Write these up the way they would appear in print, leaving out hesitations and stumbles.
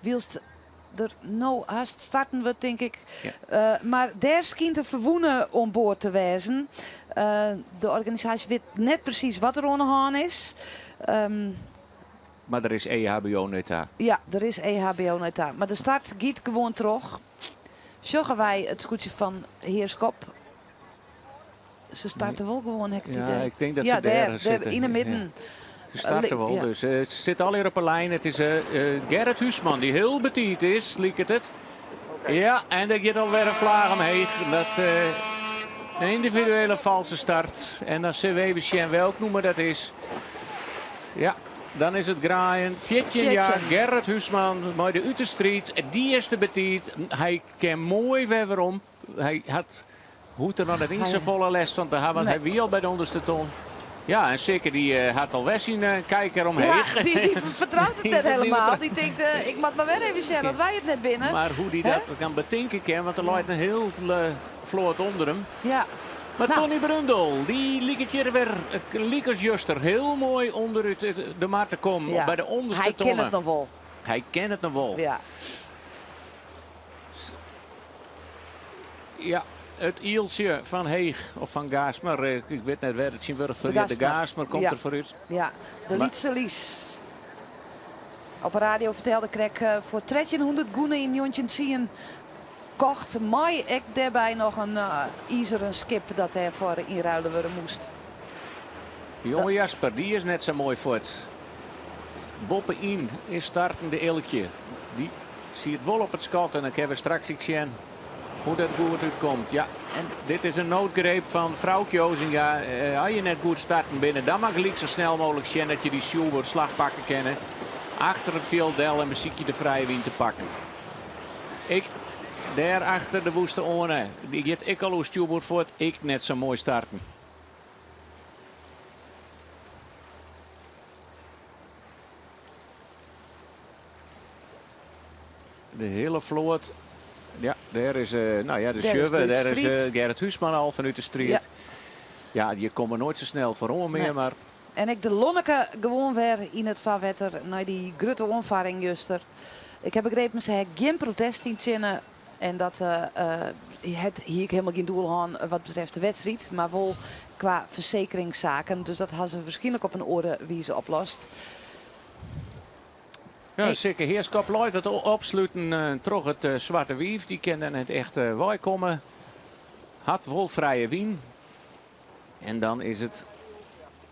Wylst der no hast starten wurdt, tink ik. Mar dêr skynt in ferwûne oan board te wêzen. De organisaasje wit net presys wat der oan 'e hân is. Mar der is EHBO nei ta. Ja, der is EHBO nei ta. Mar de start giet gewoan troch. Sjogge wy it skûtsje fan Heerschop. Se starte wol gewoan, ha ik it Ja, idee. ik tink dat Ja, se dêr dêr, sitte. yn 'e midden. Se starte wol, Ja. dus se sitte allegear op 'e lijn. It is Gerrit Huisman dy't hiel betiid is, liket it. Ja, en der giet alwer in flaach omheech. Dat in yndividuele falske start. En dan sille we even sjen welk nûmer dat is. Ja, dan is it graaien. 14 jaar, 14. Gerrit Huisman mei de Ut 'e Striid. Dy is te betiid. Hy kin moai wer werom. Hy hat hoecht der noch net yn safolle lêst fan te hawwen, want hy wie al by de ûnderste ton. Ja, en Sikke dy hat al wer syn kijker omheech. Ja, dy fertrout it net helemaal. Dy tinkt, ik moat mar wer even sjen oft wy it net binne. Mar hoe't dy dat kan betinke kin, want der leit in hiel float ûnder him. Ja. Mar Nou. Tony Brundel, dy liket hjir wer, lykas juster, hiel moai ûnderút de mar te kommen. Ja. By de ûnderste Hy kin tonne. it noch wol. Hy kin it noch wol. Ja. Ja, it ieltsje fan Heech of fan Gaastmer, ik wit net wêr't it tsjintwurdich De foar hjit. De Gaastmer. Gaastmer komt Ja. der foarút. Ja, de Mar lytse Lies. Op 'e radio fertelde krekt foar 1300 gûne yn 1910 kocht, mei ek dêrby noch in izeren skip dat dêrfoar ynruile wurde moast. De jonge Jasper, dy is net sa moai fuort. Boppe-yn is starten de Eelkje. Dy siet wol op it skot en dan kinne we straks ek sjen hoe't dat goed útkomt. Ja, En dit is in noodgreep fan Froukje Ozinga. As je net goed starten binne, dan mar gelyk sa snel mooglik sjen dat je dy stjoerboard slach pakke kinne. Achter it fjild del en besykje de frije wyn te pakken. Ek dêr achter de Woeste Oane, dy giet ek al oer stjoerboard fuort, ek net sa moai starten. De hiele float. Ja, dêr is, nou ja, de Dêr is Sjubbe, de dêr is striid. Gerrit Huisman al fanút de striid. Ja. Ja, je komme noait sa snel foaroan mear, Nee. mar En ek de Lonneke gewoan wer yn it farwetter nei dy grutte oanfarring juster. Ik ha begrepen, se ha gjin protest yntsjinne en dat het hie ek hielendal gjin doel hân wat betreft de wedstriid, mar wol kwa fersekeringssaken. Dus dat ha se wierskynlik op in oare wize oplost. Ja, Sikke Heerschop leit wat opsluten troch it Swarte Wief. Dy kin der net echt weikomme. Hat wol frije wyn. En dan is it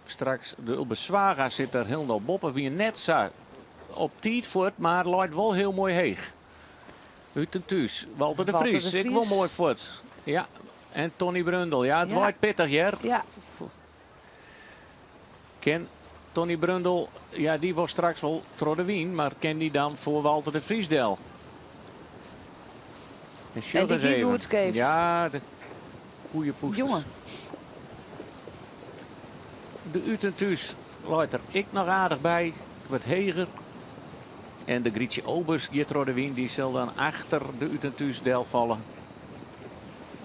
straks de Ulbe Zwaga sit der hielendal boppe. Wie net sa op tiid fuort, mar leit wol hiel moai heech. Ut en thús. Walter de Walter Vries, de ek wol Vries. moai fuort. Ja, en Tony Brundel. Ja, it Ja. waait pittich hear. Ja. Kin Tony Brundel, ja, dy wol straks wol troch de wyn, mar kin dy dan foar Walter de Vries del? En sjoch En dy eens giet even. goed skeef. Ja, de goeie poesters. Jonge. De Ut en Thús leit der ek noch aardich by, wat heger. En de Grietje Obers giet troch de wyn, dy sil dan achter de Ut en Thús delfalle.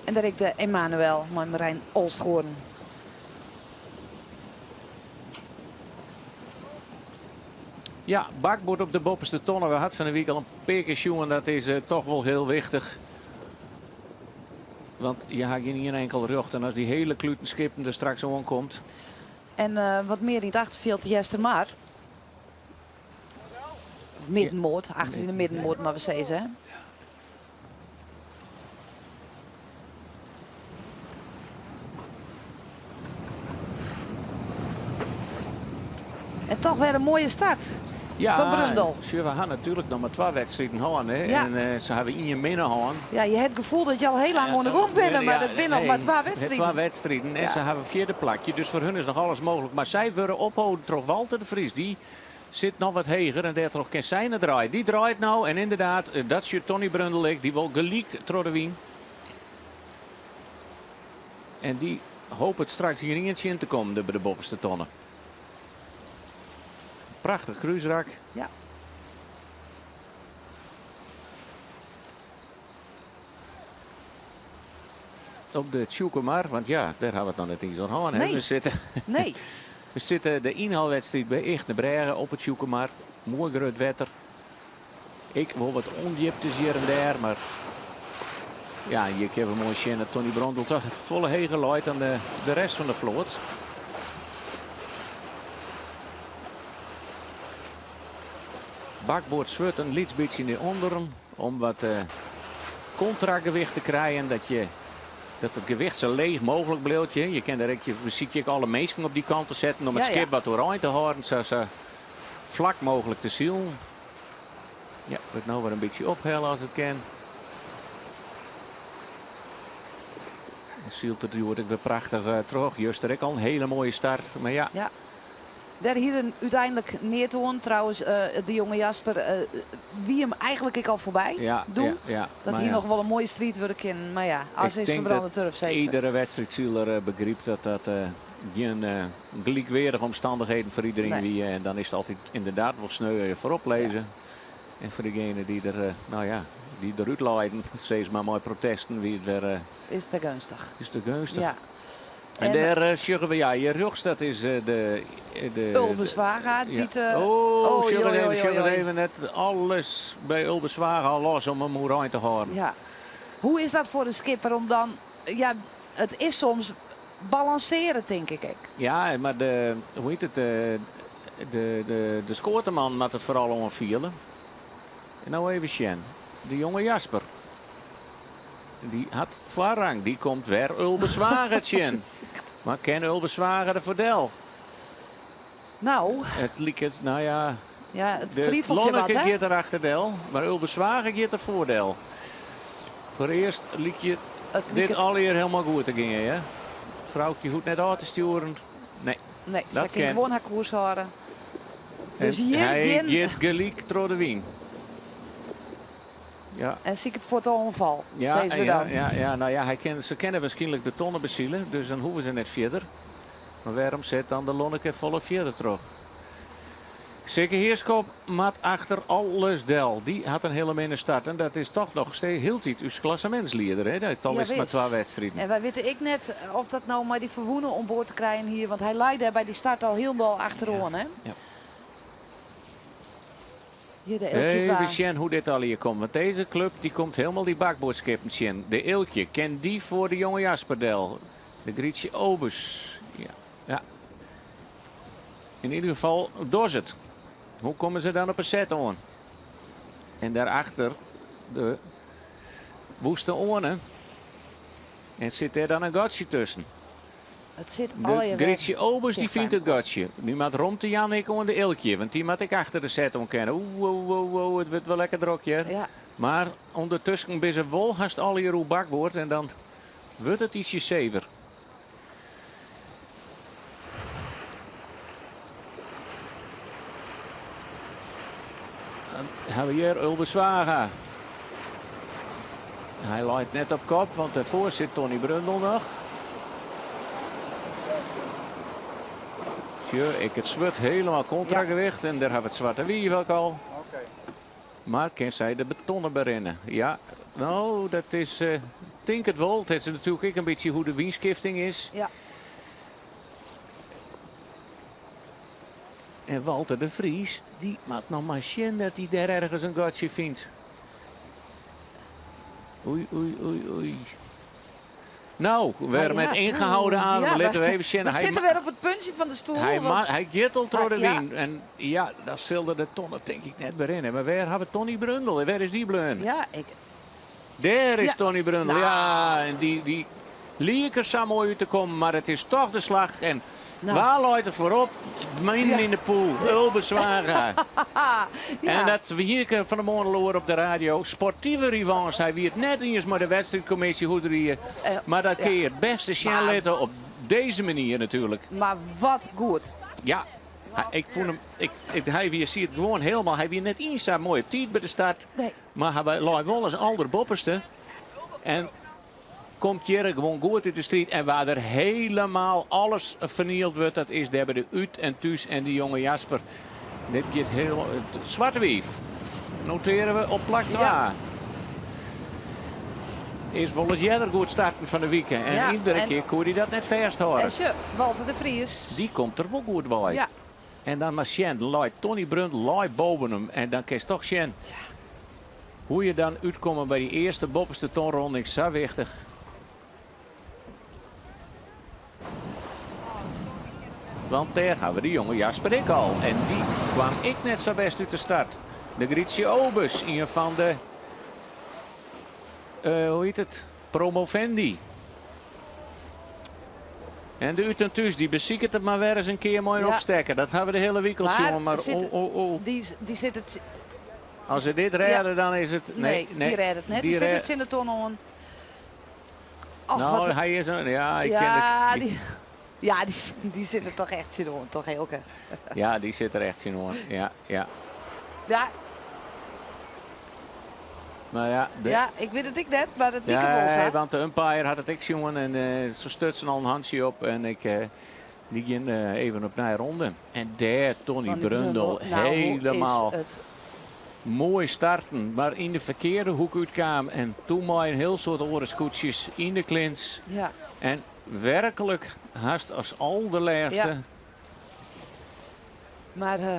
En dêr ek de Emanuel mei Marijn Olsthoorn. Ja, bakboard op de boppeste tonne. We hadden fan 'e wike al in pear kear sjoen, dat is toch wol hiel wichtich. Want je ha gjin ien enkel rjocht en as dy hiele kluten skippen der straks oankomt. En wat mear yn it achterfjild Eastermar. Of middenmoot, achter yn de middenmoot moatte we sizze. Hè? En toch wer in moaie start Ja, fan Brundel. Sjoch, we ha natuerlik noch mar twa wedstriden hân. Hè? Ja. En se hawwe ien minder hân. Ja, je ha it gefoel dat je al hiel lang oan de gong binne, mar dat binne noch mar twa wedstriden. Twa wedstriden en Ja. se hawwe in fjirde plakje, dus foar hun is noch alles mooglik. Mar sy wurde opholden troch Walter de Vries. Dy sit noch wat heger en dêrtroch kin sy net draaie. Dy draait no en ynderdaad, dat sjocht Tony Brundel ek. Dy wol gelyk troch de wyn. En dy hopet straks hjir ien tsjin te kommen by de boppeste tonne. Prachtich krúsrak. Ja. Op de Tsjûkemar, want ja, dêr ha we it noch net iens oer hân. Hè? Nee. We sitte, Nee. we sitte de ynhelwedstriid by Ychtenbrêge op it Tsjûkemar. Moai grut wetter. Ik wol wat ûndjiptes hjir en dêr, mar ja, hjir kinne we moai sjen dat Tony Brundel toch folle heger leit dan de, de rest fan de float. Bakboard swurd in lyts bytsje nei ûnderen om wat uh, kontragewicht te krijen. Dat, je, dat it gewicht sa leech mooglik bliuwt. Je, je kin der ek, je besykje ek alle minsken op dy kant te setten om it skip wat oerein te hâlden, sa, sa flak mooglik te silen. Ja, wurdt no wer in bytsje ophelle as it kin. Dan sylt it hjoed ek wer prachtich eh, troch. Juster ek al in hiele moaie start. Mar ja. Ja. Dêr hie er úteinlik neat oan. Trouwens, eh, de jonge Jasper eh, wie him eigentlik ek al foarby. Ja, doe. ja, ja. Dat Mar hie ja. noch wol in moaie striid wurde kinnen. Mar ja, as Ik is tink ferbrânde dat turf, sizze we. Iedere wedstriidsiler begrypt dat dat gjin gelykweardige omstannichheden foar iderien Nee. wie. En dan is it altyd ynderdaad wol sneu as je foarop lizze. En foar degene dy't der, eh, nou ja, dy't derút leiden, sis mar mei protesten, wie it wer, eh, Is it wer geunstich. is it geunstich. Ja. En En dêr eh, sjogge we, ja, hjir rjochts, dat is eh, de, de, Ulbe Zwaga, ja. dy't... eh, Oh, oei, sjoch it oei, even, oei, sjoch it oei. even. Net alles by Ulbe Zwaga al los om him oerein te hâlden. Ja. Hoe is dat foar de skipper om dan... Ja, it is soms balansearje, tink ik ek. Ja, mar de, hoe hjit it, de, de, de, de skoateman moat it foaral oanfiele. En no even sjen. De jonge Jasper. Dy hat foarrang. Dy komt wer Ulbe Zwaga tsjin. Mar kin Ulbe Zwaga der foardel? Nou, It liket, no ja, ja, it de wriveltsje wat, Lonneke hè? giet der achterdel, mar Ulbe Zwaga giet der foardel. Foarearst liket It dit liket- allegear hielendal goed te gean, hè? Froukje hoecht net ôf te stjoeren. Nee. Nee, Dat se kin kin. gewoan har koers hâlde. En Dus hjir hy gjin- giet gelyk troch de wyn. Ja. En siket fuort de oanfal, Ja, sizze we ja, dan. ja, ja, no ja, hy kin, se kinne wierskynlik de tonne besile, dus dan hoege se net fierder. Mar wêrom set dan de Lonneke folle fierder troch? Sikke Heerskop moat achter alles del. Dy hat in hiele minne start. En dat is toch noch steeds hieltyd ús klassemintslieder. Hè? Dat al Ja, is it mar wis. twa wedstriden. En wy witte ek net oft dat no mei dy ferwûne oan board te krijen hie. Want hy lei dêr by dy start al hielendal achteroan. Hè? Ja. Hjir de Eelkje Even twa. sjen hoe't dit allegear komt. Want dizze klup dy komt hielendal dy bakboardskippen tsjin. De Eelkje, kin dy foar de jonge Jasper del? De Grietje Obers. Ja. Ja. Yn ieder gefal docht it. Hoe komme se dan op 'e set oan? En daarachter de Woeste Oane. En sit dêr dan in gatsje tusken? It sit De allegear wer Grietje Obers dy ticht by fynt it elkoar. gatsje. Nu moat romte jaan ek oan de Eelkje, want dy moat ek achter de set oan kinne. Oeh, oeh, oeh, oeh, it wurdt wol lekker drok hjir. Ja. Mar ûndertusken binne se wol hast allegear oer bakboard en dan wurdt it ytsje sever. Dan hawwe we hjir Ulbe Zwaga. Hy leit net op kop, want dêrfoar sit Tony Brundel noch. Sjoch, ek it swurd hielendal kontragewicht. En dêr hawwe we it swarte wiif ek al. Mar kin sy de betonnen berinne? Ja, no, dat is, eh, tink it wol. It is natuerlik ek in bytsje hoe't de wynskifting is. Ja. En Walter de Vries, dy moat noch mar sjen dat hy dêr ergens in gatsje fynt. Oei, oei, oei, oei. No, wer Ah, met ja. ingehouden adem. Ja, Litte we even sjen. We Hy sitte ma- wer op it puntsje fan de stoel. Hy, want- hy giet al troch de Ah, ja. wyn. En ja, dan sil er de tonne tink ik net berinne. Mar wêr hawwe we Tony Brundel? Wêr is dy bleaun? Ja, ik, Dêr is Ja. Tony Brundel. Nou. Ja, en dy, dy liek der sa moai út te kommen, mar it is toch de slach. En Nou. wa leit der foarop? Midden Ja. yn de poel. Ulbe Zwaga. ja. En dat wie hjir fan 'e moarn al oer op de radio. Sportive revanche. Hy wie it net iens mei de wedstriidkommisje hoe't er wie. Eh, Mar dat kin ja. je it bêste sjen Maar- litte op dizze manier natuerlik. Mar wat goed. Ja, hy, ik fûn him, ik, ik, hy wie, siet gewoan hielendal. Hy wie net iens sa moai op tiid by de start. Nee. Mar hy lei wol as alderboppenste. En komt hjir gewoan goed út de striid. En wêr der hielendal alles fernield wurdt, dat is dêr by de Ut en Thús en dy jonge Jasper. Dit giet hiel. It Swarte Wief. Notearje we op plak 2. Ja. Is wolris earder goed starten fan 'e wike. En Ja, iedere en- kear koe hy dat net fêsthâlde. En ze, Walter de Vries. Dy komt der wol goed by. Ja. En dan mar sjen, leit Tony Brundel leit boppe him. En dan kinst toch sjen. Tja. Hoe je dan útkomme by dy earste boppeste tonronding sa wichtich. Want dêr hawwe we de jonge Jasper ek al. En dy kwam ek net sa bêst út de start. De Grietje Obus, ien fan de, hoe hjit it, promovendi. En de Ut en Thús, dy besiket it mar wer ris in kear mei in opstekker. Dat hawwe we de hiele wike al sjoen, mar oh, oh, oh. Dy sit it As se dit rêde, dan is it. Nee, nee, dy rêdt it net. Dy sit it tsjin de ton oan. Och, nou, wat... hy is in. Ja, ik ja, ken die, ja, dy, dy sit der toch echt tsjin oan, toch Eelke? Ja, dy sit der echt tsjin oan. Ja, ja. Ja. Maar ja, de... ja, ik wit it ek net, mar it like wol sa. Want de umpire hat it ek sjoen en se stutsen al in hantsje op en ik, dy gean even opnij ronde. En dêr Tony, Tony Brundel, nou, helemaal het... moai starten, mar yn de ferkearde hoek útkaam en toen mei in hiel soad oare skûtsjes yn de clinch. Ja. En werklik hast as alderlêste. Ja. Mar uh,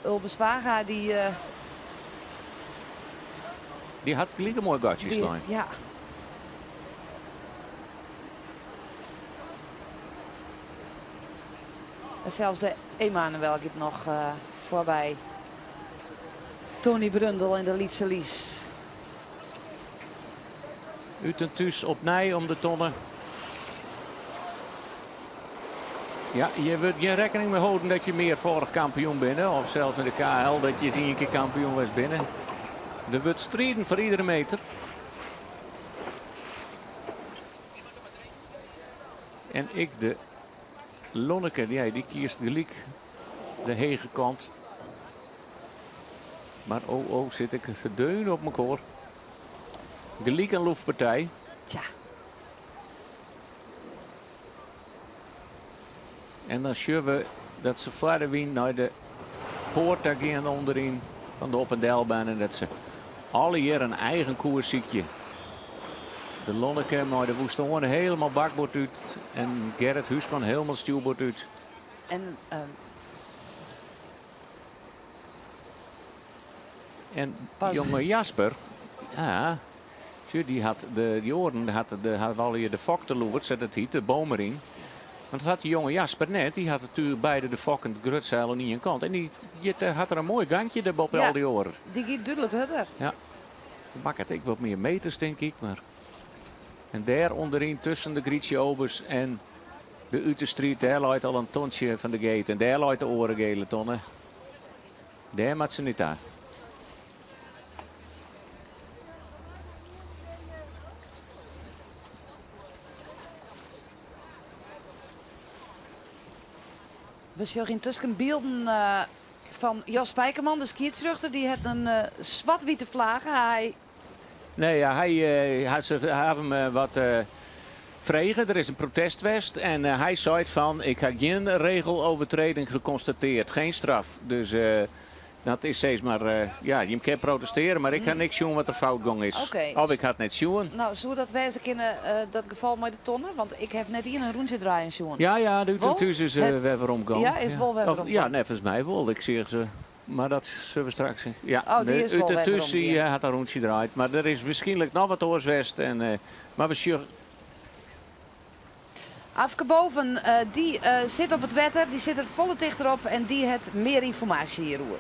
Ulbe Zwaga dy... Uh, dy hat gelyk in moai gatsje slein. Ja. En sels de Emanuel giet noch uh, foarby. Tony Brundel en de Lytse Lies. Ut en Thús opnij om de tonne. Ja, je wurdt gjin rekkening mei holden dat je mearfâldich kampioen binne. Of sels yn de KL dat je ris ien kear kampioen west binne. Der wurdt striden foar iedere meter. En ek de Lonneke, ja, dy kiest gelyk de hege kant. Mar oh, oh, sit ik te deun op mekoar. Gelyk in loefpartij. Tja. En dan sjogge we dat se foar de wyn nei de poart ta gean ûnderyn fan de op en delbaan en dat se allegear in eigen koers sykje. De Lonneke mei de Woeste Hoorn helemaal bakboard út en Gerrit Huisman helemaal stjoerboard út. En, En jonge Jasper, ja, sjoch, dy hat de dy oaren hat de hawwe allegear de fok te lûd, sa't it hyt, de boom deryn. Mar dat hat dy jonge Jasper net. Dy hat natuerlik beide de fok en it grutseil oan ien kant. En dy giet, hat der in moai gangje dêr boppe Ja, al dy oaren. dy giet dúdlik hurder. Ja. Makket ek wat mear meters, tink ik. Mar en dêr ûnderyn tusken de Grietje Obers en de Ute Striid, dêr leit al in tontsje fan de gate. En dêr leit de oare gele tonne. Dêr moat se net ta. We sjogge yntusken bylden fan Jos Spijkerman, de skiedsrjochter. Dy hat in swart-wite flage. Hy Nee, ja, hy hat se hawwe him wat frege. Der is in protest west en hy seit fan ik ha gjin regelovertreding geconstateerd, geen straf. Dus dat is steeds mar, ja, jim kinne protestearje, mar ik ha niks sjoen wat der fout gong is. Oké. Of ik ha it net sjoen. No, soe dat wêze kinne, dat gefal mei de tonne? Want ik haw net ien in rûntsje draaien sjoen. Ja, ja, de Ut en Wol? Thús is Het wer werom gong. Ja, is wol wer Of, werom ja, gong. neffens my wol. Ik seach se. Mar dat sille we straks. Ja, Oh, dy de is wol Ut en wer Thús werom dy gien. hat in rûntsje draaid. Mar der is wierskynlik noch wat oars west. En, mar we sjogge. Afke Boven, dy sit op it wetter, dy sit der folle tichter op en dy hat mear ynformaasje hjiroer.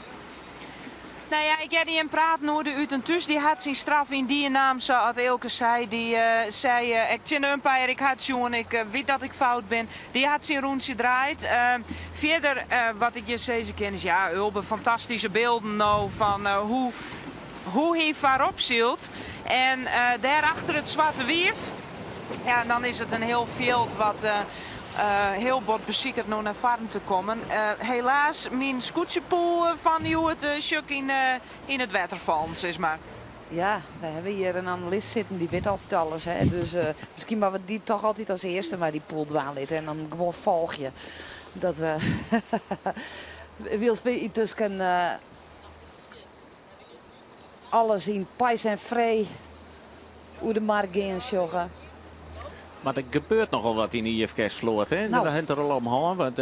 Nou ja, ik hearde jim praten oer de Ut en Thús. Dy hat syn straf yn die naam, sa as Eelke sei. Dy sei ek tsjin de umpire, ik ha it sjoen, ik wit dat ik fout bin. Dy hat syn rûntsje draaid. Fierder, wat ik hjir sizze kin is, ja, Ulbe, fantastyske bylden no fan hoe, hoe hy foarop sylt. En dêr achter it Swarte Wief, ja, en dan is it in hiel fjild wat hiel bot besiket no nei foaren te kommen. Helaas, myn skûtsjepool fan hjoed sjoch ik yn it wetter fallen, sis mar. Ja, we hawwe hjir in analist sitten, dy wit altyd alles. Hè? Dus miskien moatte we dy toch altyd as earste mei dy pool dwaan litte en dan gewoan folgje. Dat wylst we yntusken alles yn pais en free oer de mar gean sjogge. Maar der gebeurt nochal wat yn de IFKS-float. Hè? Nou. Daar hat er al om hân, want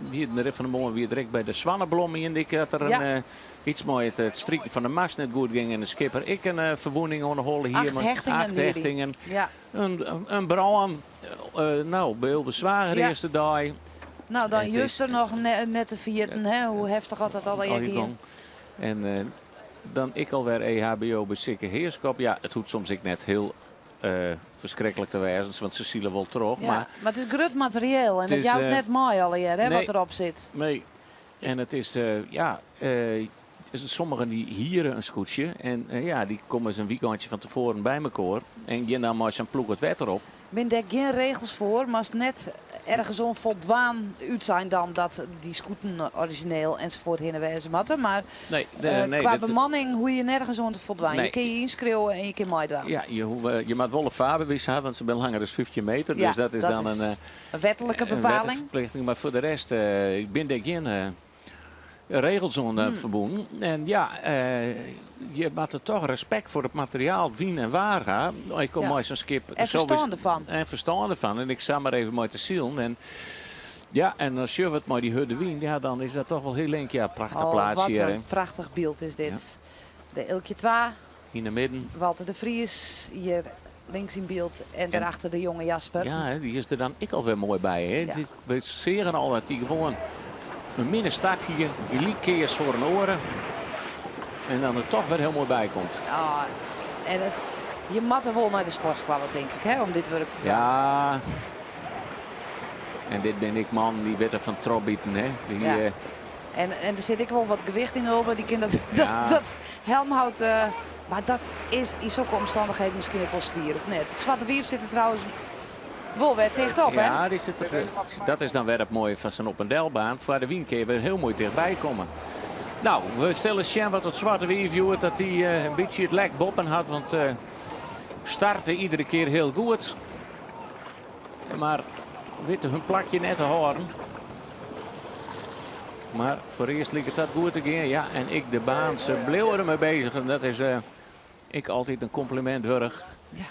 wie de rit fan de moarn wie direkt by de Swanneblom yn dik dat der in, Ja. iets mei it striken fan de mast net goed gyng en de skipper ek in ferwûning oan de holle hie. Acht Mei hechtingen acht hie dy. hechtingen. Ja. In brân, nou, by Ulbe Zwager de Ja. earste dei. Nou, dan Het is juster noch net te ferjitten, hè, hoe heftich at dat allegear Al die gie. gong. En dan ek alwer EHBO by Sikke Heerschop. Ja, it hoecht soms ek net hiel ferskriklik te wêzen, want se sile wol troch. Ja, Maar mar it is grut materieel en it it is, jout net mei allegear, hè, nee. wat derop sit. Nee, en it is, ja, sommigen dy hiere in skûtsje en ja, dy komme in weekendje fan tefoaren by mekoar en gean dan mei sa'n ploech it wetter op. Binne dêr gjin regels foar, moatst net ergens oan foldwaan, útsein dan dat dy skûten orizjineel ensafuort hinne wêze moatte, mar Nee, nee, nee, kwa dat bemanning hoege je nergens oan te foldwaan. Je Nee. kinne je ynskriuwe en je kinne meidwaan. Ja, je moat wol in faarbewiis hawwe, want se binne langer as 15 meter, Ja, dus dat is dat dan is een in wetlike een bepaling. wetlike ferplichting. Mar foar de rest binne dêr gjin regels oan ferbûn. En ja, je moatte toch respekt foar it materiaal, wyn en waar ha. Ik kom mei sa'n skip En sowieso ferstân derfan. En ferstân derfan. En ik sa mar even mei te silen. En ja, en dan sjogge we it mei dy hurde wyn. Ja, dan is dat toch wol hiel link. Ja, prachtich Oh, plaatsje wat hjir, in hè. prachtich byld is dit. Ja. De Eelkje 2. Yn de midden. Walter de Vries hjir links yn byld en En daarachter de jonge Jasper. Ja, hè, dy is der dan ek alwer moai by. Hè. Ja. We seagen al dat dy gewoan in minne start hie, gelyk keas foar in oare. En dan der toch wer hiel moai by komt. Ah, en je moat der wol nei de sportskoalle, tink ik, hè, om dit wurk te dwaan. Ja. En dit bin ek mannen dy witte fan trochbiten, hè. Dy, Ja. En der sit ek wol wat gewicht yn Ulbe, dy kin dat helmhout, mar dat is yn sokke omstannichheden miskien ek wol swier, of net? It Swarte Wief sit der trouwens wol wer tichtop, hè? Ja, dy sit der, dat is dan wer it moaie fan sa'n op- en delbaan. Foar de wyn kinne je wer hiel moai tichtby komme. Nou, we sille sjen wat it Swarte Wief hjoed, dat dy in bytsje it lek boppen hat, want starte iedere kear hiel goed. Mar witte hun plakje net te hâlden. Mar foarearst liket dat goed te gean. Ja, en ek de baan, se bliuwe dermei bezich. En dat is ek altyd in kompliment wurdich. Ja.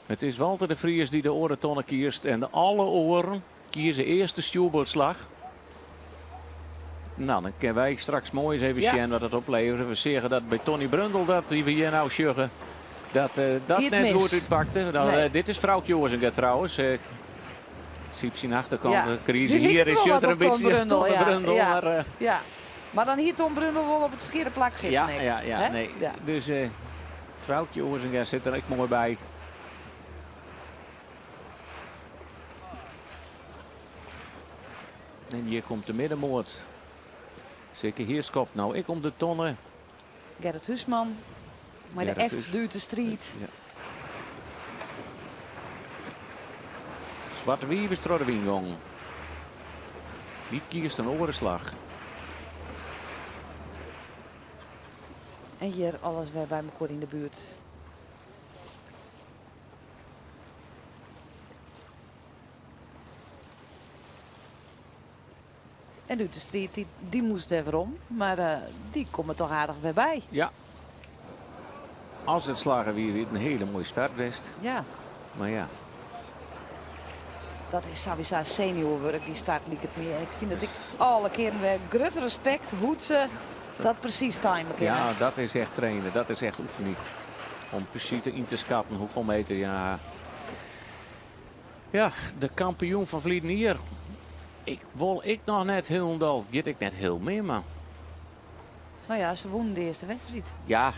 Het is Walter de Vries dy't de oare tonne kiest. En alle oaren kieze earst de stjoerboardslach. Nou, dan kinne wy straks moai ris even sjen wat it oplevert. We seagen dat by Tony Brundel, dat dy we hjir no sjogge, dat dat Giet net mis. goed útpakte. Dan, Nee. dit is Froukje Oorzenga trouwens. Siep syn achterkant, Ja. krisis. Die Hier liep is wel zit wat er een op Tom beetje Brundel, Tom ja. Brundel, Ja. maar Ja. Maar dan hier Tom Brundel wel op het verkeerde plak zitten, Ja, ik. ja, ja, Hè? nee. Ja. Dus Froukje Oorzenga zit er ook mooi bij. En hier komt de middenmoot. Zeker hier skop. Nou, ik om de tonnen. Gerrit Huisman. Maar de Gerrit F Huis- duurt de street. Ja. Zwarte Wief is troch de wyn gong. Die kiest in oare slach. En hier alles weer bij elkaar in de buurt. En de street, die moest er weer om. Maar die komt er toch aardig weer bij. Ja. Als het slagen wie het een hele mooie start west. Ja. Maar ja. Dat is sowieso seniorwerk, die start liep het meer. Ik vind dat ik alle keren weer groot respect hoe ze dat precies timen kunnen. Ja, dat is echt trainen, dat is echt oefening. Om precies in te schatten hoeveel meter, ja. Ja, de kampioen van Vlieten hier. Ik wil ik nog net helemaal, giet ik net heel meer, maar. Nou ja, ze wonnen de eerste wedstrijd. Ja,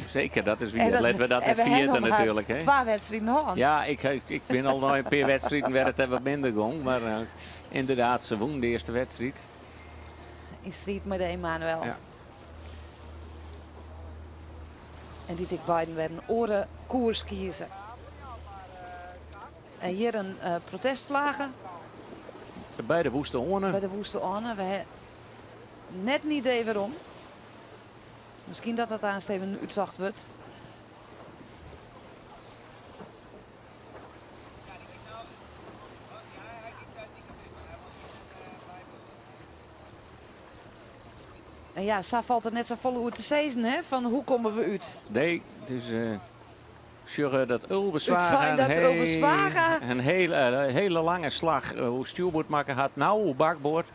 zeker. Dat is wie. En Laten we dat en we even hebben vieren nog maar natuurlijk. Hè? 2 wedstrijden gehad. Ja, ik ben al nog een paar wedstrijden werd het wat minder gong. Maar inderdaad, ze wonnen de eerste wedstrijd. In strijd met de Emanuel. Ja. En die tik beiden werden oren koers kiezen. En hier een protestvlagen. Bij de Woeste Oorne. Bij de Woeste Oorne. We hebben net niet idee waarom. Misschien dat dat aansteven uitzacht wordt. En ja, zo valt er net zo volle oer te zezen, hè? Van hoe komen we uit? Nee, het is Sjogge dat Ulbe Zwaga dat Ulbe Zwaga in hele lange slach oer stjoerboard makke hat. No oer bakboard.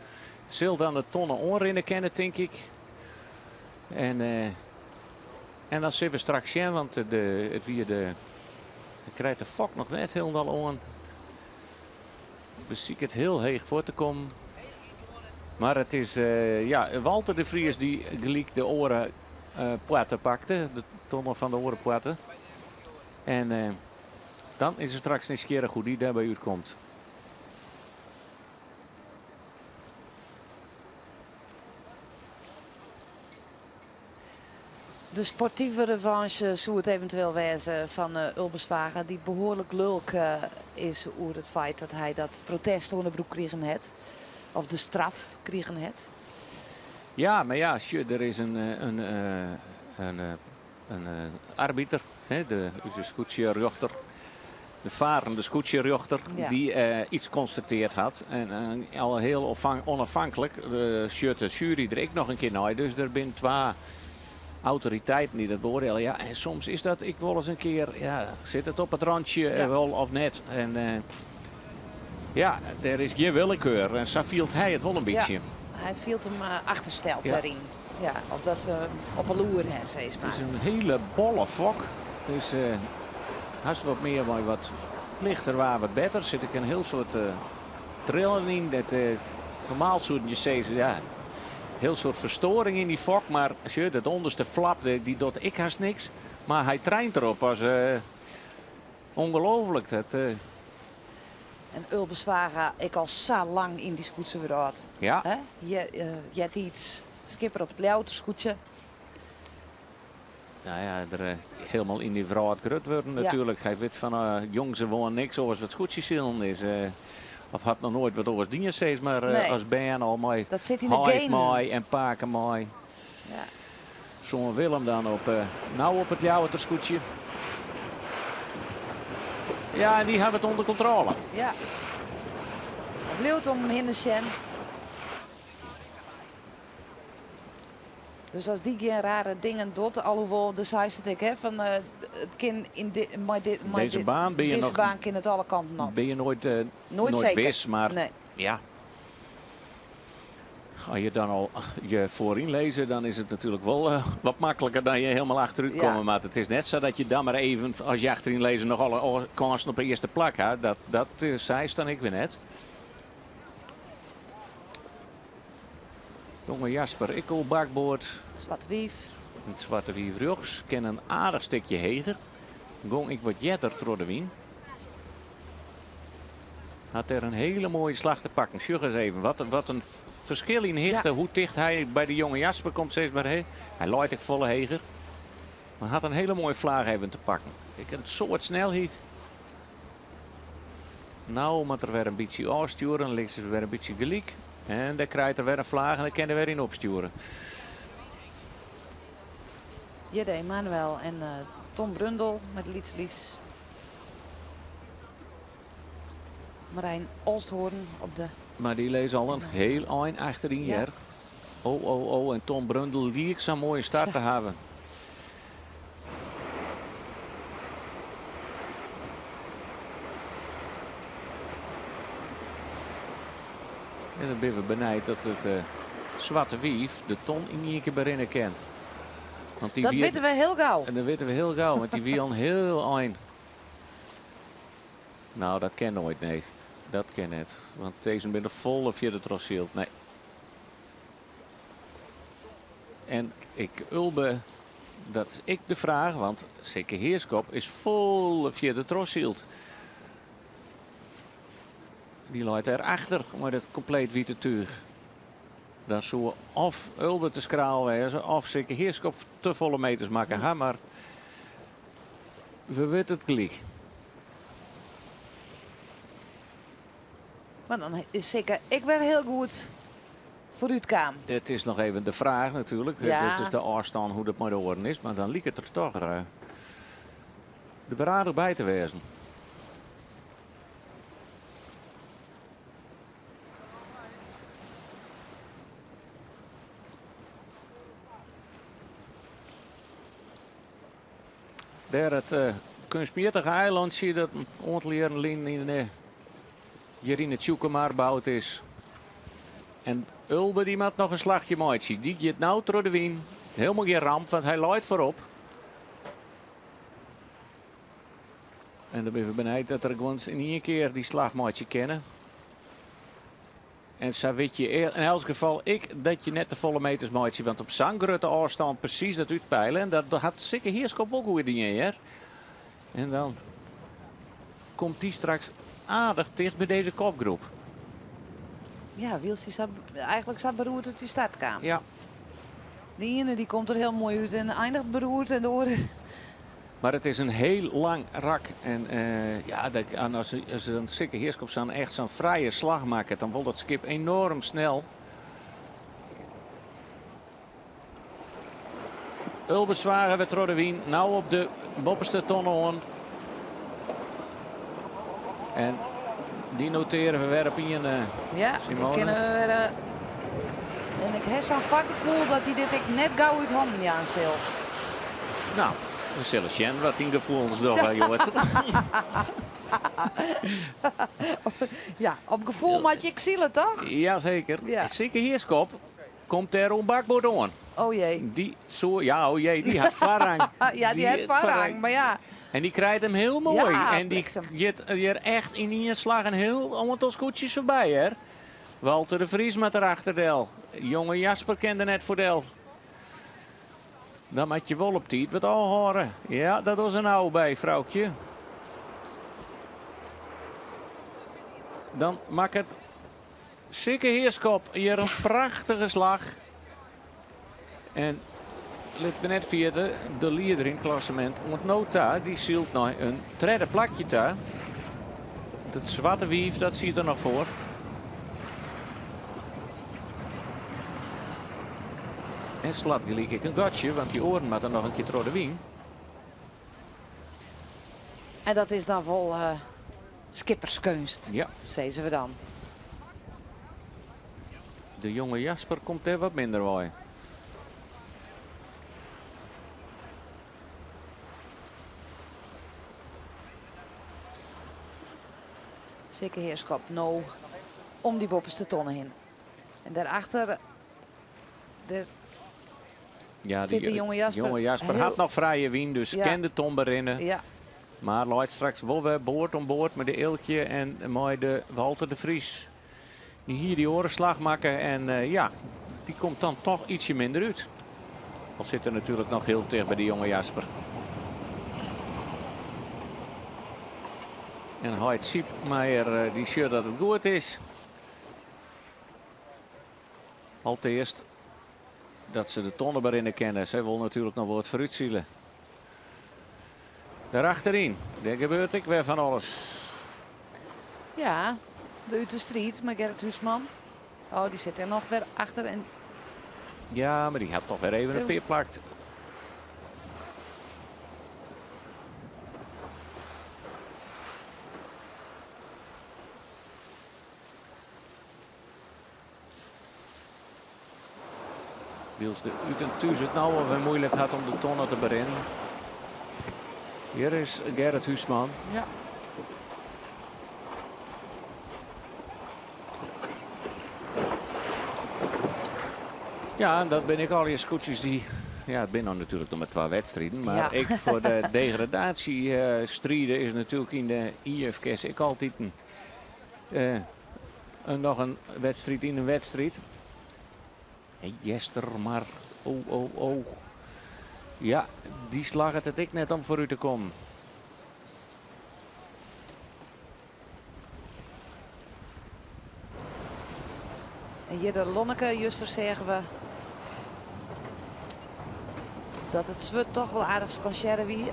Sil dan de tonne oanrinne kinne, tink ik. En, en dan sille we straks sjen, want de, it wie de, de krijt de fok noch net hielendal oan. Besiket hiel heech foar te kommen. Mar it is ja, Walter de Vries dy't gelyk de oare poarte pakte. De tonne fan de oare poarte. En dan is it straks nijsgjirrich hoe't dy dêrby útkomt. De sportive revanche soe it eventueel wêze fan Ulbe Zwaga, dy't behoarlik lulk is oer it feit dat hy dat protest oan de broek krigen hat. Of de straf krigen hat. Ja, mar ja, sjoch, der is in arbiter, de, ús skûtsjerjochter, de farende skûtsjerjochter, dy't iets konstatearre hat. En al hiel ûnôfhinklik sjocht de sjuery der ek noch in kear nei. Dus der binne twa autoriteiten dy't dat beoardielje. Ja, en soms is dat ek wolris in kear, ja, sit it op it rantsje wol of net. En ja, der is gjin willekeur. En sa fielt hy it wol in bytsje. Ja, hy fielt him achtersteld dêryn. Ja, of dat se op 'e loer ha, sis mar. It is in hiele bolle fok. Dus hast wat mear mei wat lichter waar wat better. Sit ek in hiel soad trillen yn. Dat, normaal soe je sizze, ja, hiel soad ferstoaring yn dy fok. Mar sjoch, dat ûnderste flap, dy docht ek hast niks. Mar hy traint derop as ongelooflik. Dat, En Ulbe Zwaga, ek al sa lang yn dy skûtsjewrâld. Ja. Eartiids skipper op it Ljouwerter skûtsje. Nou ja, der hielendal yn dy wrâld grut wurden natuerlik. Hy wit fan jongs ôf oan niks oars wat skûtsjesilen is. Of hat noch noait wat oars dien, sis mar, Nee. as bern al mei Dat sit yn de heit genen. mei en pake mei. Soan Willem dan no op it Ljouwerter skûtsje. Ja, en dy hawwe it ûnder kontrôle. Ja. It bliuwt om him hinne sjen. Dus as dy gjin rare dingen docht, alhoewol, do seist it ek, hè, fan it kin yn di-, mei di-, mei Dizze di-, baan bin je dizze noch baan kin it alle kanten op. Bin je noait, Noait noait seker. wis, mar Nee. ja. As je dan al je foaryn lizze, dan is it natuerlik wol wat makliker dan je hielendal achterút komme moatte. It is net sa dat je dan mar even, as je achteryn lizze, noch alle kânsen op de earste plak ha. Dat seist dan ek wer net. Jonge Jasper, ek al bakboard. Swarte Wief. It Swarte Wief rjochts, kin in aardich stikje heger. Gong ek wat earder troch de wyn. Hat der in hiele moaie slach te pakken. Sjoch ris even, wat in ferskil yn hichte. Hoe ticht hy by de jonge Jasper komt, sis mar. Hy leit ek folle heger. Mar hat in hiele moaie flaach even te pakken. Ek in soad snelheid. No moat er wer in bytsje ôfstjoere, dan lizze se wer in bytsje gelyk. En dêr krijt er wer in flaach en dan kin er wer yn opstjoere. Jidde Emanuel en Tom Brundel met Lyts Lies. Marijn Olsthoorn op de... Mar dy lizze al in hiel ein achteryn hjir. Oh, oh, oh. En Tom Brundel liek sa'n moaie start te hawwen. En dan binne we benijd dat it Swarte Wief de ton yn ien kear berinne kin. Want dy Dat wie witte we hiel gau. En dat witte we hiel gau, want dy wie al in hiel ein. No, dat kin noait, nee. Dat kin net. Want dizze binne folle fierder trochsyld. Nee. En ik Ulbe, dat is ek de fraach, want Sikke Heerskop is folle fierder trochsyld. Dy leit dêrachter mei dat kompleet wite túch. Dan soe of Ulbe te skraal wêze of Sikke Heerskop te folle meters makke ha, mar we witte it gelyk. Mar dan is Sikke ek wer hiel goed foarút kaam. It is noch even de fraach natuerlik. It is de ôfstân hoe't it mei de oaren is, mar dan liket er toch der wer aardich by te wêzen. Dêr it kunstmjittige eilantsje dat in oantal jierren lyn yn eh, hjir yn it Tsjûkemar boud is. En Ulbe dy moat noch in slachje meitsje. Dy giet no troch de wyn. Helemaal gjin ramp, want hy leit foarop. En dan binne we benijd dat er gewoan yn ien kear dy slach meitsje kinne. En sa wit je in elts gefal ek dat je net te folle meters meitsje, want op sa'n grutte ôfstân presys dat útpeilen, en dat hat Sikke Heerschop wol goed dien, hear. En dan komt dy straks aardich ticht by dizze kopgroep. Ja, wylst hy sa, eigentlik sa beroerd út dy start kaam. Ja. De iene dy komt der hiel moai út en einiget beroerd en de oare... Mar it is in hiel lang rak. En eh, ja, dat, en as, as in Sikke Heerschop sa'n echt sa'n frije slach makket, dan wol dat skip enorm snel. Ulbe Zwager wer troch de wyn. Nou op de boppeste tonne oan. En dy notearje we wer op ien, eh, Ja, die Simone. kinne we wer. En ik ha sa'n foargefoel dat hy dit ek net gau út hannen jaan sil. Nou, we sille sjen wat dyn gefoelens dogge, Joet. Ja, op gefoel moat je ek sile, toch? Jazeker. Ja. Sikke Heerschop komt dêr oan bakboard oan. Oh jee. Dy soe, ja, oh jee, dy hat foarrang. Ja, dy hat foarrang, mar ja. En dy krijt him hiel moai. Ja, en dy bliksem. giet hjir echt yn ien slach in hiel oantal skûtsjes foarby, hear. Walter de Vries moat derachter del. Jonge Jasper kin der net foar del. Dan moat je wol op tiid wat ôfhâlde. Ja, dat is er nou by, Froukje. Dan makket Sikke Heerschop hjir in prachtige slach. En lit we net ferjitte, de lieder yn it klassemint oant no ta, dy sylt nei in tredde plakje ta. Want it swarte wiif, dat siet der noch foar. En slat gelyk ek in gatsje, want dy oaren moatte noch in kear troch de wyn. En dat is dan wol skipperskeunst, Ja. sizze we dan. De jonge Jasper komt dêr wat minder wei. Sikke Heerschop no om dy boppeste tonne hinne. En dêrachter der Ja, zit de jonge Jasper. Jonge Jasper heel hat noch frije wyn, dus Ja. kin de ton berinne. Ja. Mar leit straks wol wer board om board mei de Eelkje en mei de Walter de Vries. Dy hie dy oare slach makke en eh, ja, dy komt dan toch ietsje minder út. Al sit er natuerlik noch hiel ticht by de jonge Jasper. En heit Siep Meijer eh, dy sjocht dat it goed is. Alteast dat se de tonne berinne kinne. Sy wol natuerlik noch wat foarútsile. Daarachteryn, dêr gebeurt ek wer fan alles. Ja, de út de striid mei Gerrit Huisman. Oh, dy sit der noch wer achter. En Ja, mar dy hat toch wer even in pear plakt. Wylst de út en thús it no alwer muoilik hat om de tonne te berinnen. Hjir is Gerrit Huisman. Ja. Ja, en dat binne ek allegear skûtsjes dy. Ja, it binne no natuerlik noch mar twa wedstriden. Mar Ja. ek foar de degradaasjestriden is natuerlik yn de IFKS ek altyd in, eh, een, noch in wedstriid yn in wedstriid. Hey, Jester, mar oh, oh, oh. Ja, dy slagget it ek net om foarút te kommen. En hjir de Lonneke, juster seagen we dat it swurd toch wol aardich skansearre wie.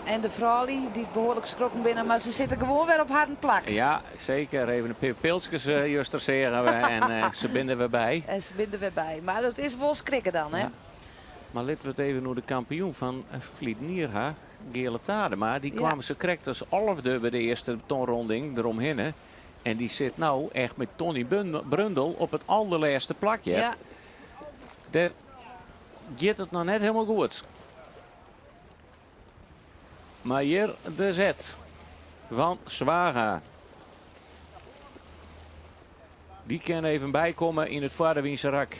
En de froulju dy't behoarlik skrokken binne, mar se sitte gewoan wer op harren plak. Ja, seker. Even in pear pilskes eh, juster seagen we en eh, se binne der wer by. En se binne der wer by. Mar dat is wol skrikke dan, hè? Ja. Mar litte we it even oer de kampioen fan ferline jier ha, Geale Tadema. Dy Ja. kaam sa krekt as alfde by de earste tonronding deromhinne. En dy sit no echt mei Tony Brundel op it alderlêste plakje. Ja. Dêr giet it noch net hielendal goed. Mar hjir de set fan Zwaga. Dy kin even bykomme yn it foarewynse rak.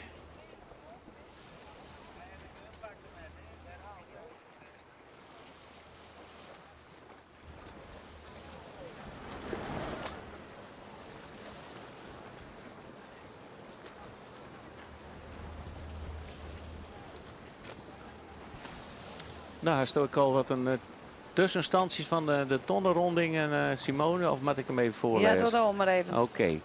Nou, hast ek al wat in tuskenstântsjes fan de tonnenronding en Simone, of moat ik him even foarlêze? Ja, doch dat mar even. Oké.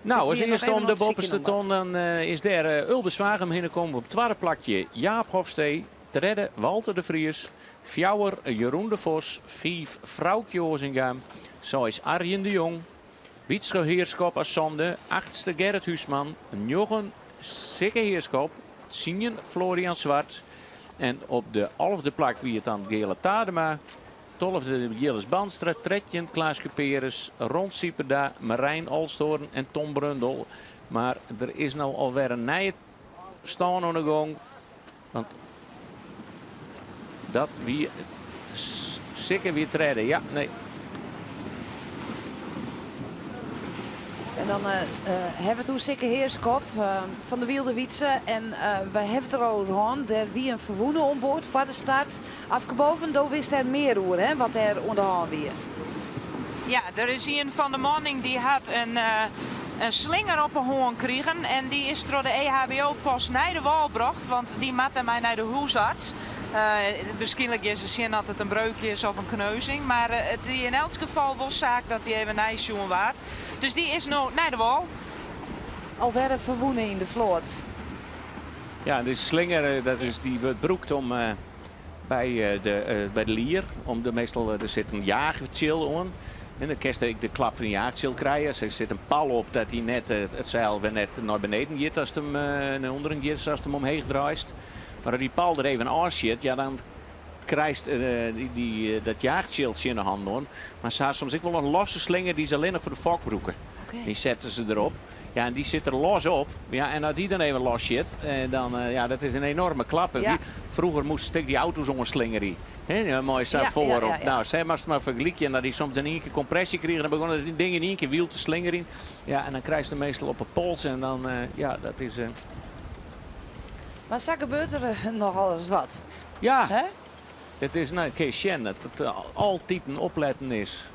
Nou, as earste om de boppeste ton, dan is dêr Ulbe Zwaga omhinne kommen. Op twadde plakje Jaap Hofstee, tredde Walter de Vries, fjouwer Jeroen de Vos, fiif Froukje Ozinga, seis Arjen de Jong, Wytske Heerschop as sânde, achtste Gerrit Huisman, njoggen Sikke Heerschop, tsien Florian Zwart en op de alfde plak wie it dan Geale Tadema, tolfde Jilles Bandstra, 13 Klaas Kuperus, Ron Sieperda, Marijn Olsthoorn en Tom Brundel. Mar der is no alwer in nije stân oan de gong. Want dat wie Sikke wie tredde. Ja, nee. En dan hawwe we it oer Sikke Heerschop fan de Wylde Wytse. En we hawwe it der al oer hân. Der wie in ferwûne oan board foar de start. Afke Boven, do wist dêr mear oer, hè, wat dêr oan de hân wie. Ja, der is ien fan de manning dy hat in slinger op 'e hân krigen en dy is troch de EHBO-post nei de wâl brocht, want dy moat dêrmei nei de húsarts. Wierskynlik gean se sjen oft it in breukje is of in kneuzing, mar it wie yn elts gefal wol saak dat dy even neisjoen waard. Dus dy is no nei de wâl. Alwer in ferwûne yn de float. Ja, de slinger dat is, dy wurdt brûkt om by de, by de lier. Om de, meastal der sit in jaachtsjil oan. En dan kinst ek de klap fan de jaachtsjil krije. Der sit in pal op dat dy net, it seil wer net nei beneden giet ast him nei ûnderen giet, ast him omheech draaist. Mar as dy pal der even ôfsjit, ja, dan krijst dy, dat jaachtsjil tsjin de hannen oan. Mar se ha soms ek wol in losse slinger dy't se allinnich foar de fok brûke. Dy sette se derop. Ja, en dy sit der los op. Ja, en as dy dan even los sjit, dan, ja, dat is in enorme klap. Froeger moast ek dy auto's oanslingerje, hè, mei sa foarop. Nou, sa moatst mar fergelykje. En as dy soms in ien kear kompresje krigen, dan begûn dat ding yn ien kear wyld te slingerjen. Ja, en dan krijst him meastal op 'e pols en dan, ja, dat is. Mar sa gebeurt der nochal ris wat. Ja, it is, no, kinst sjen dat it altiten opletten is.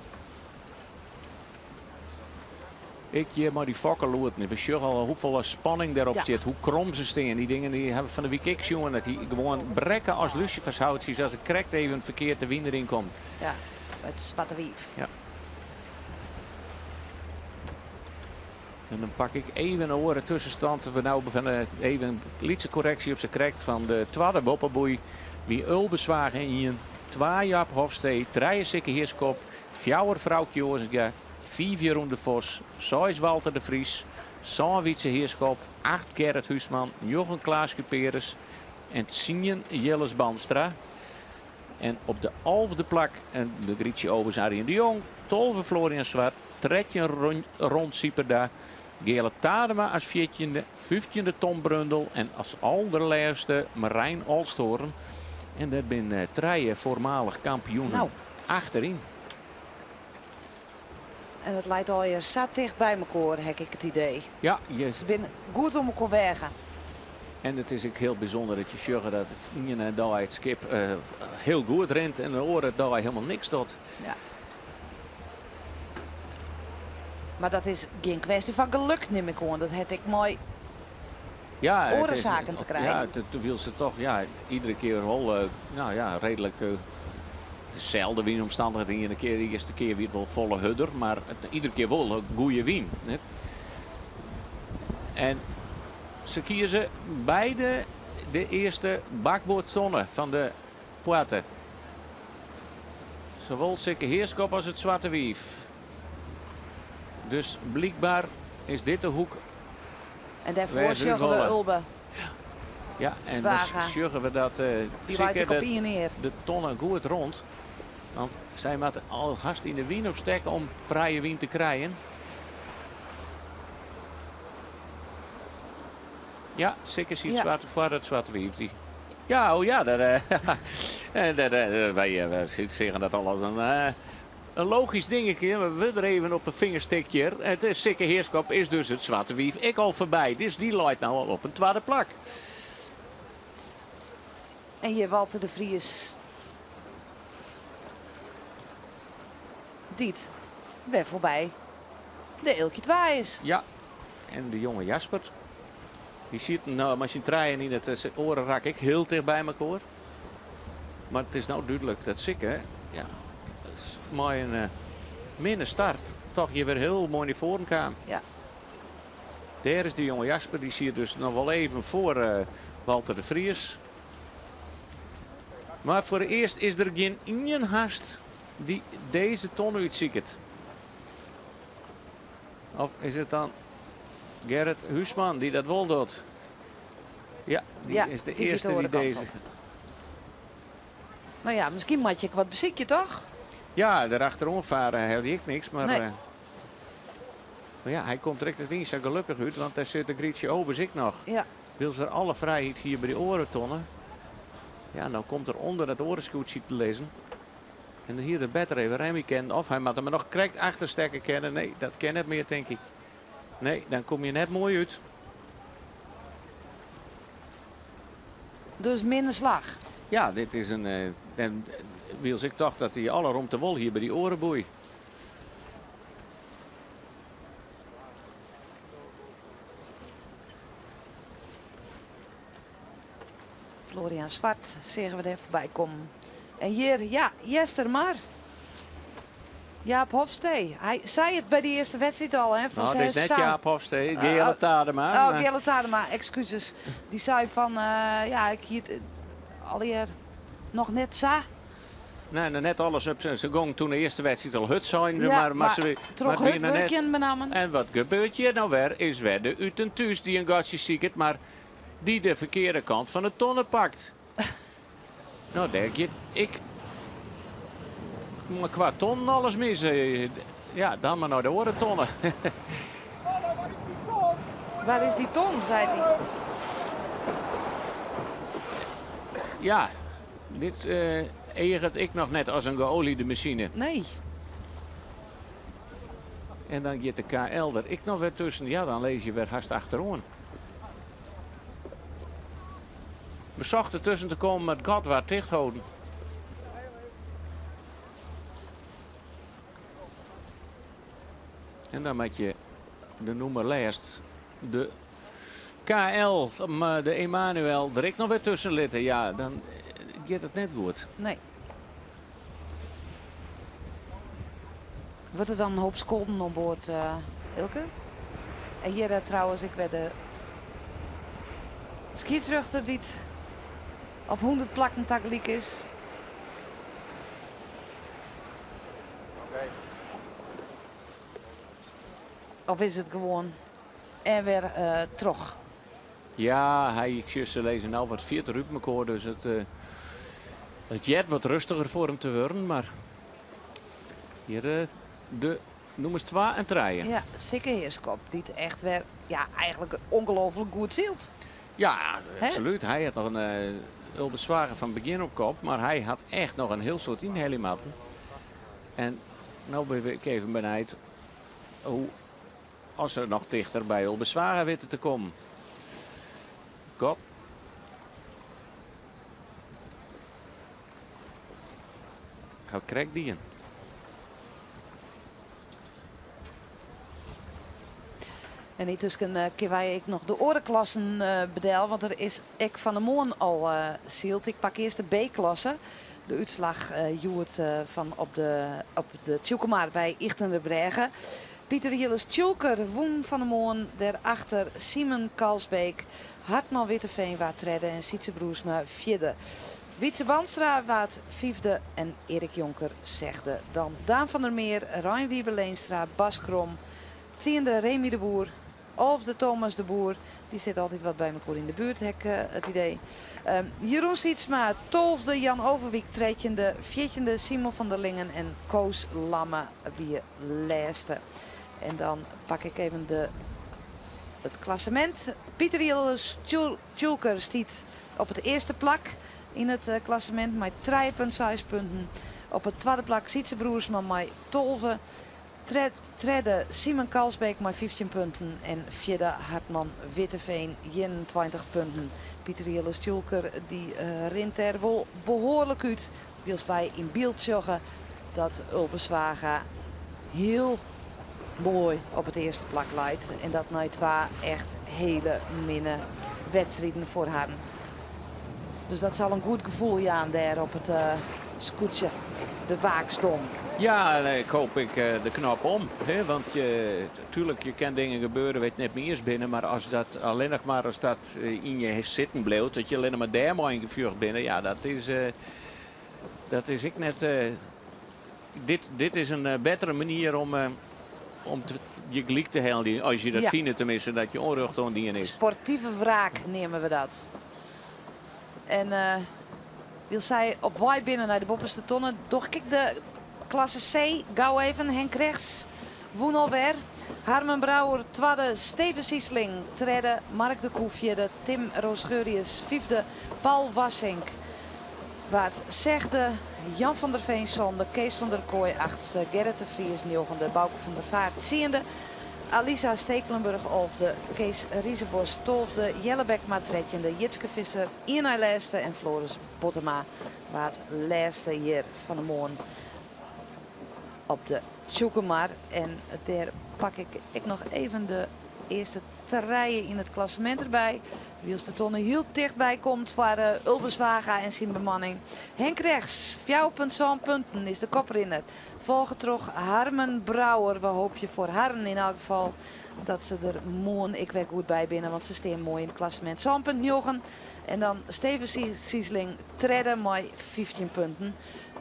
Ek hjir mei dy fokkeloeten. We sjogge al hoefolle spanning dêrop stiet, hoe krom se stean. Dy dingen dy hawwe we fan de wike ek sjoen, dat dy gewoan brekke as lusifershoutsjes as der krekt even ferkeard de wyn deryn komt. Ja, it Swarte Wief. Ja. En dan pak ik even in oare tuskenstand. We nou fan even in lytse korreksje op se krekt fan de twadde boppeboei wie Ulbe Zwaga ien, twa Jaap Hofstee, trije Sikke Heerschop, fjouwer Froukje Ozinga, fiif Jeroen de Vos, seis Walter de Vries, sân Wytse Heerschop, acht Gerrit Huisman, njoggen Klaas Kuperus en tsien Jilles Bandstra. En op de alfde plak de Grietje Overs Arjen de Jong, 12 Florian Zwart, 13 Ron Sieperda, Geale Tadema as fjirtjinde, fyftjinde Tom Brundel en as alderlêste Marijn Olsthoorn. En dêr binne trije foarmalich kampioenen Nou. achteryn. En it leit allegear sa ticht by mekoar, ha ik it idee. Ja, je Se binne goed oan mekoar weage. En it is ek hiel bysûnder dat je sjogge dat it iene dei it skip hiel goed rint en de oare dei hielendal niks docht. Ja. Mar dat is gjin kwestje fan geluk, nim ik oan. Dat hat ek mei Ja, oare it is, saken te krijen. Ja, it wylst se toch, ja, iedere kear wol, nou ja, reedlik deselde wynomstannichheden. De iene kear, de earste kear wie it wol folle hurder, mar iedere kear wol goede wyn. Hè. En se kieze beide de earste bakboardtonne fan de poarte. Sawol Sikke Heerschop as it Swarte Wief. Dus blykber is dit de hoek En dêrfoar wêr se út sjogge we wolle. Ulbe. Ja, en dan Zwaga. sjogge we dat Dy leit Sikke ek op ien ear. de tonne goed rond. Want sy moatte al hast yn de wyn opstekke om frije wyn te krijen. Ja, Sikke siet swart foar it Swarte Wief. Dy Ja, oh ja, dat, eh, dat, eh, wij, eh, wij zeggen dat al als een, een logisch dingetje. We willen er even op een vingerstikje. Het is Sikke Heerskop is dus het Zwarte Wief. Ik al voorbij. Dus die loopt nou al op een tweede plak. En hier Walter de Vries. Diet, weer voorbij. De Eelkje 2 is. Ja, en de jonge Jasper. Die zit nou, maar zijn trein in het zijn oren raak ik heel dicht bij elkaar. Maar het is nou duidelijk dat Sikke, ja, dat is voor mij een minne start. Toch je weer heel mooi naar voren kwam. Ja. Daar is de jonge Jasper, die zie je dus nog wel even voor Walter de Vries. Maar voor het eerst is er geen ien haast die deze ton uitziet. Of is het dan Gerrit Huisman die dat wel doet? Ja, die Ja, is de die gaat eerste de die andere kant deze. op. Nou ja, misschien moet je wat beziekje, toch? Ja, daarachterom varen heb ik niks, maar, Nee. maar ja, hij komt direct het niet zo gelukkig uit, want daar zit de Grietje Obers ik nog. Ja. Wil ze er alle vrijheid hier bij de oren tonnen? Ja, nou komt er onder dat orenscootje te lezen. En hier de better even Remy kennen. Of hij moet hem nog correct achterstekken kennen. Nee, dat ken het meer, denk ik. Nee, dan kom je net mooi uit. Dus minder slag. Ja, dit is een... en Wiels, ik dacht dat hij alle rond de wol hier bij die orenboei. Florian Zwart, zeggen we er even voorbij komen. En hier, ja, Jester maar. Jaap Hofstee. Hij zei het bij die eerste wedstrijd al, hè? Van Nou, dit is zijn net samen- Jaap Hofstee, Gerald Tadema. Oh, maar- Gerald Tadema, excuses. Die zei van, ja, ik hier alweer nog net za. Nee, nou, net alles op zijn gong toen de eerste wedstrijd al hut zijn. Ja, maar, maar ze, toch maar hut winnen net. werken met name. En wat gebeurt hier nou weer? Is weer de Uten Thuis die een gatje ziet, maar die de verkeerde kant van de tonnen pakt. Nou, denk je, ik... Maar qua ton alles mis. Ja, dan maar naar de oren tonnen. Waar is die ton, zei hij. Ja, dit egert ik nog net als een geoliede machine. Nee. En dan gaat de KL er ik nog weer tussen. Ja, dan lees je weer haast achterom. We zochten tussen te komen met God waar dicht houden. En dan met je de noemerlijst, de KL, de Emanuel, er ik nog weer tussen litten. Ja, dan gaat het net goed. Nee. Wordt er dan een hoop skolden aan boord, Ilke? En hier trouwens, ik werd de scheidsrechter die het op 100 plakken tagelijk is. Of is het gewoon en weer terug? Ja, hij, ik zie ze lezen nou wat 40 uur mekaar, dus het jet wat rustiger voor hem te worden, maar hier de noem eens 2 en 3. Ja, Sikke Heerskop, die het echt weer, ja, eigenlijk ongelooflijk goed zielt. Ja, Hè? absoluut. Hij had nog een Ulbe Zwager van begin op kop, maar hij had echt nog een heel soort inhelimatten. En nou ben ik even benijd hoe als ze nog dichter bij Ulbe Zwager weten te komen. Kop. How krijg die in? En intussen keer wij ik nog de orenklassen bedel, want er is ik van de Moon al zielt. Ik pak eerst de B-klasse. De uitslag Joert van op de Tjoekemar bij Ychtenbrêge. Pieter Jilles Tjulker woen van de Moon. Daarachter Simon Kalsbeek, Hartman Witteveen waard tredde en Sietse Broersma vierde. Wietse Bandstra waard vijfde en Erik Jonker zesde. Dan Daan van der Meer, Rijn Wiebe Leenstra, Bas Krom, tiende Remy de Boer, elfde Thomas de Boer. Die zit altijd wat bij elkaar in de buurt, heb ik het idee. Jeroen Sietsma, 12e, Jan Overwiek, tredjende, 14e, Simon van der Lingen en Koos Lamme, wie laatste. En dan pak ik even het klassement. Pieter Jilles Tjoelker stiet op it earste plak yn it klassemint mei 3,6 punten. Op it twadde plak Sytse Broersma mei 12. Tredde Simon Kalsbeek mei 15 punten en fjirde Hartman Witteveen 21 punten. Pieter Jilles Tjoelker dy rint dêr wol behoarlik út, wylst wy yn byld sjogge dat Ulbe Zwaga hiel moai op it earste plak leit. En dat nei twa echt hele minne wedstriden foar harren. Dus dat sil in goed gefoel jaan dêr op it skûtsje, de Waaksdom. Ja, en ik hoop ik de knop om. Hè, want tuurlijk, je kin dingen gebeure wêr't net mear binne, mar as dat allinnich mar as dat yn je sitten bliuwt, dat je allinnich mar dêrmei yn gefjocht binne, ja, dat is ek net. Dit is in bettere manier om je gelyk te heljen, as je dat fine teminsten, dat je ûnrjocht oan dien is. Sportive wraak neame we dat. En wylst sy op wei binne nei de boppeste tonne, doch ik de klasse C gau even. Henk Rechts wûn alwer. Harmen Brouwer twadde, Steven Siesling tredde, Mark de Koe fjirde, Tim Roosgeurius fyfde, Paul Wassink waard sechde, Jan van der Veen sânde, Kees van der Kooi achtste, Gerrit de Vries njoggende, Bauke van der Vaart tsiende, Alisa Stekelenburg alfde, Kees Riezebos tolfde, Jelle Bekma trettjinde, Jitske Visser ien nei lêste en Floris Bottema waard lêste hjir fan 'e moarn op de Tsjûkemar. En dêr pak ik ek noch even de earste trije yn it klassemint derby. Wylst de tonne hiel tichtby komt foar Ulbe Zwaga en syn bemanning. Henk Rechts, 4,7 punten is de koprinner. Folge troch Harmen Brouwer. We hoopje foar harren yn elk gefal dat se der moarn ek wer goed by binne, want se stean moai yn it klassemint. 7,9. En dan Steven Siesling tredde mei 15 punten.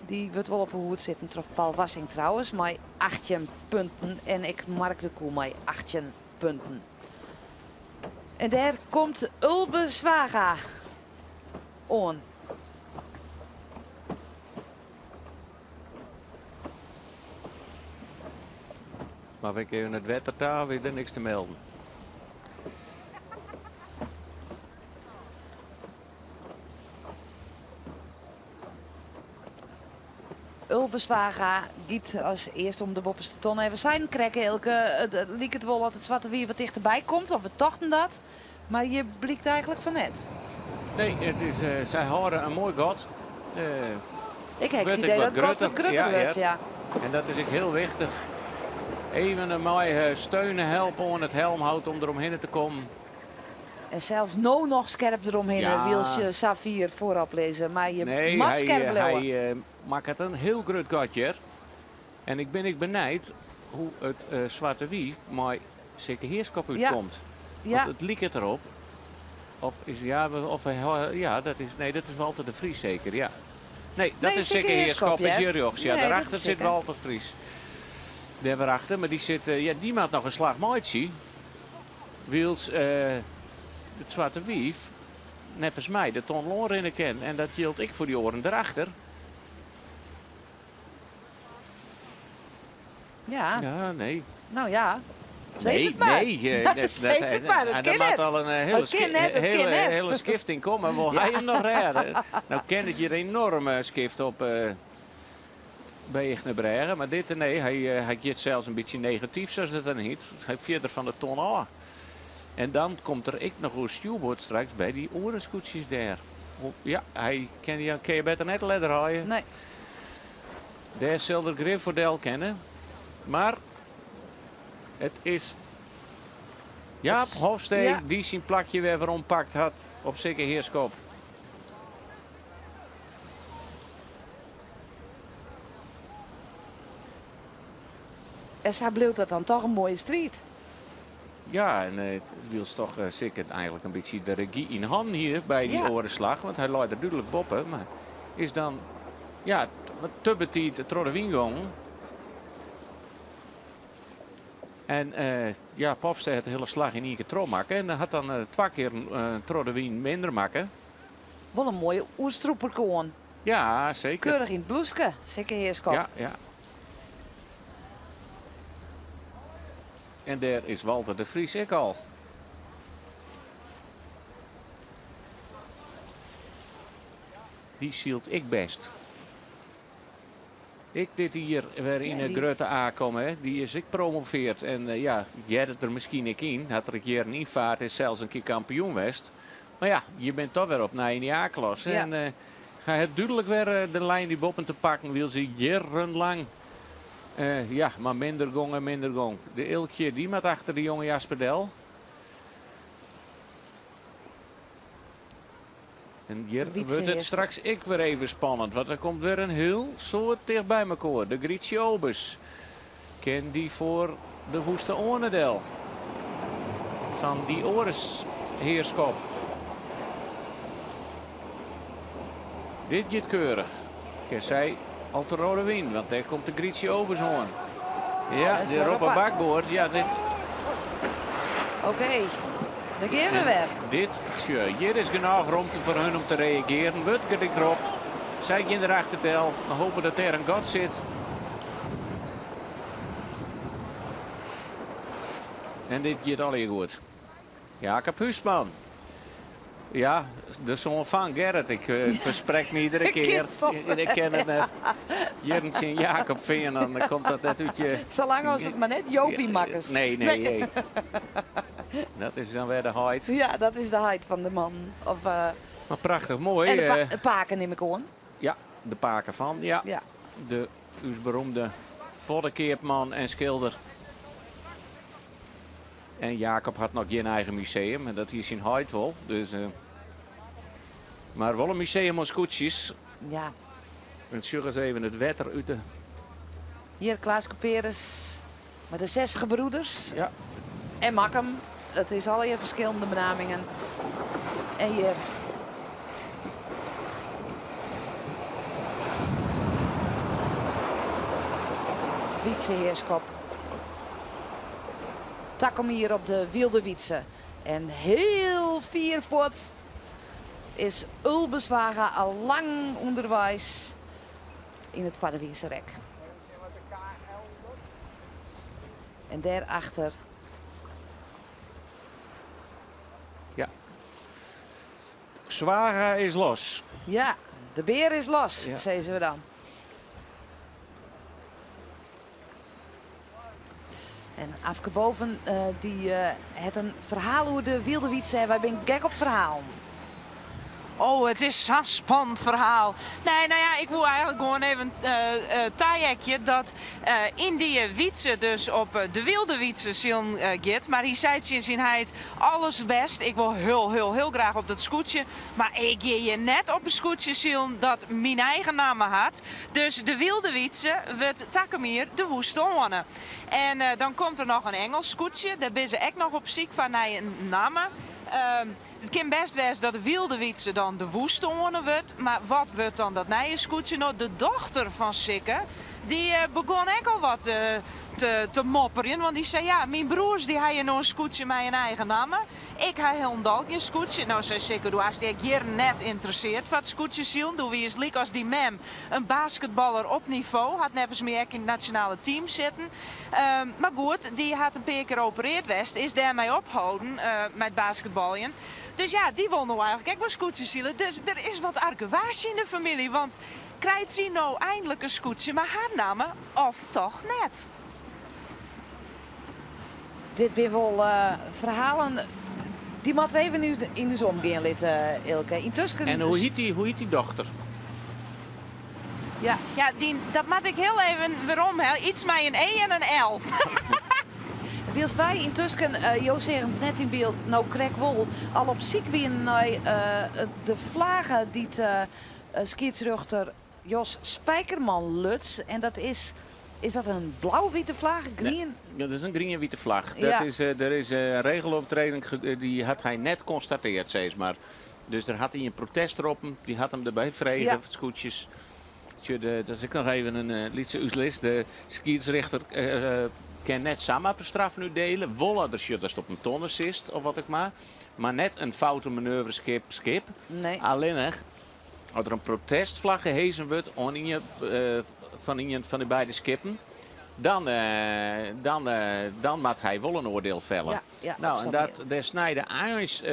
Dy wurdt wol op 'e hoed sitten troch Paul Wassink trouwens mei 18 punten. En ek Mark de Koe mei 18 punten. En dêr komt Ulbe Zwaga oan. Mar ik even it wetter ta, wie der niks te melden. Ulbe Zwaga giet as earste om de boppeste tonne. En we seinen krekt, Eelke, it liket wol oft it Swarte Wief wat tichterby komt, of we tochten dat. Mar hjir blykt eigentlik fan net. Nee, sy hâlde in moai gat. Ik ha it idee dat it gat wat grutter wurdt, ja. En dat is ek hiel wichtich. Even in mei steunen helpe oan it helmhout om deromhinne te kommen. En sels no noch skerp deromhinne, wylst je sa fier foarop lizze. Mar je moat skerp bliuwe. Nee, hy makket in hiel grut gat hjir. En ik bin ek benijd hoe't it Swarte Wief mei Sikke Heerskop útkomt. Want it liket derop. Of is, ja, of, ja, dat is, nee, dat is Walter de Vries seker, ja. Nee, dat is Sikke Heerskop, is hjir rjochts. Ja, dêrachter sit Walter Vries. Dêr wer achter, mar dy sit, ja, dy moat noch in slach meitsje. Wylst it Swarte Wief neffens my de ton oanrinne kin. En dat jildt ek foar dy oaren derachter. Ja. Ja, nee. Nou ja. Sis it mar. Nee, Sis it mar, dat kin Der moat net. al in Dat kin net, dat kin net. hele skifting komme, wol hy him noch rêde? Nou kin it hjir enorm skift op by Echtenerbrêge, mar dit, nee, hy giet sels in bytsje negatyf, sa't it dan hjit. Hy fierder fan de ton ôf. En dan komt der ek noch oer stjoerboard straks by dy oare skûtsjes dêr. Of, ja, hy kin, ja, kin je better net ledder hâlde. Nee. Dêr sil er grif foar del kinne. Mar it is Jaap Hofstee dy't syn plakje wer werompakt hat op Sikke Heerskop. En sa bliuwt dat dan toch in moaie striid. Ja, en it wylst toch Sikke eigentlik in bytsje de regy yn hannen hie by dy oare slach, want hy lei der dúdlik boppe, mar is dan ja, te betiid troch de wyn gongen. En ja, Hofstee hat de hiele slach yn ien kear trochmakke en hat dan twa kear troch de wyn minder makke. Wol in moaie oerstrûper oan. Ja, seker. Keurich yn it bloeske, Sikke Heerskop. Ja, ja. En dêr is Walter de Vries ek al. Dy sylt ek bêst. Ek dit jier wer yn de grutte A komme. Hè. Dy is ek promoveard. En ja, heart der miskien ek yn. Hat der ek jierren yn faard, is sels in kear kampioen west. Mar ja, je binne toch wer opnij yn dy A-klasse. En hy hat dúdlik wer de lijn dy boppen te pakken. Wylst se jierrenlang ja, mar minder gong en minder gong. De Eelkje, dy moat achter de jonge Jasper del. En hjir wurdt it straks ek wer even spannend, want der komt wer in hiel soad ticht by mekoar. De Grietje Obes kin dy foar de Woeste Oane del fan dy oare Heerschop. Dit giet keurich. Kin sy al te rode wyn, want dêr komt de Grietje Obes oan. Ja, de roppe bakboard. Ja, dit. Oké, dêr gean we wer. Dit, sjoch, hjir is genôch romte foar hun om te reagearjen. Wurdt gedropt. Sy gean der achter del. We hoopje dat dêr in gat sit. En dit giet allegear goed. Jacob Huisman. Ja, de soan fan Gerrit. Ik fersprek my iedere kear. Ik ken it net. Jierren tsjin Jacob fearn, dan komt dat net út je. Salang as it mar net Jopie makkest. Nee, nee, nee. Dat is dan wer de heit. Ja, dat is de heit fan de man. Of, Mar prachtich moai. En de, pa pake nim ik oan. Ja, de pake fan, ja. De ús beroemde foddekeapman en skilder. En Jacob hat noch gjin eigen museum en dat hie syn heit wol. Dus, mar wol in museum oan skûtsjes. En sjoch ris even it wetter út de. Hjir Klaas Couperus mei de Zes Gebroeders. En Makkum. Dat is allegear ferskillende benamingen. En hjir. Wytse Heerschop. Takom jier op de Wylde Wytse. En hiel fier fuort is Ulbe Zwaga al lang ûnderweis yn it foarderwynse rek. En dêrachter. Ja. Zwaga is los. Ja, de bear is los, sizze we dan. En Afke Boven dy hat in ferhaal oer de Wylde Wytse en wy binne gek op ferhalen. Oh, it is sa'n spannend ferhaal. Nee, no ja, ik woe eigenlik gewoan even taheakje dat yn dy Wytse dus op de Wylde Wytse silen giet. Mar hy sei tsjin syn heit, alles bêst, ik wol hiel, hiel, hiel graach op dat skûtsje, mar ik gean hjir net op in skûtsje silen dat myn eigen namme hat. Dus de Wylde Wytse wurdt takom jier de Woeste Oane. En dan komt der noch in Ingelsk skûtsje. Dêr binne se ek noch op syk foar nei in namme. It kin bêst wêze dat de Wylde Wytse dan de Woeste Oane wurdt. Mar wat wurdt dan dat nije skûtsje no? De dochter fan Sikke, dy begûn ek al wat te mopperjen. Want dy sei, ja, myn broers dy ha hjir no in skûtsje mei in eigen namme. Ik ha hielendal gjin skûtsje. No, sei Sikke, do hast dy ek jierren net ynteresseard foar it skûtsjesilen. Do wiest lykas dyn mem in basketballer op nivo. Hat neffens my ek yn it nasjonale team sitten. Mar goed, dy hat in pear kear opereard west, is dêrmei opholden mei it basketbaljen. Dus ja, dy wol no eigenlik ek wol skûtsjesile. Dus der is wat argewaasje yn de famylje, want krijt sy no eindlik in skûtsje mei har namme of toch net? Dit binne wol ferhalen dy moatte we even yn ús omgean litte, Eelke. Yntusken. En hoe hjit dy, hoe hjit dy dochter? Ja. Ja, dy, dat moat ik hiel even werom helje. Iets mei in E en in L. Wylst wy yntusken, jo seagen it net yn byld, no krekt wol, al op syk wienen nei de flage dy't skiedsrjochter Jos Spijkerman luts. En dat is, is dat in blau-wite flage, grien? Nee, dat is in grien-wite flage. Dat is, der is in regelovertreding, dy hat hy net konstatearre, sis mar. Dus der hat ien protest roppen, dy hat him derby frege, it skûtsjes. Sjoch, dat is ek noch even in lytse útlis. De skiedsrjochter kin net samar straffen útdiele. Wol as er sjocht datst op in tonne sitst of wat ek mar. Mar net in foute manoeuvre skip, skip. Nee. Allinnich as der in protestflagge hezen wurdt oan ien fan ien fan de beide skippen, Dan, dan, dan moat hy wol in oardiel felle. Ja, ja, Nou, en dat, dêr snijde eins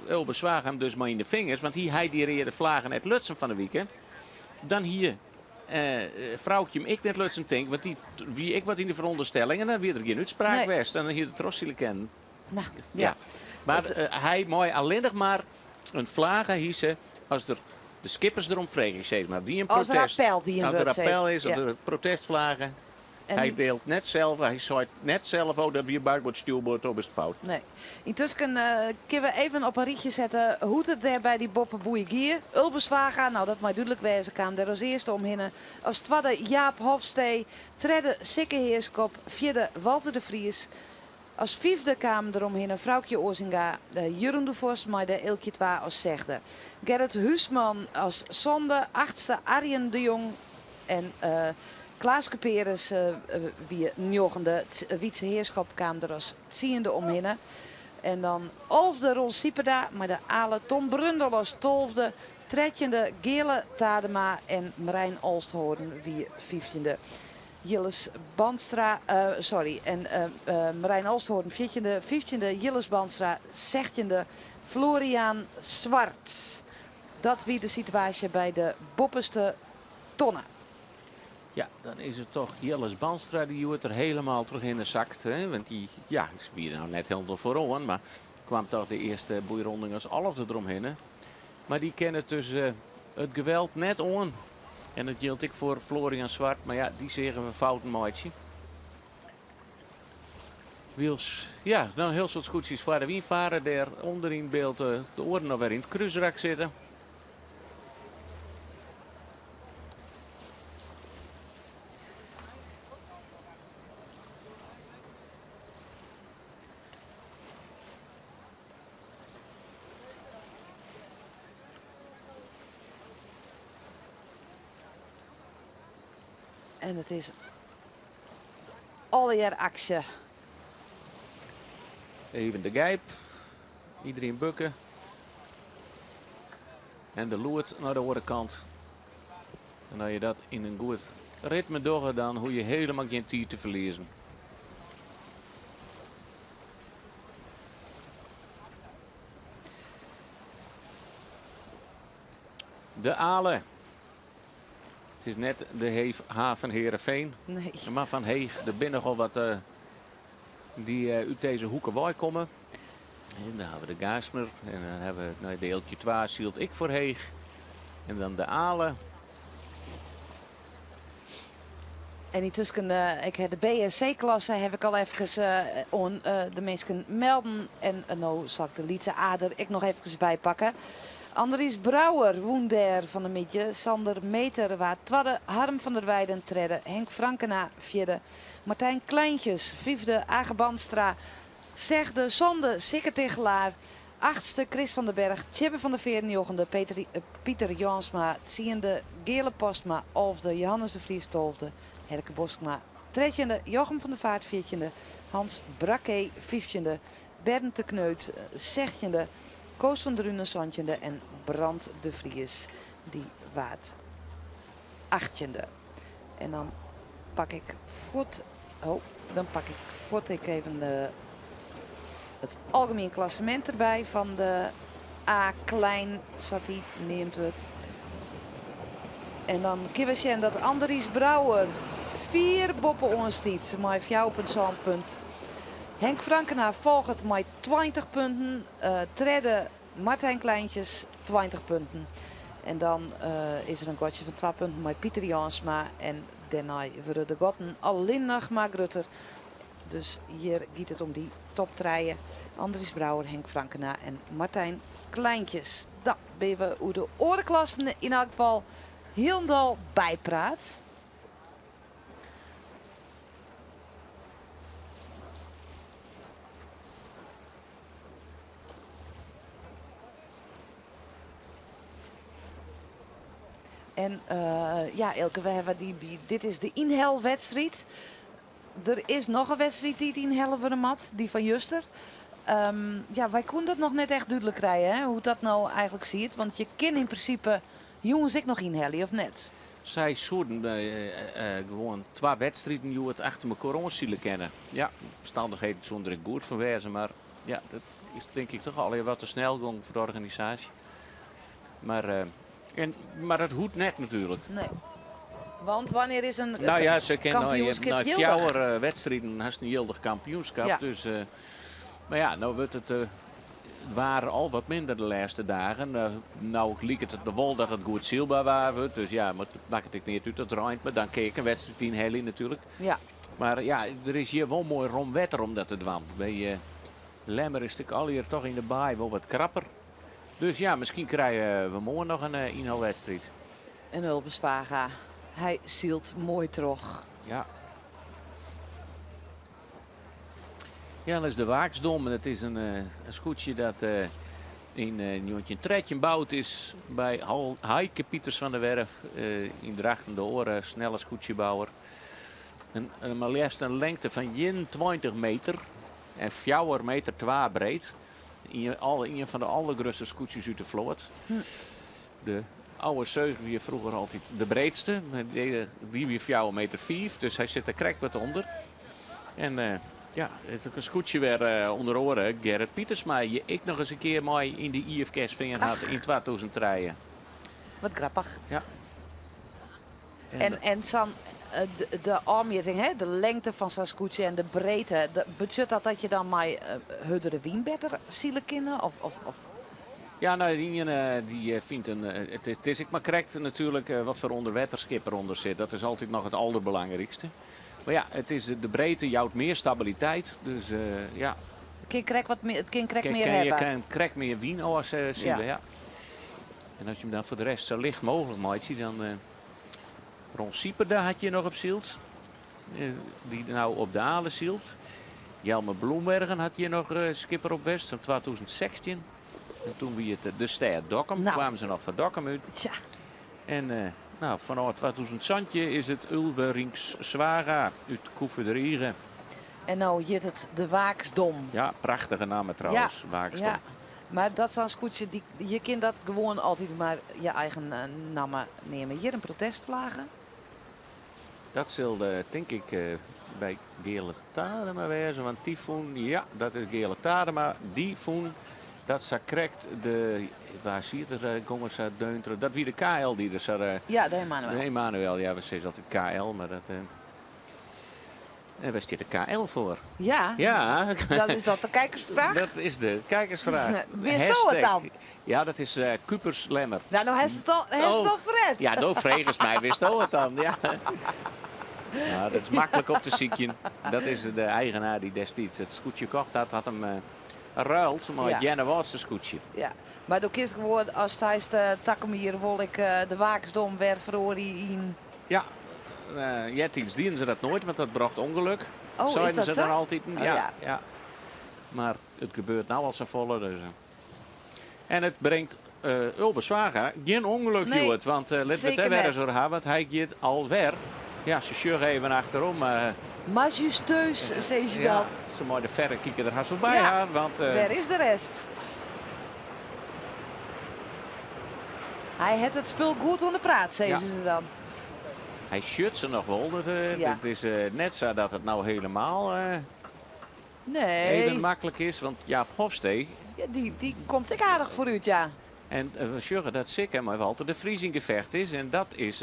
Ulbe Zwaga him dus mei yn de fingers, want hie hy dy reade flaggen net lutsen fan 'e wike, dan hie Froukje him ek net lutsen, tink, want dy wie ek wat yn de ferûnderstelling en dan wie der gjin útspraak west en dan hie er trochsile kinnen. Nou, ja. ja. Mar hy mei allinnich mar in flage hise as der de skippers derom freegje, sis mar. Dy in As der protest. appel dien As der wurdt, appel is, as ja. der protestflage. En Hy deelt net sels, hy seit net sels, oh dat wie backboard stuurboard, op is it fout. Nee. Yntusken kinne we even op in rychje sette hoe't it dêr by dy boppeboei gie. Ulbe Zwaga, nou dat mei dúdlik wêze, kaam dêr as earste omhinne. As twadde Jaap Hofstee, tredde Sikke Heerschop, fjirde Walter de Vries. As fyfde kaam der omhinne Froukje Oazinga, Jeroen de Vos mei de Eelkje twa as sechde, Gerrit Huisman as sânde, achtste Arjen de Jong en Klaas Kuperus wie njoggende. Wytse Heerschop kaam der as tsiende omhinne. En dan alfde Ron Sieperda mei de Ale Tom Brundel as tolfde, trettjinde Geale Tadema en Marijn Olsthoorn wie fyftjinde. Jilles Bandstra, sorry, en Marijn Olsthoorn fjirtjinde, fyftjinde Jilles Bandstra, sechtjinde Floriaan Zwart. Dat wie de situaasje by de boppeste tonne. Ja, dan is it toch Jilles Bandstra dy't hjoed der helemaal trochhinne sakt. Hè? Want dy, ja, wie no net hielendal foaroan, mar kwam toch de earste boeironding as alfde deromhinne. Mar dy kin it dus it geweld net oan. En dat jildt ek foar Florian Zwart, mar ja, dy seagen we fouten meitsjen. Wylst, ja, dan hiel soad skûtsjes foar de wyn fare, dêr ûnder yn byld de oaren noch wer yn it krúsrak sitte. En it is allegear aksje. Even de gijp. Iedereen bukken. En de loert nei de oare kant. En as je dat yn in goed ritme dogge, dan hoege je helemaal gjin tiid te ferliezen. De Ale. It is net de Heef Haven Heerenveen. Nee. Mar fan Heech, der binne nochal wat dy't út dizze hoeke wei komme. En dan hawwe we de Gaastmer en dan hawwe we nei de Eelkje 2 sylt ek foar Heech. En dan de Ale. En yntusken, ik ha de B en C-klasse haw ik al efkes oan de minsken melden. En no sil ik de lytse A der ek noch efkes by pakke. Andries Brouwer wûn dêr fan 'e middei. Sander Meeter waard twadde, Harm van der Weijden tredde, Henk Frankena fjirde, Martijn Kleintjes fyfde, Age Bandstra sechde, sânde Sikke Tichelaar, achtste Chris van der Berg, Tjibbe van der Veer njoggende, Pieter Jansma tsiende, Geale Postma alfde, Johannes de Vries tolfde, Herke Boskma trettjinde, Jochem van der Vaart fjirtjinde, Hans Brakke fyftjinde, Bernd de Kneut sechtjinde, Koos van Drunen santjinde en Brand de Vries dy waard achttjinde. En dan pak ik fuort, oh, dan pak ik fuort ek even de, it algemien klassemint derby fan de A klein, sa't dy neamd wurdt. En dan kinne we sjen dat Andries Brouwer fier boppe-oan stiet mei 4,7 punt. Henk Frankena folget mei 20 punten. Tredde Martijn Kleintjes, 20 punten. En dan is der in gatsje fan 2 punten mei Pieter Jansma. En dêrnei wurde de gatten allinnich mar grutter. Dus hjir giet it om dy top trije. Andries Brouwer, Henk Frankena en Martijn Kleintjes. Dan binne we oer de oare klassen yn elk gefal hielendal bypraat. En ja, Eelke, we hawwe dy, dy, dit is de ynhelwedstriid. Der is noch in wedstriid dy't ynhelle wurde moat, dy fan juster. Ja, wy koene dat noch net echt dúdlik krije, hè, hoe't dat no eigenlik siet. Want je kinne yn prinsipe jûns ek noch ynhelje, of net? Sy soenen gewoan twa wedstriden hjoed achter mekoar oansile kinne. Ja, omstannichheden soenen der ek goed foar wêze, mar ja, dat is tink ik toch allegear wat te snel gong foar de organisaasje. Mar, en, mar dat hoecht net natuerlik. Nee. Want wannear is in Nou ja, se kin nei, kampioenskip nei jildich? fjouwer wedstriden hast in jildich kampioenskip. Ja. Dus, mar ja, no wurdt it waar al wat minder de lêste dagen. No liket it wol dat it goed sylber waar wurdt. Dus ja, mar it makket ek neat út dat it reint. Mar dan kin ik in wedstriid ynhelje natuerlik. Ja. Mar ja, der is hjir wol moai rom wetter om dat te dwaan. By Lemmer is it allegear toch yn de baai wol wat krapper. Dus ja, miskien krije we moarn noch in ynhelwedstriid. En Ulbe Zwaga, hy sylt moai troch. Ja. Ja, dat is de Waaksdom. Dat is in skûtsje dat yn 1913 boud is by Heike Pieters van der Werf yn Drachten, de oare snelle skûtsjebouwer. In mar leafst in lengte fan 21 meter en fjouwer meter twa breed. Ien fan de aldergrutste skûtsjes út de float. De oude Zeug wie froeger altyd de breedste, mar dy wie fjouwer meter fiif, dus hy sit der krekt wat ûnder. En ja, it is ek in skûtsje wêr ûnder oare Gerrit Pietersma je ek noch ris in kear mei yn de IFKS fearn hat yn 2003. Wat grappich. Ja. En, en sa'n de ôfmjitting, hè, de lengte fan sa'n skûtsje en de breedte, betsjut dat dat je dan mei hurdere wyn better sile kinne? Of, of, of? Ja, nou, de iene die fynt in, it is ek mar krekt natuerlik wat foar ûnderwetterskip derûnder sit. Dat is altyd noch it alderbelangrykste. Mar ja, it is, de breedte jout mear stabiliteit. Dus ja. It kin krekt wat mear, it kin krekt mear Je hawwe. kin krekt mear wyn ôfsile, Ja. ja. En as je him dan foar de rest sa licht mooglik meitsje, dan Ron Sieperda hat hjir noch op syld. Dy't no op de Ale sylt. Jelmer Bloembergen hat hjir noch skipper op west fan 2016. En toen wie it de stêd Dokkum. Nou. Kwamen se noch foar Dokkum út. Tja. En nou, fanôf 2017 is it Ulbe Rienks Zwaga út Koeverderige. En no hjit it de Waaksdom. Ja, prachtige namme trouwens, Ja, Waaksdom. ja. Mar dat sa'n skûtsje, dy, je kin dat gewoan altyd mar je eigen namme neame. Hjir in protestflage. Dat sil, tink ik, by Geale Tadema wêze, want dy fûn, ja, dat is Geale Tadema, dy fûn dat sa krekt de, waar siet er, gongen sa deuntere, dat wie de KL dy't der sa... Ja, de Emanuel. De Emanuel, ja, we sizze altyd KL, mar dat... En wêr stiet de KL foar? Ja, Ja. dat is dat de kijkersvraag? Dat is de kijkersvraag. Wist do it Hashtag. dan? Ja, dat is Kupers Lemmer. Nou, no hast it al, hast it Oh. al ferret. Ja, do fregest my, wist do it dan? Ja. Nou, dat is maklik op te sykjen. Dat is de eigenaar dy't destiids it skûtsje kocht hat, hat him ruild mei it Ja. Earnewâldster skûtsje. Ja, mar do kinst gewoan as seist takom jier wol ik de Waaksdom wer feroarje yn. Ja, eartiids dienen se dat noait, want dat brocht ûngelok. Oh, is Seiden dat se sa? dan altyd. Oh, Ja, ja. ja. Mar it gebeurt no al safolle. Dus. En it bringt Ulbe Zwaga gjin ûngelok Nee, hjoed, want litte we it zeker dêr wer net. ris oer ha, want hy giet alwer. Ja, se sjogge even achterom. Majestueus, sizze se Ja, dan. se mei de ferrekiker der hast foarby Ja, ha, want wêr is de rest? Hy hat it spul goed oan de praat, sizze Ja. se dan. Hy sjocht se noch wol. Dat Ja. it is net sa dat it no hielendal Nee. even maklik is, want Jaap Hofstee... Ja, dy komt ek aardich foarút, ja. En we sjogge dat Sikke mei Walter de Vries yn gefecht is. En dat is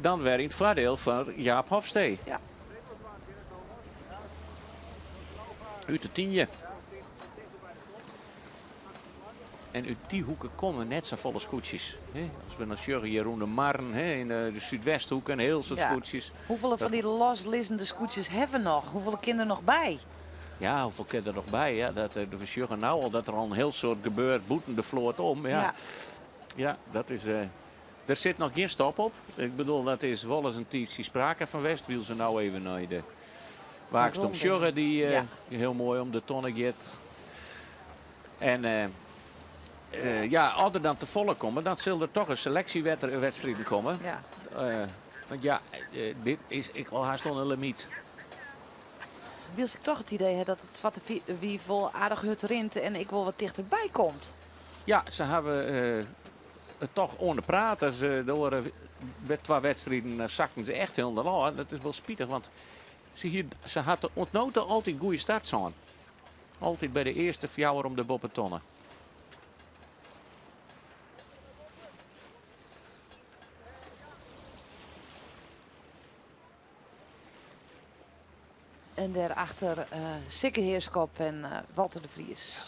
dan wer yn it foardiel fan Jaap Hofstee. Ja. Ut de Tynje. En út dy hoeke komme net safolle skûtsjes. Hè? As we dan sjogge hjir rûn de Marren, hè, yn de Súdwesthoeke, in hiel soad Ja. skûtsjes. Hoefolle fan dy loslizzende skûtsjes hawwe we noch? Hoefolle kinne der noch by? Ja, hoefolle kinne der noch by? Ja, dat we sjogge no al dat der al in hiel soad gebeurt bûten de float om. Ja. Ja. Ja, dat is, der sit noch gjin stop op. Ik bedoel, dat is wolris in tiidsje sprake fan west. Wylst se no even nei de Waaksdom Ronde. sjogge, dy Ja. hiel moai om de tonne giet. En ja, as der dan te folle komme, dan sil der toch in seleksjewedstriid komme. Ja. Want ja, dit is ek al hast oan de limyt. Wylst ik toch it idee ha dat it Swarte Wief wol aardich hurd rint en ek wol wat tichterby komt. Ja, se hawwe toch oan de praat. As de oare twa wedstriden sakten se echt hielendal ôf. Dat is wol spitich, want se hie, se hat oant no ta altyd goede starts hân. Altyd by de earste fjouwer om de boppetonne. En dêrachter Sikke Heerschop en Walter de Vries.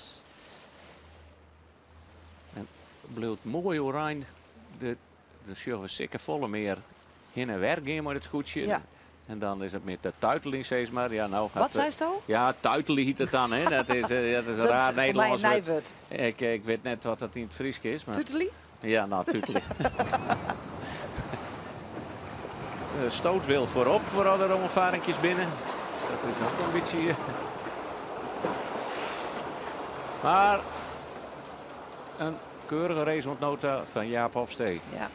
En bliuwt moai oerein. De, dan sjogge we Sikke folle mear hinne en wer gean mei it skûtsje. Ja. En dan is it mear de tuiteling, sis mar. Ja, no Wat seisto? Ja, tuiteling hjit it dan. Hè. Dat is, dat is in Dat raar is foar my in Nederlânsk nij wurd. wurd. Ik wit net wat dat yn it Frysk is. Mar... Tutelie? Ja, no, tutelie. Stoot wil voorop foar al de oanfarinkjes binne. Dat is noch in bytsje. Mar in keurige race oant no ta fan Jaap Hofstee. Ja.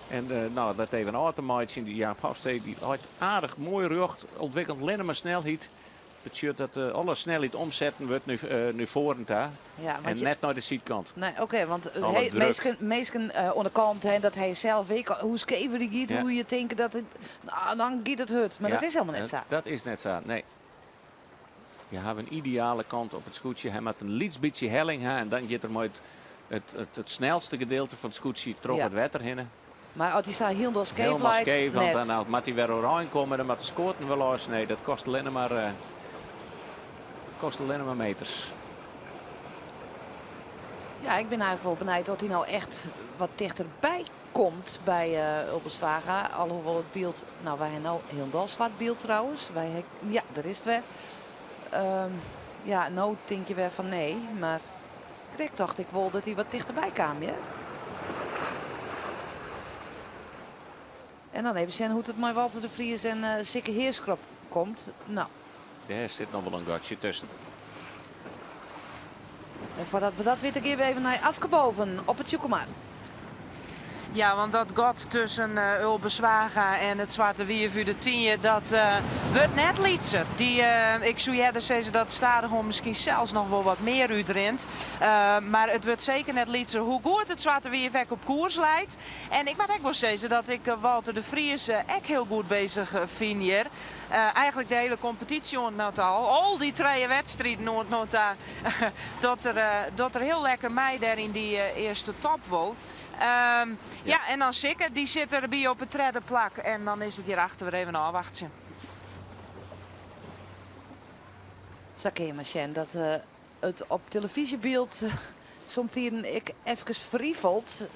En uh, no, dat even ôf te meitsjen, dy Jaap Hofstee dy leit aardich moai rjocht, ûntwikkelt allinnich mar snelheid. Betsjut dat alle snelheid omsetten wurdt nu, nei foaren ta Ja, want en je- net nei de sydkant. Nee, oké, want Alle hey, druk. minsken, minsken oan de kant, hè, dat hy sels ek, hoe skever dy giet, Ja. hoe je tinke dat it, nou, dan giet it hurd. Mar Ja, dat is helemaal net sa. Dat is net sa, nee. Je hawwe in ideale kant op it skûtsje. Hy moat in lyts bytsje helling ha en dan giet er mei it, it, it, it snelste gedeelte fan it skûtsje troch Ja. it wetter hinne. Mar as hy sa hielendal skeef Hielendal leit, skeef, want net. dan moat hy wer oerein komme, dan moat de skoaten wer los. Nee, dat kostet allinnich mar, eh, kostet allinnich mar meters. Ja, ik bin eigentlik wol benijd oft hy no echt wat tichterby komt by uh, Ulbe Zwaga. Alhoewol it byld, no wy ha no hielendal swart byld trouwens. Wy ha, ja, dêr is it wer. Ja, no tink je wer fan nee, mar krekt tocht ik wol dat hy wat tichterby kaam, ja. En dan even sjen hoe't it mei Walter de Vries en uh, Sikke Heerschop komt. No. Dêr sit noch wol in gatsje tusken. En foardat we dat witte, gean we even nei Afke Boven op it Tsjûkemar. Ja, want dat gat tusken uh, Ulbe Zwaga en it Swarte Wief út De Tynje, dat uh, wurdt net lytser. Dy, uh, ik soe earder sizze dat stadichoan miskien sels noch wol wat mear útrint. Mar it wurdt seker net lytser hoe goed it Swarte Wief ek op koers leit. En ik moat ek wol sizze dat ik Walter de Vries ek hiel goed beuzich fyn hjir. Eigenlik de hiele kompetysje oant no ta al. Al dy trije wedstriden oant no ta. Dat er, dat er hiel lekker mei dêr yn dy earste top wol. Ja, en dan Sikke, dy sit derby op it tredde plak. En dan is it hjirachter wer even ôfwachtsjen. Sa kinne je mar sjen dat it op telefyzjebyld somtiden ek efkes ferrifelt.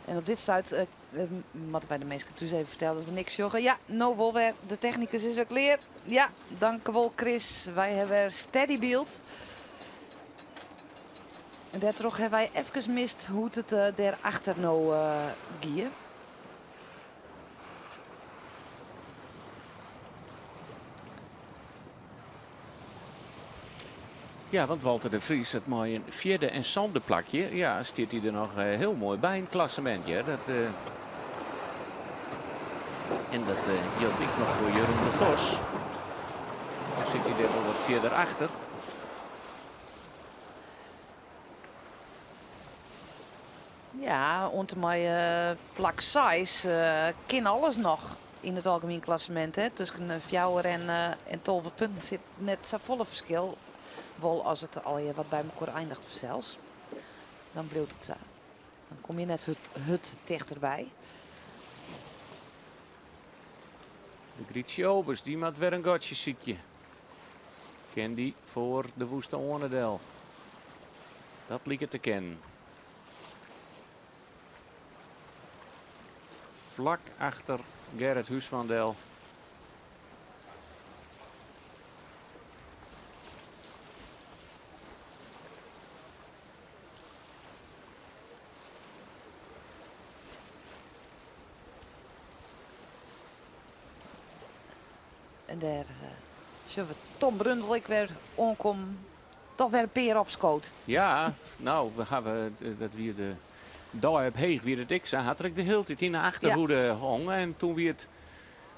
En op dit stuit moatte wy de minsken thús even fertelle dat we niks sjogge. Ja, no wol wer. De technikus is wer klear. Ja, dankewol Chris. Wy hawwe wer steady byld. En dêrtroch hawwe wy efkes mist hoe't it dêrachter no gie. Ja, want Walter de Vries hat mei in fjirde en sânde plakje, ja, stiet hy der noch hiel moai by yn it klassemint. Ja, dat, en dat jildt ek noch foar Jeroen de Vos. Dan sit hy dêr wol wat fierder achter. Ja, oant en mei plak seis kin alles noch yn it algemien klassemint. Hè. Tusken fjouwer en 12 punten sit net safolle ferskil. Wol as it allegear wat by mekoar einiget fansels. Dan bliuwt it sa. Dan komme je net hurd, hurd tichterby. De Grietje Obers, dy moat wer in gatsje sykje. Kin dy foar de Woeste Oane del? Dat liket te kinnen. Flak achter Gerrit Huisman del. En dêr sjogge we Tom Brundel ek wer oankommen. Toch wer in pear opskood. Ja, no, we hawwe, dat wie de dei op Heech, wie it ek sa. Hat er ek de hiele tiid yn de achterhoede hongen. En doe wie it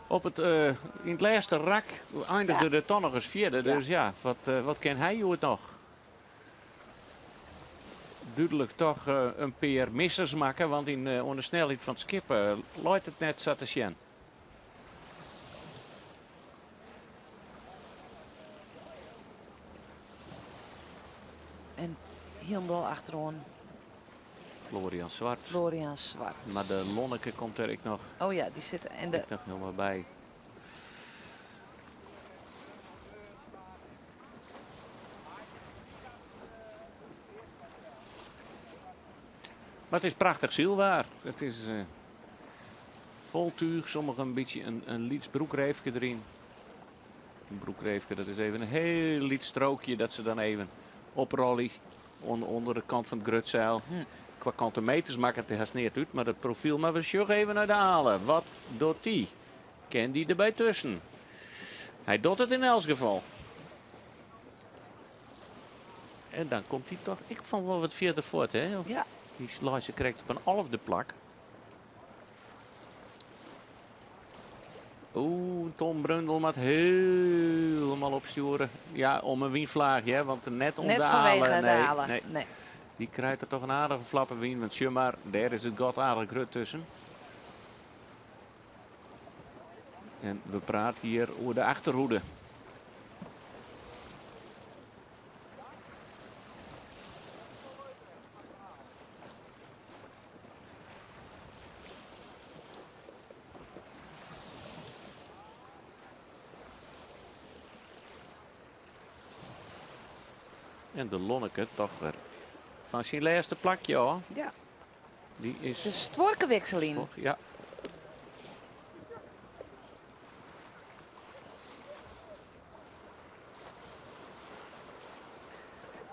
op it, yn it lêste rak einige er toch noch ris fjirde. Dus ja, wat kin hy hjoed noch? dúdlik toch in pear missers makke, want yn, oan de snelheid fan it skip leit it net sa te sjen. En hielendal achteroan. Florian Zwart. Florian Zwart. Mar de Lonneke komt der ek noch. Oh ja, dy sit en de. Ek noch hielendal by. Mar it is prachtich sylwaar. It is uh, fol túch, sommige in bytsje in lyts broekreefke deryn. In broekreefke, dat is even in hiel lyts strookje dat se dan even oprolje oan de kant fan it grutseil. Kwa kante meters makket it hast neat út, mar it profyl. Mar we sjogge even nei de Ale. Wat docht dy? Kin dy derby tusken? Hy docht it yn elts gefal. En dan komt hy toch ek fan wol wat fierder fuort, hè? Ja. Dy leit se krekt op in alfde plak. Oeh, Tom Brundel moat hielendal opstjoere. Ja, om in wynflaachje, hè, want net om Net de fanwege Ale. de Nee, Ale. nee. Nee. Dy krijt der toch in aardige flappe wyn, want sjoch mar, dêr is it gat aardich grut tusken. En we prate hjir oer de achterhoede. En de Lonneke toch wer fan syn lêste plakje ôf. Ja. Dy is De stuorkewikseling. Toch, ja.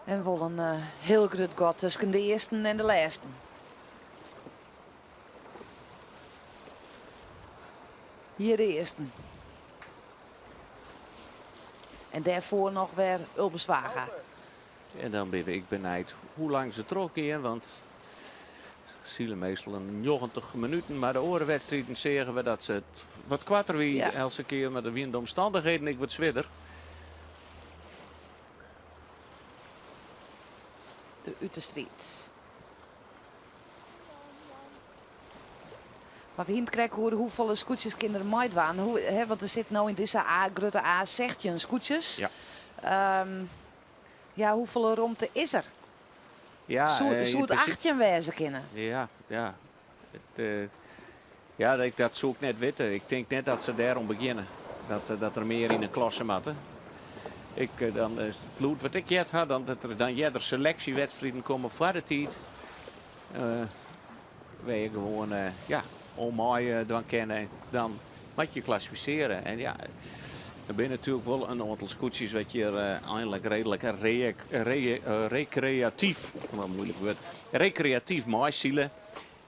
En wol in hiel grut gat tusken de earsten en de lêsten. Hjir de earsten. En dêrfoar noch wer Ulbe Zwaga. En dan bin ik benijd hoe lang se trochgean, want sile meastal in 90 minuten, mar de oare wedstriden seagen we dat se it wat koarter wie eltse kear, mar der wiene de omstannichheden ek wat swierder. De út de striid. Mar we hiene it krekt oer hoefolle skûtsjes kinne der meidwaan. Hoe, hè, want der sit no yn dizze A, grutte A 16 skûtsjes. Ja, hoefolle romte is der? Ja, Soe in it prinsipe 18 wêze kinne? Ja, ja. It, ja, dat soe ik net witte. Ik tink net dat se dêrom begjinne. Dat der mear yn 'e klasse moatte. Ik, dan is it lûd wat ik heard ha, dan, dat der dan earder seleksjewedstriden komme foar de tiid. Wêr je gewoan ja, om mei dwaan kinne. Dan moat je klassifisearje. En ja, der binne natuerlik wol in oantal skûtsjes wat hjir einlik reedlik rekreatyf, wat in muoilik wurd, rekreatyf meisile.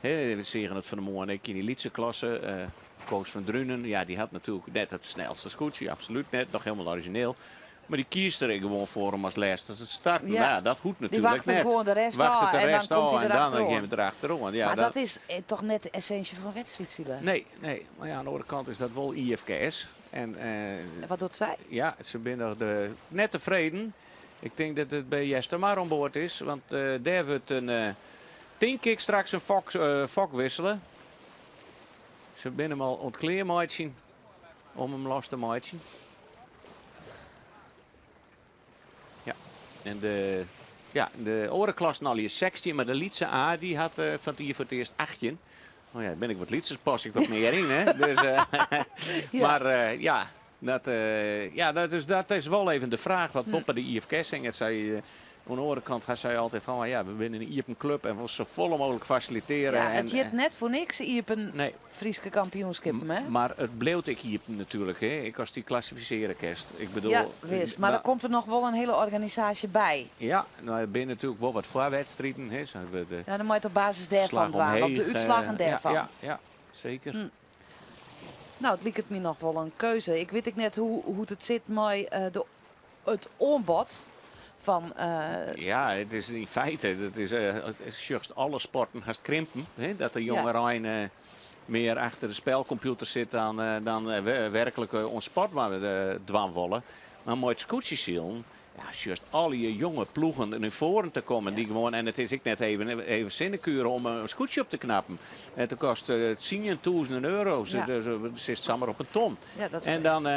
We seagen it fan 'e moarn ek yn dy lytse klasse. Koos van Drunen, ja, dy hat natuerlik net it snelste skûtsje, absolút net, noch hielendal orizjineel. Mar dy kiest der ek gewoan foar om as lêste te starten. Ja, dat hoecht Dy natuerlik wachtet net. gewoan de rest Wachtet ôf de en dan rest komt ôf hy en dan derachteroan. gean we derachteroan. Ja, Mar dat dat is toch net de essinsje fan wedstriidsilen? Nee, nee. Mar ja, oan de oare kant is dat wol IFKS. En, En wat docht sy? Ja, se binne noch net tefreden. Ik tink dat it by Eastermar oan board is, want dêr wurdt in, tink ik, straks in fok wissele. Se binne him al oan it klearmeitsjen om him los te meitsjen. Ja, en de, ja, de oare klassen al is 16, mar de lytse A dy hat fan it jier foar it earst 18. Oh ja, bin ik wat lytser, pas ik wat mear yn, hè? Dus, Mar ja, dat, ja, dat is wol even de fraach wat boppe de IFKS hinget. Sy, oan de oare kant ha sy altyd oh ja, we binne in iepen klup en wol safolle mooglik fasilitearje. Ja, en, it hjit net foar niks iepen Nee. Fryske kampioenskippen, hè? Mar it bliuwt ek iepen natuerlik, hè? Ek ast dy klassifisearje kinst. Ik bedoel, Ja, wis. Mar der komt der noch wol in hiele organisaasje by. Ja, no, der binne natuerlik wol wat foarwedstriden, hè? Sa we de Ja, dan moat op basis dêrfan slach dwaan, op de omheech, útslaggen dêrfan. Ja, ja, seker. No, it liket my noch wol in keuze. Ik wit ek net hoe't it sit mei it oanbod fan. Ja, it is yn feite, dat is, it is, sjochst alle sporten hast krimpen, hè? Dat de jongerein mear achter de spelkompjûter sit dan werklik oan sport mar dwaan wolle. Mar mei it skûtsjesilen Ja, sjochst allegear jonge ploegen nei foaren te kommen. Dy gewoan, en it is ek net even, even sinekuere om in skûtsje op te knappen. It kostet tsientûzenen euro's. Ja. Dus sitst samar op in ton. Ja, dat En dan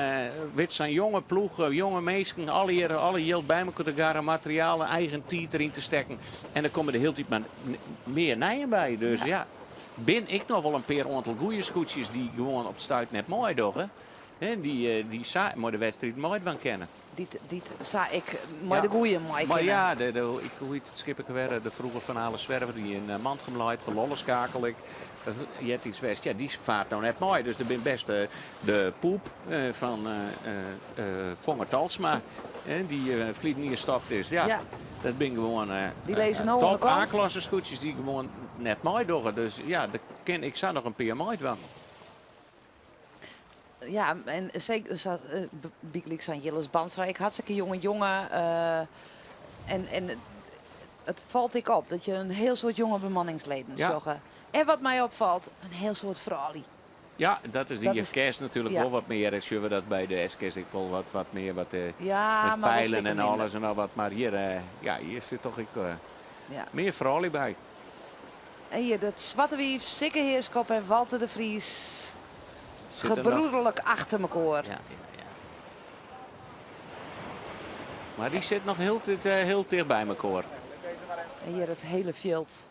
wit sa'n jonge ploech, jonge minsken, allegear alle jild by mekoar te garren, materiaal en eigen tiid deryn te stekken. En dan komme der hieltyd mar mear nijen by. Dus ja, bin ek noch wol in pear oantal goede skûtsjes dy't gewoan op it stuit net meidogge. Hè, dy't sa mei de wedstriid meidwaan kinne. Dy't sa ek mei de goeie mei Maar kinne. ja, ik, hoe hjit it skip ek wer? De vroeger van Ale Zwerver dy't yn Mantgum leit, fan Lolleschakel ek. Heart iets west. Ja, dy faart no net mei. Dus der binne best de Poep fan Fonger Talsma, dy't ferleden jier stopt is. Ja, dat binne gewoan Dy lizze no oan de top kant. A-klasse skûtsjes dy't gewoan net meidogge. Dus ja, der kin ek sa noch in pear meidwaan. Ja, en seker sa, bygelyks sa'n Jilles Bandstra, ek hartstikke jonge jonge. En it falt ek op dat je in hiel soad jonge bemanningsleden sjogge. En wat my opfalt, in hiel soad froulju. Ja, dat is dy Dat is IFKS natuerlik ja. wol wat mear. En sjogge we dat by de SKS ek wol wat mear wat, Ja, met mar wol peilen stikken en minder. alles en al wat. Mar hjir, ja, hjir sit toch ek mear froulju by. En hjir dat Swarte Wief, Sikke Heerschop en Walter de Vries Sitte noch gebroederlik achter mekoar. Ja, ja, ja. Mar dy sit noch hieltyd hiel ticht by mekoar. En hjir it hiele fjild.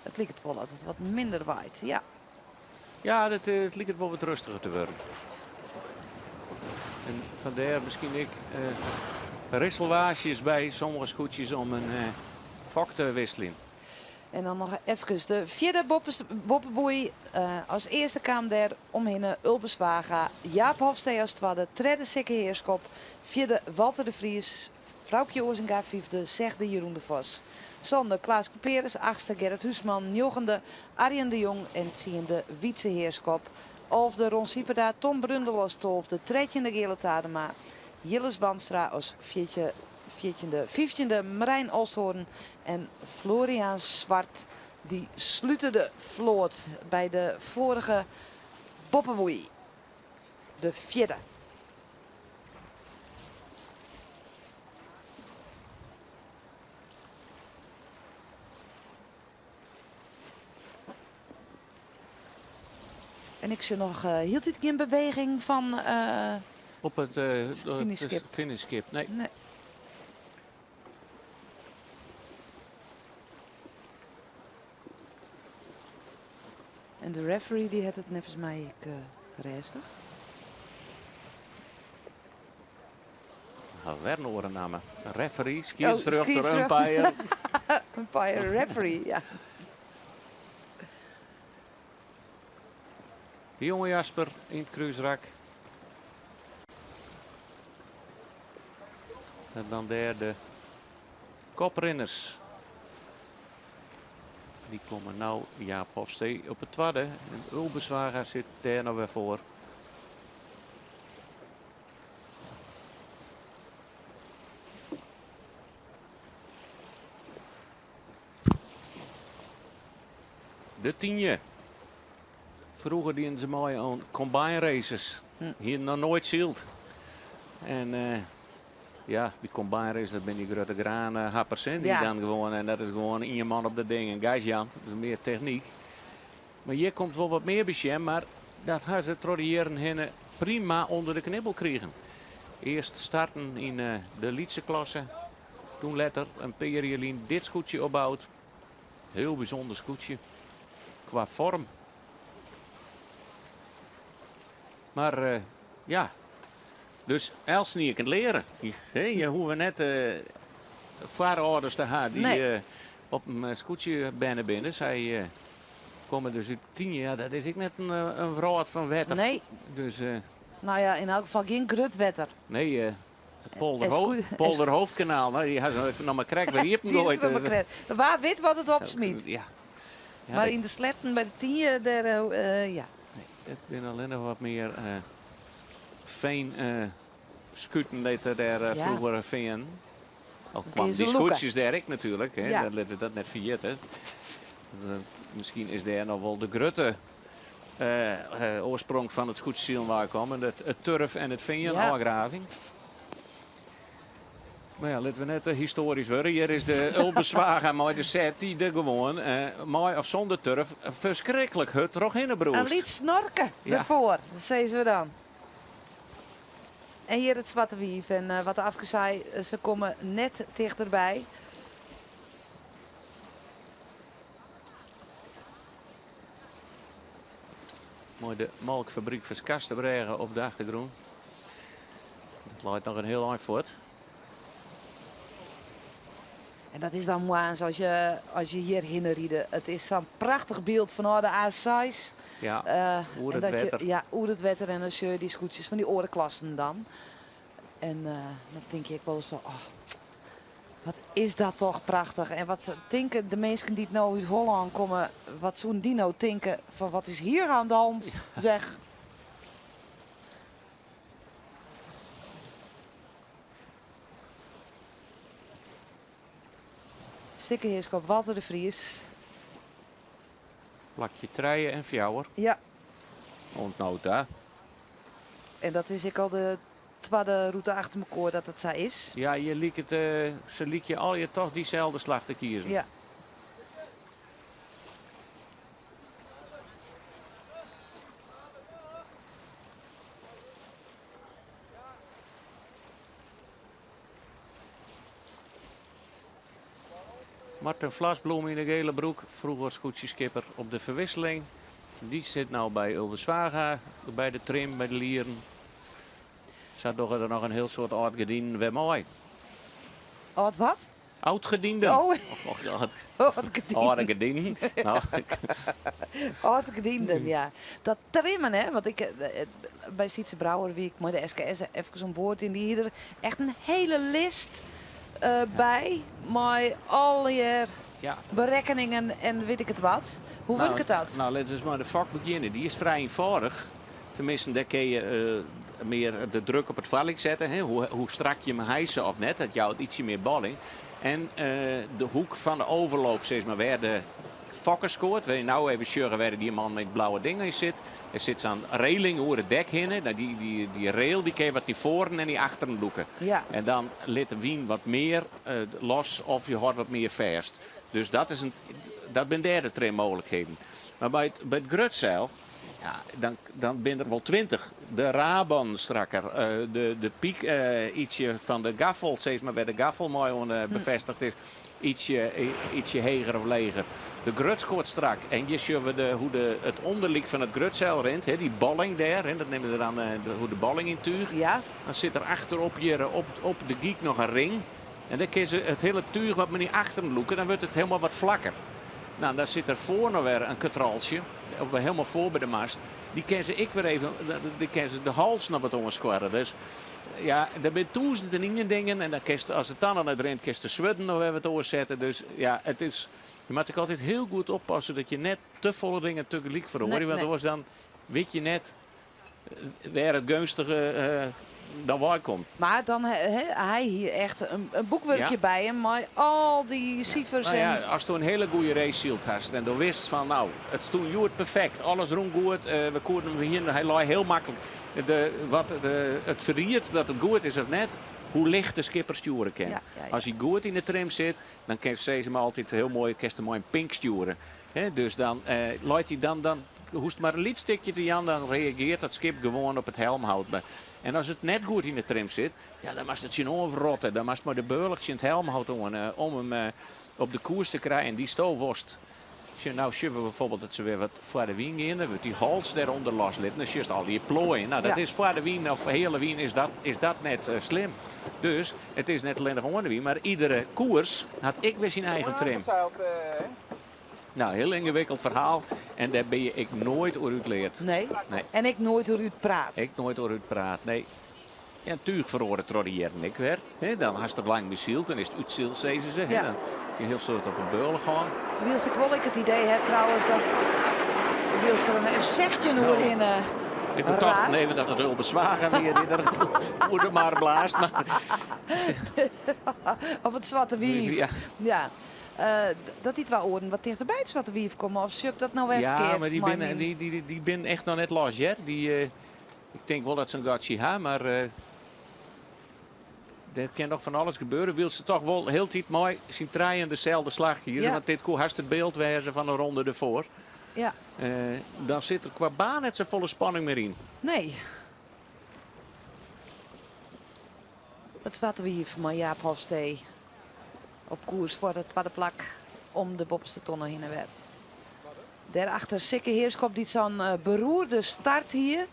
It liket wol dat it wat minder waait, ja. Ja, it liket wol wat rêstiger te wurden. En fandêr miskien ek risselwaasjes by sommige skûtsjes om in fok te wikseljen. En dan noch efkes de fjirde boppeboei. As earste kaam dêr omhinne Ulbe Zwaga, Jaap Hofstee as twadde, tredde Sikke Heerschop, fjirde Walter de Vries, Froukje Oazenga fyfde, sechde Jeroen de Vos, sânde Klaas Couperus, achtste Gerrit Huisman, njoggende Arjen de Jong en tsiende Wietse Heerschop, alfde Ron Sieperda, Tom Brundel as tolfde, trettjinde Geale Tadema, Jilles Bandstra as fjirtjinde, fyftjinde Marijn Olsthoorn en Floriaan Zwart. Dy slute de float by de foarige boppeboei, de fjirde. En ik sjoch noch hieltyd gjin beweging fan Op it finishskip. finishskip, nee. Nee. En de referee dy hat it neffens my ek rêstich. Nou, wer in oare namme. Referee, skiedsrjochter, skiedsrjochter. umpire. Umpire, referee, ja. De jonge Jasper yn it krúsrak. En dan dêr de koprinners. Dy komme no Jaap Hofstee op it twadde. En Ulbe Zwaga sit dêr noch wer foar. De Tynje. Froeger dienen se mei oan combine races. Hienen noch noait syld. En ja, dy combine races, dat binne dy grutte graanhappers, hè, dy dan gewoan, en dat is gewoan ien man op dat ding en gas jaan. Dat is mear technyk. Mar hjir komt wol wat mear by sjen, mar dat ha se troch de jierren hinne prima ûnder de knibbel krigen. Earst starten yn de lytse klasse, toen letter in pear jier lyn dit skûtsje opboud. Hiel bysûnder skûtsje kwa foarm. Mar ja, dus eltsenien kin leare. Hè, je hoege net foarâlders te ha dy't op in skûtsje berne binne. Sy komme dus út Tynje. Ja, dat is ek net in wrâld fan wetter. Nee. Dus Nou ja, yn elk gefal gjin grut wetter. Nee, het Polderhoofdkanaal, nou, dy ha se noch mar krekt wer iepen Die is goaid, noch mar dus krekt. Wa wit wat it opsmyt. Ja. Ja, Mar dat yn de sletten by de Tynje, dêr, ja. Nee, dat binne allinnich wat mear veen. Skuten dy't der dêr Ja. froeger fearnen. Al Dan kwamen kinne dy se lûke. skûtsjes dêr ek natuerlik, hè. Ja. Dat litte we dat net ferjitte. Miskien is dêr noch wol de grutte oarsprong fan it skûtsjesilen weikommen. It turf en it fean, Ja. ôfgraving. Mar ja, litte we net histoarysk wurde. Hjir is de Ulbe Zwaga mei de set dy't der gewoan, mei of sûnder turf, ferskriklik hurd trochhinne In brûst. lyts snorke Ja. derfoar, sizze we dan. En hjir it Swarte Wief. En wat Afke sei, se komme net tichterby. Mei de molkfabryk fan Skarsterbrêge op de achtergrûn. Dat leit noch in hiel ein fuort. En dat is dan moarns as je, as je hjir hinne ride. It is sa'n prachtich byld fanôf de A6. Ja, oer en it dat je, wetter. ja, oer it wetter en dan sjogge je dy skûtsjes fan dy oare klassen dan. En dan tink je ek wolris fan, oh, wat is dat toch prachtich. En wat tinke de minsken dy't no út Hollân komme, wat soenen dy no tinke fan wat is hier aan de hand, zeg. Sikke Heerschop, Walter de Vries. Plakje trije en fjouwer. Ja. Oant no ta. En dat is ek al de twadde rûte achter mekoar dat it sa is. Ja, je liket, se lykje allegear toch dyselde slach te kiezen. Ja. Martin Vlasbloem yn de gele broek, froeger skûtsjeskipper op de ferwisseling. Dy sit no by Ulbe Zwaga, by de trim, by de lieren. Sa dogge der noch in hiel soad âld-gedienden wer mei. Âld wat? Oud-gedienden. Oh. Âld, Âld-gedienden. âlde gedienden. Nou, Âld-gedienden, ja. Dat trimmen, hè, want ik, by Sytze Brouwer wie ik mei de SKS efkes oan board en dy hie der echt in hiele list by mei allegear berekkeningen en wit ik it wat. Hoe wurket dat? Nou, litte we ris mei de fok begjinne. Dy is frij ienfâldich. Teminsten, dêr kinne je mear de druk op it foarlyk sette. Hè? Hoe strak je 'm hijse of net, dat jout ietsje mear bolling. En de hoek fan de overloop, sis mar, wêr de fokke skoart. Wêr je no even sjogge wêr dy man mei it blauwe ding yn sit. Der sit sa'n reling oer it dek hinne. Nou, dy rail dy kin je wat nei foaren en nei achteren lûke. En dan lit de wyn wat mear los of je hâldt wat mear fêst. Dus dat is in, dat binne dêr de trimmooglikheden. Mar by it grutseil, ja, dan binne der wol 20. De raban strakker, de pyk ietsje fan de gaffel, sis mar, wêr de gaffel mei oan befêstigd is, ietsje heger of leger. De grutskoat strak. En hjir sjogge we hoe it ûnderlyk fan it grutseil rint, hè, dy bolling dêr, hè, dat neame se dan hoe de bolling yn túch. Dan sit der achterop hjir op de gyk noch in ring. En dan kinne se it hiele túch wat mear nei achteren lûke, dan wurdt it hielendal wat flakker. Nou, dan sit der foar noch wer in katroltsje, op, hielendal foar by de mast. Dy kinne se ek wer even, dy kinne se de hals noch wat oanskuorre. Dus ja, der binne 1001 dingen en dan kinst, as it dan noch net rint, kinst de swurden noch wer wat oars sette. Dus ja, it is, je moatte ek altyd hiel goed oppasse dat je net te folle dingen tegelyk feroarje, want oars dan wit je net wêr it geunstige dan wei komt. Mar dan hy hie echt in boekwurkje by him mei al dy sifers Nou ja, en ast in hiele goede race syld hast en do wist fan nou, it stûn hjoed perfekt, alles rûn goed, we koenen we hiene, hy lei hiel maklik. De, wat de, it ferriedt dat it goed is of net, hoe licht de skipper stjoere kin. As hy goed yn de trim sit, dan kin se him altyd hiel moai, kinst him mei in pink stjoere. Hè, dus dan, leit hy dan, dan hoechst mar in lyts stikje te jaan, dan reagearret dat skip gewoan op it helmhout. En as it net goed yn de trim sit, ja, dan moatst it tsjinoan wrotte. Dan moatst mei de bealch tsjin it helmhout oan, om him op de koers te krijen. Dy sto wolst. Sjoch, nou sjogge we bijvoorbeeld dat se wer wat foar de wyn gean. Dan wurdt dy hals dêrûnder loslitten. Dan sjochst al dy plooien. Nou, dat is foar de wyn of heale wyn is dat net slim. Dus it is net allinnich oan de wyn, mar iedere koers hat ek wer syn eigen trim. Nou, hiel yngewikkeld ferhaal. En dêr bin je ek noait oer útleard. Nee. Nee. En ek noait oer útpraat. Ek noait oer útpraat, nee. Ja, túch feroaret troch de jierren ek wer. Hè, dan hast it lang besyld, dan is it útsyld, sizze se. Hè, dan kin je hiel soad op in beul gaan. Wylst ik wol ek it idee ha trouwens dat wylst der in F-16 oerhinne. Ik fertocht even dat it Ulbe Zwaga wie dy't der oer de mar blaast. Mar... Of it Swarte Wief. Ja. Ja. Dat dy twa oaren wat tichter by it Swarte Wief komme, of sjoch ik dat no wer Ja, ferkeard? mar dy mei binne, myn dy binne echt noch net los, hear. Dy, ik tink wol dat se in gatsje ha, mar der kin noch fan alles gebeure. Wylst se toch wol hieltyd mei syn trijen deselde slach kieze. Want dit koe hast it byld wêze fan in ronde derfoar. Dan sit der kwa baan net safolle spanning mear yn. Nee. It Swarte Wief mei Jaap Hofstee op koers foar it twadde plak om de boppeste tonne hinne wer. Dêrachter Sikke Heerschop dy't sa'n beroerde start hie.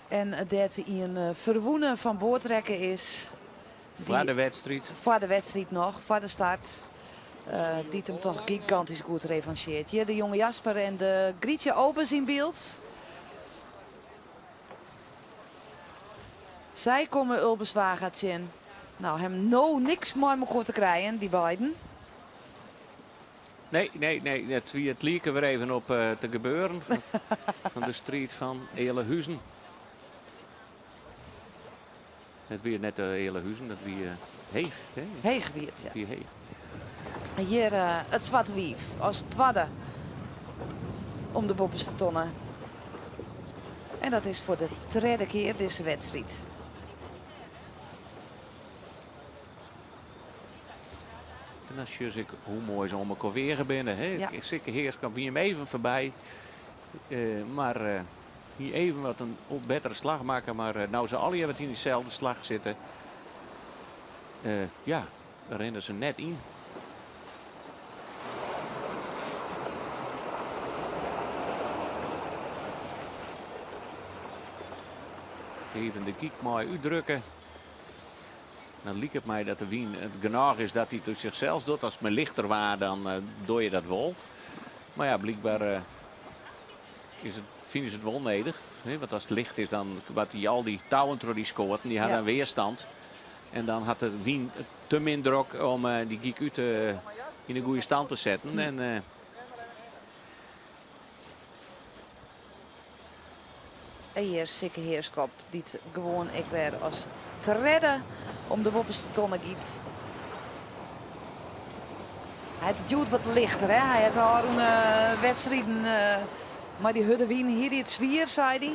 En dêr't ien ferwûne fan board rekke is. Foar de wedstriid. Foar de wedstriid noch, foar de start. Dy't him toch gigantysk goed revancheart. Hjir de jonge Jasper en de Grietje Obes yn byld. Sy komme Ulbe Zwaga tsjin. Nou, him no niks mei mekoar te krijen, dy beiden. Nee, nee, nee. It wie it like wer even op te gebeuren. Fan de striid fan Ealahuzen. It wie net Ealahuzen, dat wie Heech. Hè? Heech wie it, ja. It wie Heech. Hjir it Swarte Wief as twadde om de boppeste tonne. En dat is foar de tredde kear dizze wedstriid. En dan sjoch ik hoe moai se om elkoar weage binne. Hè? Ja. Sikke Heerschop wie him even foarby. Mar hie even wat in bettere slach makke. Mar no se allegear wat yn dyselde slach sitte. Ja, rinne se net yn. Even de gyk mei útdrukke. Dan liket my dat de wyn it genôch is dat hy it út sichsels docht. As it mar lichter waar, dan doe je dat wol. Mar ja, blykber is it, fine se it wol nedich. Hè, want as it licht is, dan wat dy, al dy touwen troch dy skoaten, dy ha dan weerstand. En dan hat de wyn te min drok om dy gyk út yn in goede stand te setten. En En hjir Sikke Heerschop, dy't gewoan ek wer as tredde om de boppeste tonne giet. Hy hat it hjoed wat lichter, hè? Hy hat de ôfrûne wedstriden mei dy hurde wyn hie hy it swier, sei hy.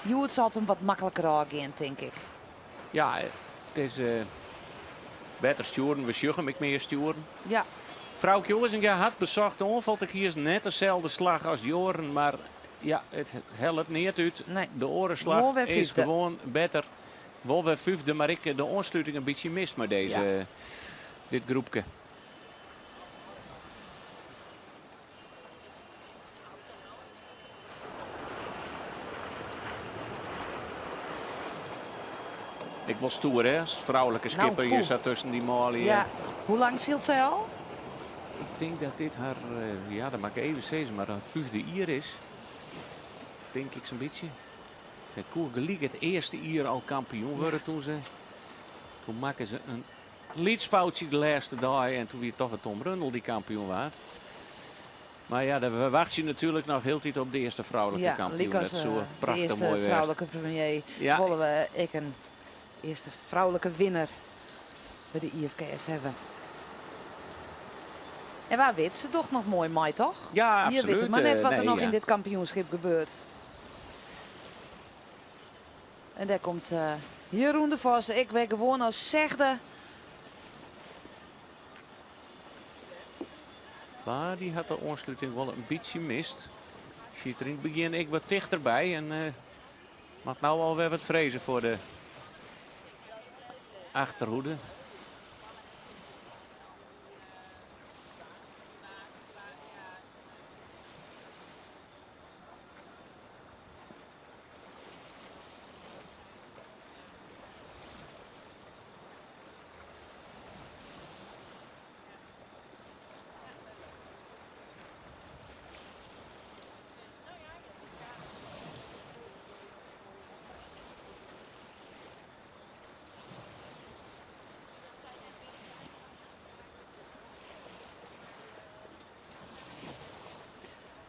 Hjoed sil it him wat makliker ôfgean, tink ik. Ja, it is better stjoeren. We sjogge him ek mear stjoeren. Froukje Oazinga hat besocht de oanfal te kiezen. Net deselde slach as Joren, mar ja, it hellet neat út. Nee. De oare slach Gewoan wer is fyfde. gewoan better. Wol wer fyfde, mar ek de oansluting in bytsje mist mei dit groepke. Ik wol stoer, hè? As froulike skipper hier sa tusken dy manlju. Ja. Hoe lang sylt sy al? Ik tink dat dit har, ja, dat moat ik even sizze, mar har fyfde jier is. Tink ik sa'n bytsje. Sy koe gelyk it earste jier al kampioen wurde toen se. Toen makke se in lyts foutsje de lêste dei en toen wie it toch wer Tom Rundle dy't kampioen waard. Mar ja, we wachtsje natuerlik noch hieltyd op de earste froulike Ja, kampioen. lykas, Dat soe de prachtich earste moai wêze. froulike premier wolle we ek in earste froulike winner by de IFKS hawwe. En wa wit, se docht noch moai mei, toch? Ja, Je witte absoluut. mar net wat der Nee, noch ja. yn dit kampioenskip gebeurt. En dêr komt Jeroen de Vos, ek wer gewoan as sechde. Mar dy hat de oansluting wol in bytsje mist. Siet der yn it begjin ek wat tichterby en moat no alwer wat freze foar de achterhoede.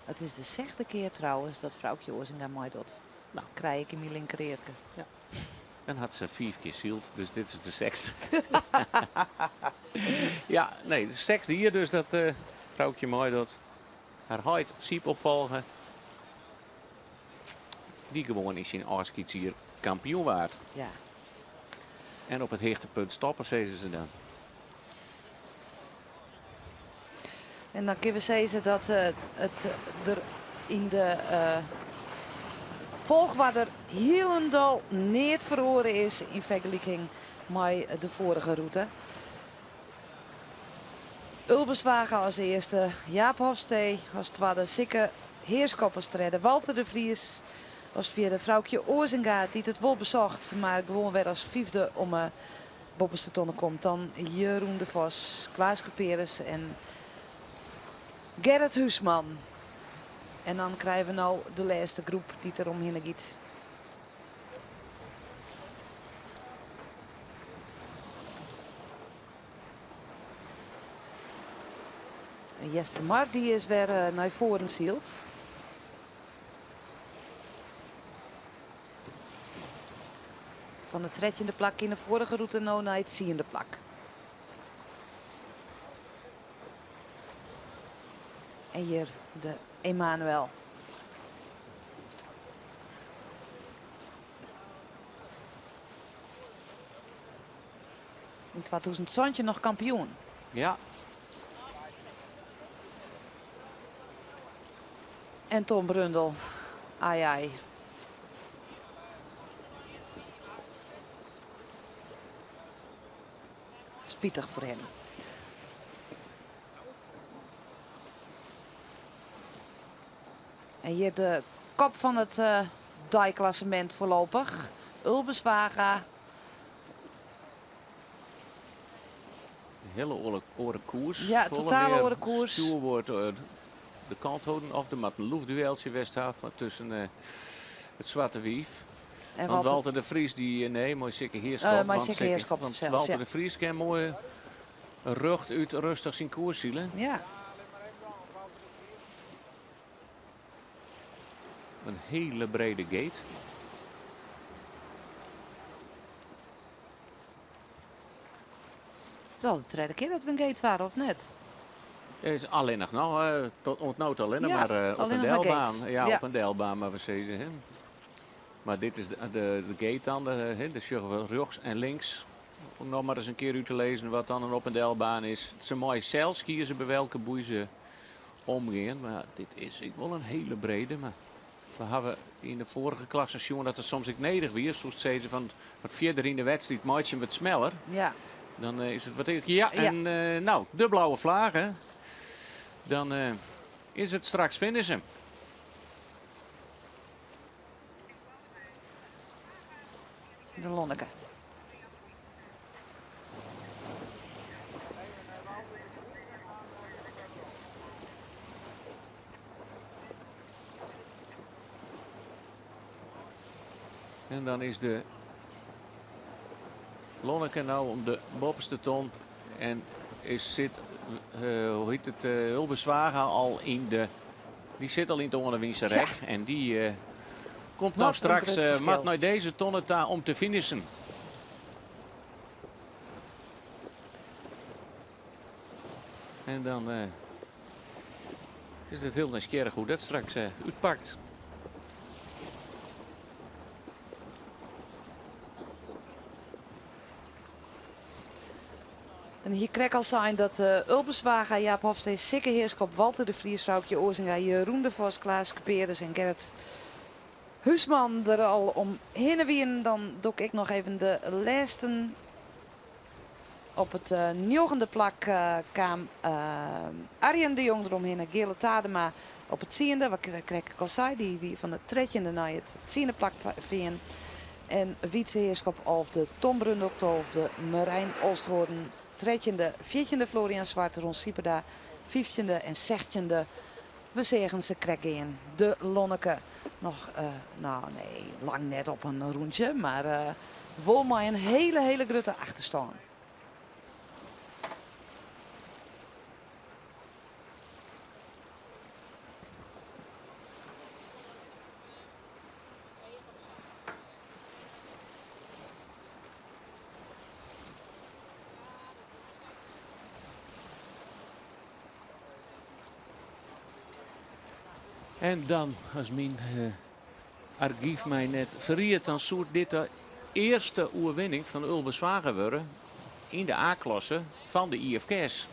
It is de sechde kear trouwens dat Froukje Oazinga meidocht. Nou. Krij ik yn myn linkerearke. Ja. Dan hat se fiif kear syld, dus dit is de sechsde. Ja, nee, de sechsde jier dus dat Froukje meidocht. Har heit Siep opfolge, dy't gewoan yn syn ôfskiedsjier kampioen waard. Ja. En op it hichtepunt stoppe, sizze se dan. En dan kinne we sizze dat it der yn de folchoarder hielendal neat feroare is yn fergeliking mei de foarige rûte. Ulbe Zwaga as earste, Jaap Hofstee as twadde, Sikke Heerschop as tredde, Walter de Vries as fjirde, Froukje Oazinga dy't it wol besocht, mar gewoan wer as fyfde om 'e boppeste tonne komt. Dan Jeroen de Vos, Klaas Kuperus en Gerrit Huisman. En dan krije we no de lêste groep dy't der omhinne giet. En Eastermar dy is wer nei foaren syld. Fan it trettjinde plak yn de foarige rûte no nei it tsiende plak. En hjir de Emanuel. Yn 2017 noch kampioen. Ja. En Tom Brundel. Ai ai. Spitich foar him. En hjir de kop fan it deiklassemint foarlopich. Ulbe Zwaga. In hiele oare koers. Ja, Folle totale mear oare koers. Stjoerboard de kant holden. Of der moat in loefdueltsje west ha tusken it Swarte Wief. En Want Walter Walter de Vries die, nee, mei Sikke Heerschop. Mei want Sikke Sikke Heerschop want sels, Walter ja. de Vries kin moai rjocht út rêstich syn koers sile. Ja. In hiele brede gate. It is al de tredde kear dat we in gate farre, of net? It is allinnich noch, tot oant no ta allinnich Ja, mar op in allinnich mar delbaan. gates. Ja, Ja. op in delbaan, mar we sizze, hè. Mar dit is de gate dan, hè, dêr sjogge we rjochts en links. Om noch mar ris in kear út te lizzen wat dan in op- en delbaan is. Se meie sels kieze by welke boei se omgean. Mar dit is ek wol in hiele brede. Mar we hawwe yn de foarige klasse sjoen dat it soms ek nedich wie. Soest sizze fan wat fierder yn de wedstriid meitsje we it smeller. Ja. Dan is it wat Ja, Ja. en no, de blauwe flage. Dan is it straks finishen. De Lonneke. En dan is de Lonneke nou om de boppeste ton. En is, sit, hoe heet het, Ulbe Zwaga al in de... Die sit al yn it oanewynse Tja. rek. En dy komt Wat nou in straks, grut ferskil. moat nei dizze tonne ta om te finishen. En dan is it hiel nijsgjirrich hoe't dat straks útpakt. En hjir krekt al sein dat Ulbe Zwaga, Jaap Hofstee, Sikke Heerschop, Walter de Vries, Froukje Oazinga, Jeroen de Vos, Klaas Kuperus en Gerrit Huisman der al om hinne wienen. Dan doch ik noch even de lêsten. Op it njoggende plak kaam Arjen de Jong deromhinne. Geale Tadema op it tsiende, wat ik krekt al sei, dy wie fan it trettjinde nei it tsiende plak fearn. En Wietse Heerschop alfde, Tom Brundel tolfde, Marijn Olsthoorn trettjinde, fjirtjinde Florian Zwart, Ron Sieperda fyftjinde en sechstjinde. We seagen se krekt gean. De Lonneke noch, nou nee, lang net op in rûntsje, mar wol mei in hiele, hiele grutte achterstân. En dan, as myn argyf my net ferriedt, dan soe dit de earste oerwinning fan Ulbe Zwaga wurde yn de A-klasse fan de IFKS.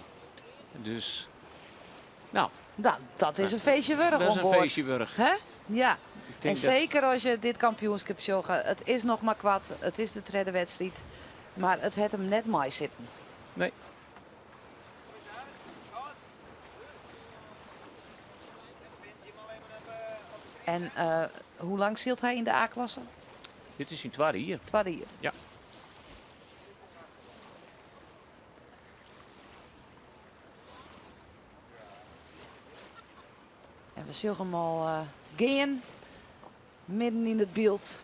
Dus, nou. Nou, dat is in feestje wurdich Dat is in feestje wurdich. Hè? Ja. En seker as je dit kampioenskip sjogge. It is noch mar koart, it is de tredde wedstriid, mar it hat him net meisitten. Nee. En hoe lang sylt hy yn de A-klasse? Dit is syn twadde jier. Twadde jier. Ja. En we sjogge him al gean, midden yn it byld.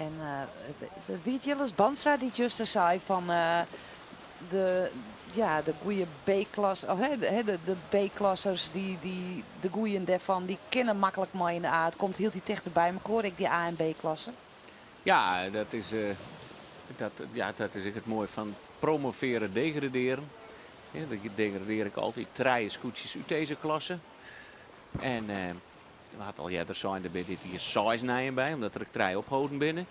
En dat wie Jilles Bandstra dy't juster sei fan de, ja, de goede B-klasse, of hè, de B-klassers, dy, dy, de goeien dêrfan, dy kinne maklik mei yn de A. It komt hieltyd tichter by mekoar, ek dy A en B-klasse. Ja, dat is, dat, ja, dat is ek it moaie fan promoveren, degraderen. Ja, dan degradearje ik altyd trije skûtsjes út dizze klasse. En we hat al earder sein, der binne dit jier seis nijen by, omdat der ek trije opholden binne.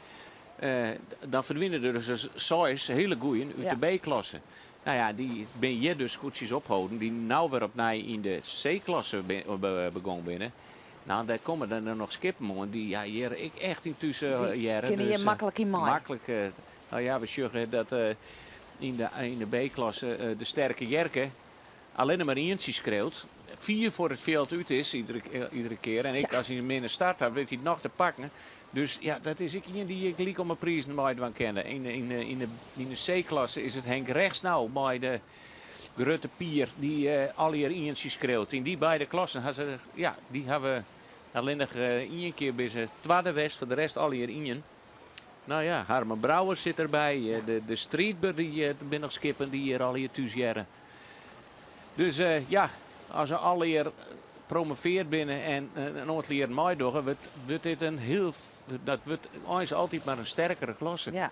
Dan ferdwine der dus seis hiele goeien út de B-klasse. Nou ja, dy binne hjir dus skûtsjes opholden, dy't no wer opnij yn de C-klasse begûn binne. Nou, dêr komme dan noch skippen oan dy't ja, hjir ek echt yn thús hearre. Kinne hjir maklik yn mei. Maklik. Nou ja, we sjogge dat yn de, yn de B-klasse de Sterke Jerke allinne mar ientsje skreaut. Fier foar it fjild út is iedere kear. En ek as hy in minne start hat, wit hy it noch te pakken. Dus ja, dat is ek ien dy't ek lyk om 'e prizen meidwaan kinne. Yn de, yn de, yn de, yn de C-klasse is it Henk Rechts no mei de Grutte Pier dy't allegear ientsje skreaut. Yn dy beide klassen ha se, ja, dy hawwe allinnich ien kear binne se twadde west, foar de rest allegear ien. Nou ja, Harmen Brouwer sit derby, de Striidber, dy binne noch skippen dy't hjir allegear thús hearre. Dus ja, as se allegear promoveard binne en in oantal jierren meidogge, wurdt dit in hiel, dat wurdt eins altyd mar in sterkere klasse. Ja.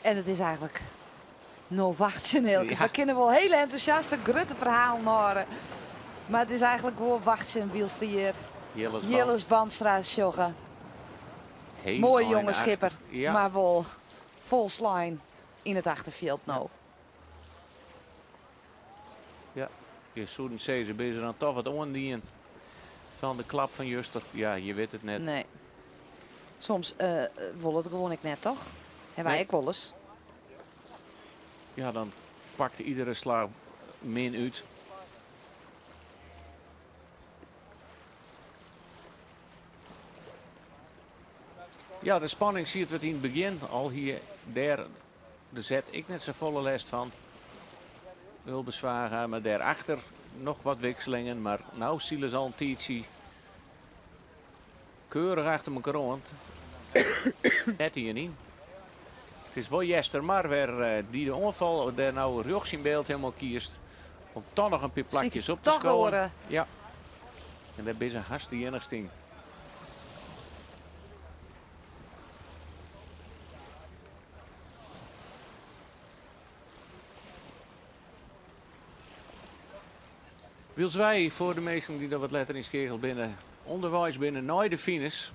En it is eigentlik no wachtsjen, Eelke. We kinne wol hiele entûsjaste grutte ferhalen hâlde. Mar it is eigentlik gewoan wachtsjen wylst we hjir Jilles Bandstra sjogge. Moaie jonge skipper, mar wol folslein yn it achterfjild no. Ja, je soenen sizze, binne se dan toch wat oandien fan de klap fan juster? Ja, je wit it net. Nee. Soms uh, wol it gewoan ek net, toch? En wy ek wolris. Ja, dan pakt iedere slach min út. Ja, de spanning siet wat yn it begjin al hie dêr de set ek net safolle lêst fan. Ulbe Zwaga, mar dêrachter noch wat wikselingen. Mar no sile se al in tiidsje keurich achter mekoar oan. Net ien yn. It is wol Eastermar wer dy't de oanfal dêr no rjochts yn byld helemaal kiest. Om toch noch in pear plakjes op te skowen. Ja. En dêr binne se hast de iennichste yn. Wylst wy, foar de minsken dy't noch wat letter ynskeakeld binne, ûnderweis binne nei de finish.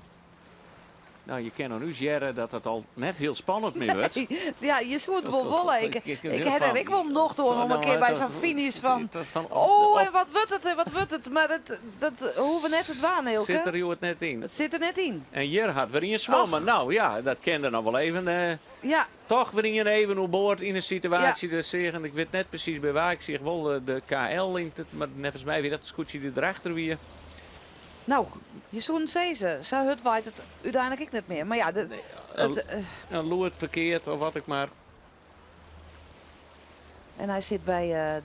Nou, je kinne oan ús hearre dat dat al net hiel spannend mear wurdt. Nee, ja, je soe it wol wolle. Ik ha der ek wol nocht oan om in kear by sa'n finish fan... Oh, en wat wurdt it en wat wurdt it. Mar dat, dat hoege we net te dwaan, Eelke. Sit der hjoed net yn. It sit der net yn. En hjir hat wer ien swommen. Nou ja, dat kin der noch wol even. Ja. Toch wer ien even oerboard yn in situaasje. Ja. Seagen, ik wit net presys by wa. Ik seach wol de KL yn, mar neffens my wie dat it skûtsje dy't derachter wie. No, je soenen sizze, sa hurd waait it úteinlik ek net mear. Mar ja, de, it, in lûd ferkeard of wat ek mar. En hy sit by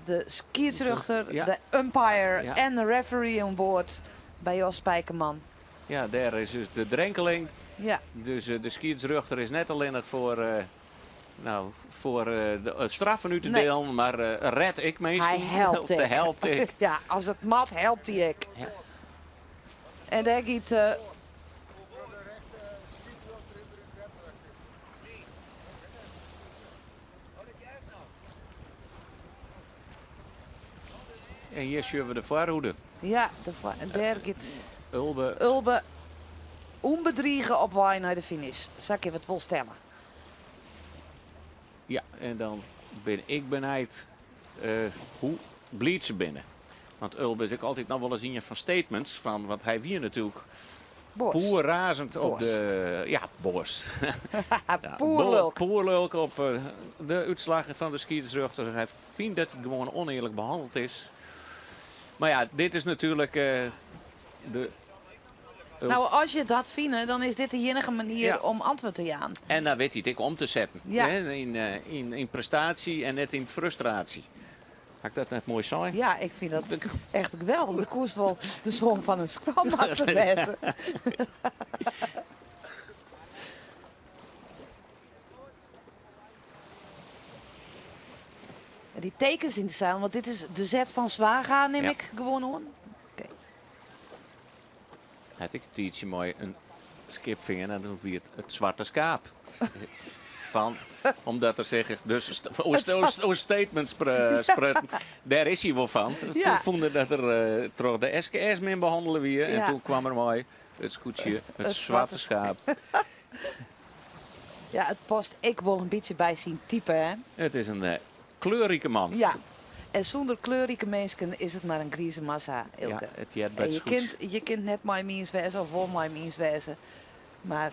de skiedsrjochter, Ja. de umpire Ja. en de referee oan board by Jos Spijkerman. Ja, dêr is dus de drenkeling. Ja. Dus de skiedsrjochter is net allinnich foar, nou, foar de straffen út te Nee. dielen, mar red ek minsken. Hy helpt De ek. helpt ek. Ja, as it moat, helpt hy ek. Ja. En dêr giet En hjir sjogge we de foarhoede. Ja, en dêr giet Ulbe. Ulbe ûnbedrige op wei nei de finish. Sa kinne we it wol stelle. Ja, en dan bin ik benijd hoe bliid se binne. Want Ulbe is ek altyd noch wolris ien fan statements, fan, want hy wie natuerlik Boas. poerrazend op Boas. de, ja, boas. Ja, Poerlulk. Poerlulk op de útslaggen fan de skiedsrjochter. Hy fynt dat hy gewoan ûnearlik behannele is. Mar ja, dit is natuerlik de Nou, as je dat fine, dan is dit de iennige manier om antwurd te jaan. En dan wit hy it ek om te setten. Ja. Hè? Yn prestaasje en net yn frustraasje. Ha ik dat net moai sein? Ja, ik fyn dat echt geweldich. Der koest wol de soan fan in skoalmaster wêze. En dy tekens yn de seil, want dit is de zet fan Zwaga, nim Ja. ik gewoan oan. Oké. Hat ik in tiidsje mei in skip fearn en dan wie it it swarte skaap. Fan, omdat er sich dus oer statements sprutsen. Dêr is hy wol fan. Toen fûn er dat er troch de SKS min behannele wie. En toen kaam er mei it skûtsje, it Het swarte zwarte schaap. Ja, it past ek wol in bytsje by syn type, hè? It is in kleurrike man. Ja. En sûnder kleurrike minsken is it mar in grize massa, Eelke. Ja, it heart by En it skûtsje. je kunt net mei my iens wêze of wol mei my iens wêze. Mar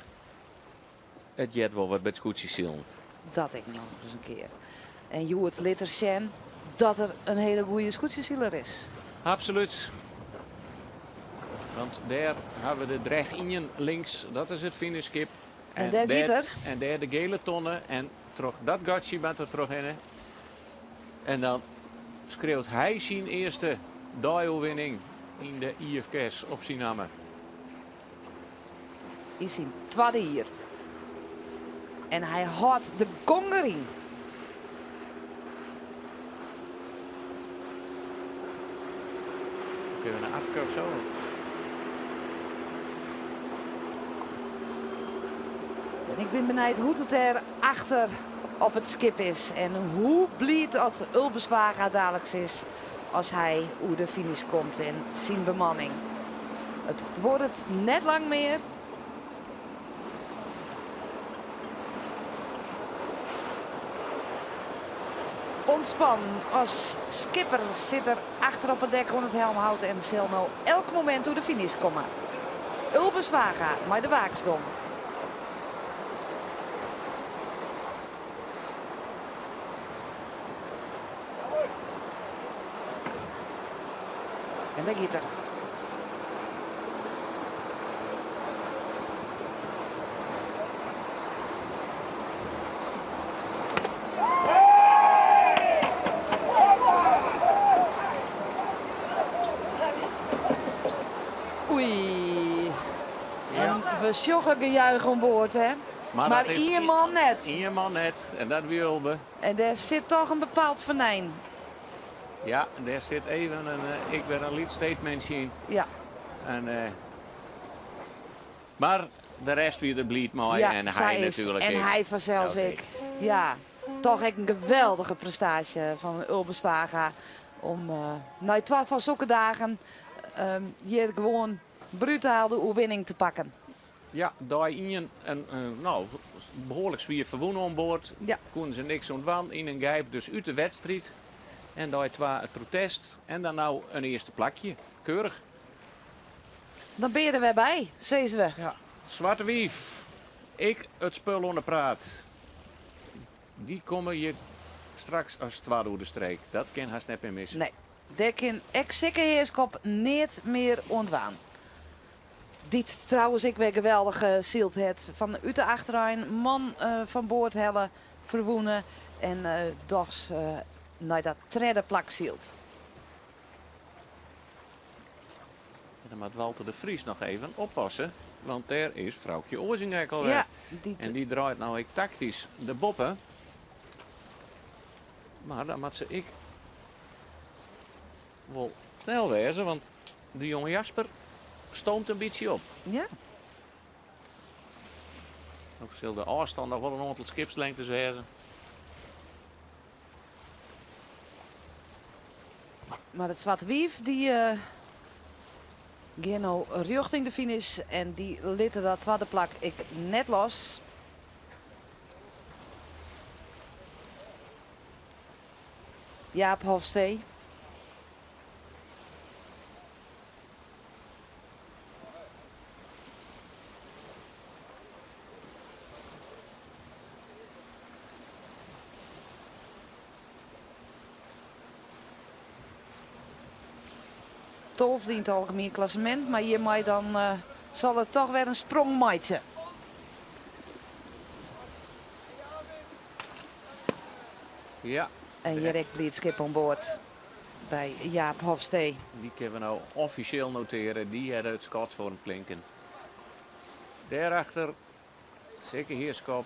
It heart wol wat by it skûtsjesilen. Dat ek noch ris in kear. En hjoed lit er sjen dat er in hiele goede skûtsjesiler is. Absolút. Want dêr hawwe we de Drech ien links, dat is it finishskip. En dêr giet er. En dêr de gele tonne en troch dat gatsje moat er trochhinne. En dan skriuwt hy syn earste deioerwinning yn de IFKS op syn namme. Yn syn twadde jier. En hy hâldt de gong deryn. Kinne we in afke of zo? En ik bin benijd hoe't it dêr achter op it skip is. En hoe bliid dat Ulbe Zwaga daliks is as hy oer de finish komt en syn bemanning. It duorret net lang mear. Ontspan as skipper sit er achter op it dek oan it helmhout en sil no elk momint oer de finish komme. Ulbe Zwaga mei de waaksdom. En dêr giet er. Oei. En we sjogge gejuich oan board, hè? Maar Maar dat is ien man net. Ien man net, en dat wie Ulbe. En dêr sit toch in bepaald fenyn. Ja, dêr sit even in, ik wer in lyts statementje yn. En mar de rest wie der bliid mei Ja, en sa hy is it. natuerlik En ek. hy fansels Ja, ek. Ja, toch ek in geweldige prestaasje fan Ulbe Zwaga. Om nei twa fan sokke dagen hjir gewoan brutaal de oerwinning te pakken. Ja, dei ien en behoarlik swier ferwûne oan board. Koenen se niks oan dwaan yn in gijp, dus út de wedstriid. En dei twa it protest en dan no in earste plakje. Keurich. Dan bin je der wer by, sizze we. Ja. Swarte Wief, ik it spul oan de praat. Dy komme hjir straks as twadde oer de streek. Dat kin hast net mear misse. Nee, dêr kin ek Sikke Heerschop neat mear oan dwaan. Dy't trouwens ek wer geweldich syld hat. Fan út de achterein, man fan board helle, ferwûne. En dochs Nei dat tredde plak sylt. En dan moat Walter de Vries noch even oppasse, want dêr is Froukje Oazinga ek alwer. Ja, dy En dy draait no ek taktysk de boppe. Mar dan moat se ek wol snel wêze, want de jonge Jasper stoomt in bytsje op. Ja. No sil de ôfstân noch wol in oantal skipslengtes wêze. Mar it Swarte Wief dy uh, gean no rjochting de finish en dy litte dat twadde plak ek net los. Jaap Hofstee. Tolfde yn it algemien klassemint, mar hjirmei dan uh, sil er toch wer in sprong meitsje. Ja. En hjir ek blydskip oan board by Jaap Hofstee. Dy kinne we no offisjeel notearje. Dy hearde it skot foar him klinken. Dêrachter Sikke Heerschop.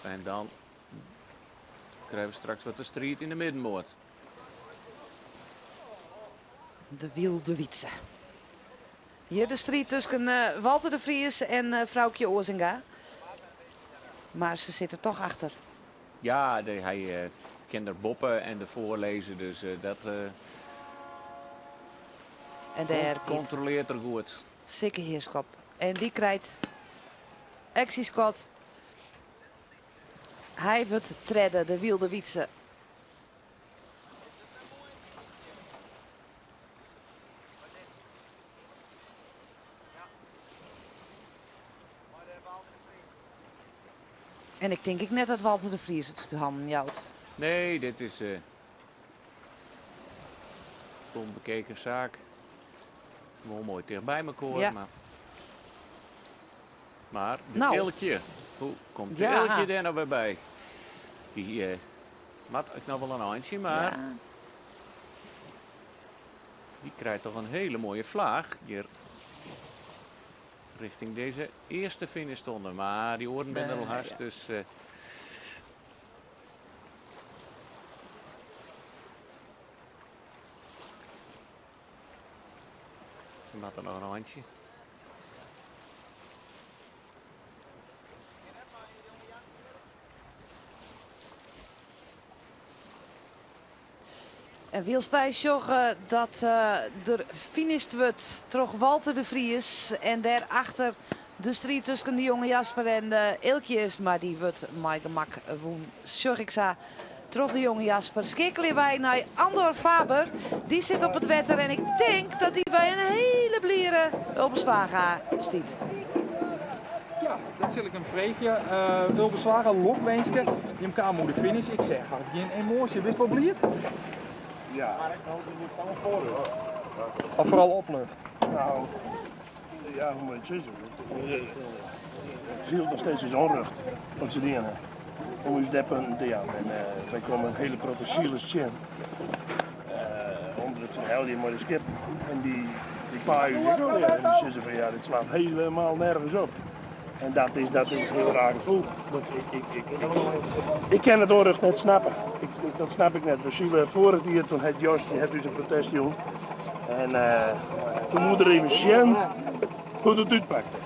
En dan krije we straks wat de striid yn de middenmoat. De Wylde Wytse. Hjir de striid tusken eh, Walter de Vries en eh, Froukje Oazinga. Mar se sitte toch achter. Ja, de, hy uh, kin der boppe en derfoar lizze, dus uh, dat uh, En dêr kontrolearret er goed. Sikke Heerschop. En dy krijt ek syn skot. Hy wurdt tredde, de Wylde Wytse. En ik tink ek net dat Walter de Vries it út hannen jout. Nee, dit is uh, ûnbekeken saak. Wol moai tichtby mekoar, Ja. mar... Mar de Nou. Eelkje, hoe komt de Ja. Eelkje dêr no wer by? Dy eh, moat ek noch wol in eintsje, mar Ja. dy krijt toch in hiele moaie flaach hjir rjochting dizze earste finishtonne. Mar dy oaren binne der al Nee, hast, ja. dus... eh, Se moatte noch in eintsje. En wylst wy sjogge dat eh, der finished wurdt troch Walter de Vries en dêrachter de striid tusken de jonge Jasper en de Eelkje is, mar dy wurdt mei gemak wûn, sjoch ik sa, troch de jonge Jasper. Skeakelje wy nei Andor Faber. Dy sit op it wetter en ik tink dat dy by in hiele bliere Ulbe Zwaga stiet. Ja, dat sil ik him freegje. Uh, Ulbe Zwaga, lokwinske. Jim kamen oer de finish. Ik seach hast gjin emoasje. Bist wol bliid? Ja. Of foaral oplucht? Nou, ja, hoe moet je het zeggen? Het viel nog steeds eens onrucht wat ze dienen. Om ons deppen te jaan. En uh, wy komen in hiele protte silers tsjin. Uh, ûnder it ferheljen mei de skip. En dy, dy paaie ús ek al. En dy sizze fan ja, dit slacht helemaal nergens op. En dat is in hiel raar gefoel. Dat, ik, ik, ik, ik, ik kin it ûnrjocht net snappe. Ik, dat snap ik net. We sile foarich jier, doe hat Jos dy hat ús in protest jûn. En uh, doe moat er even sjen hoe't it útpakt.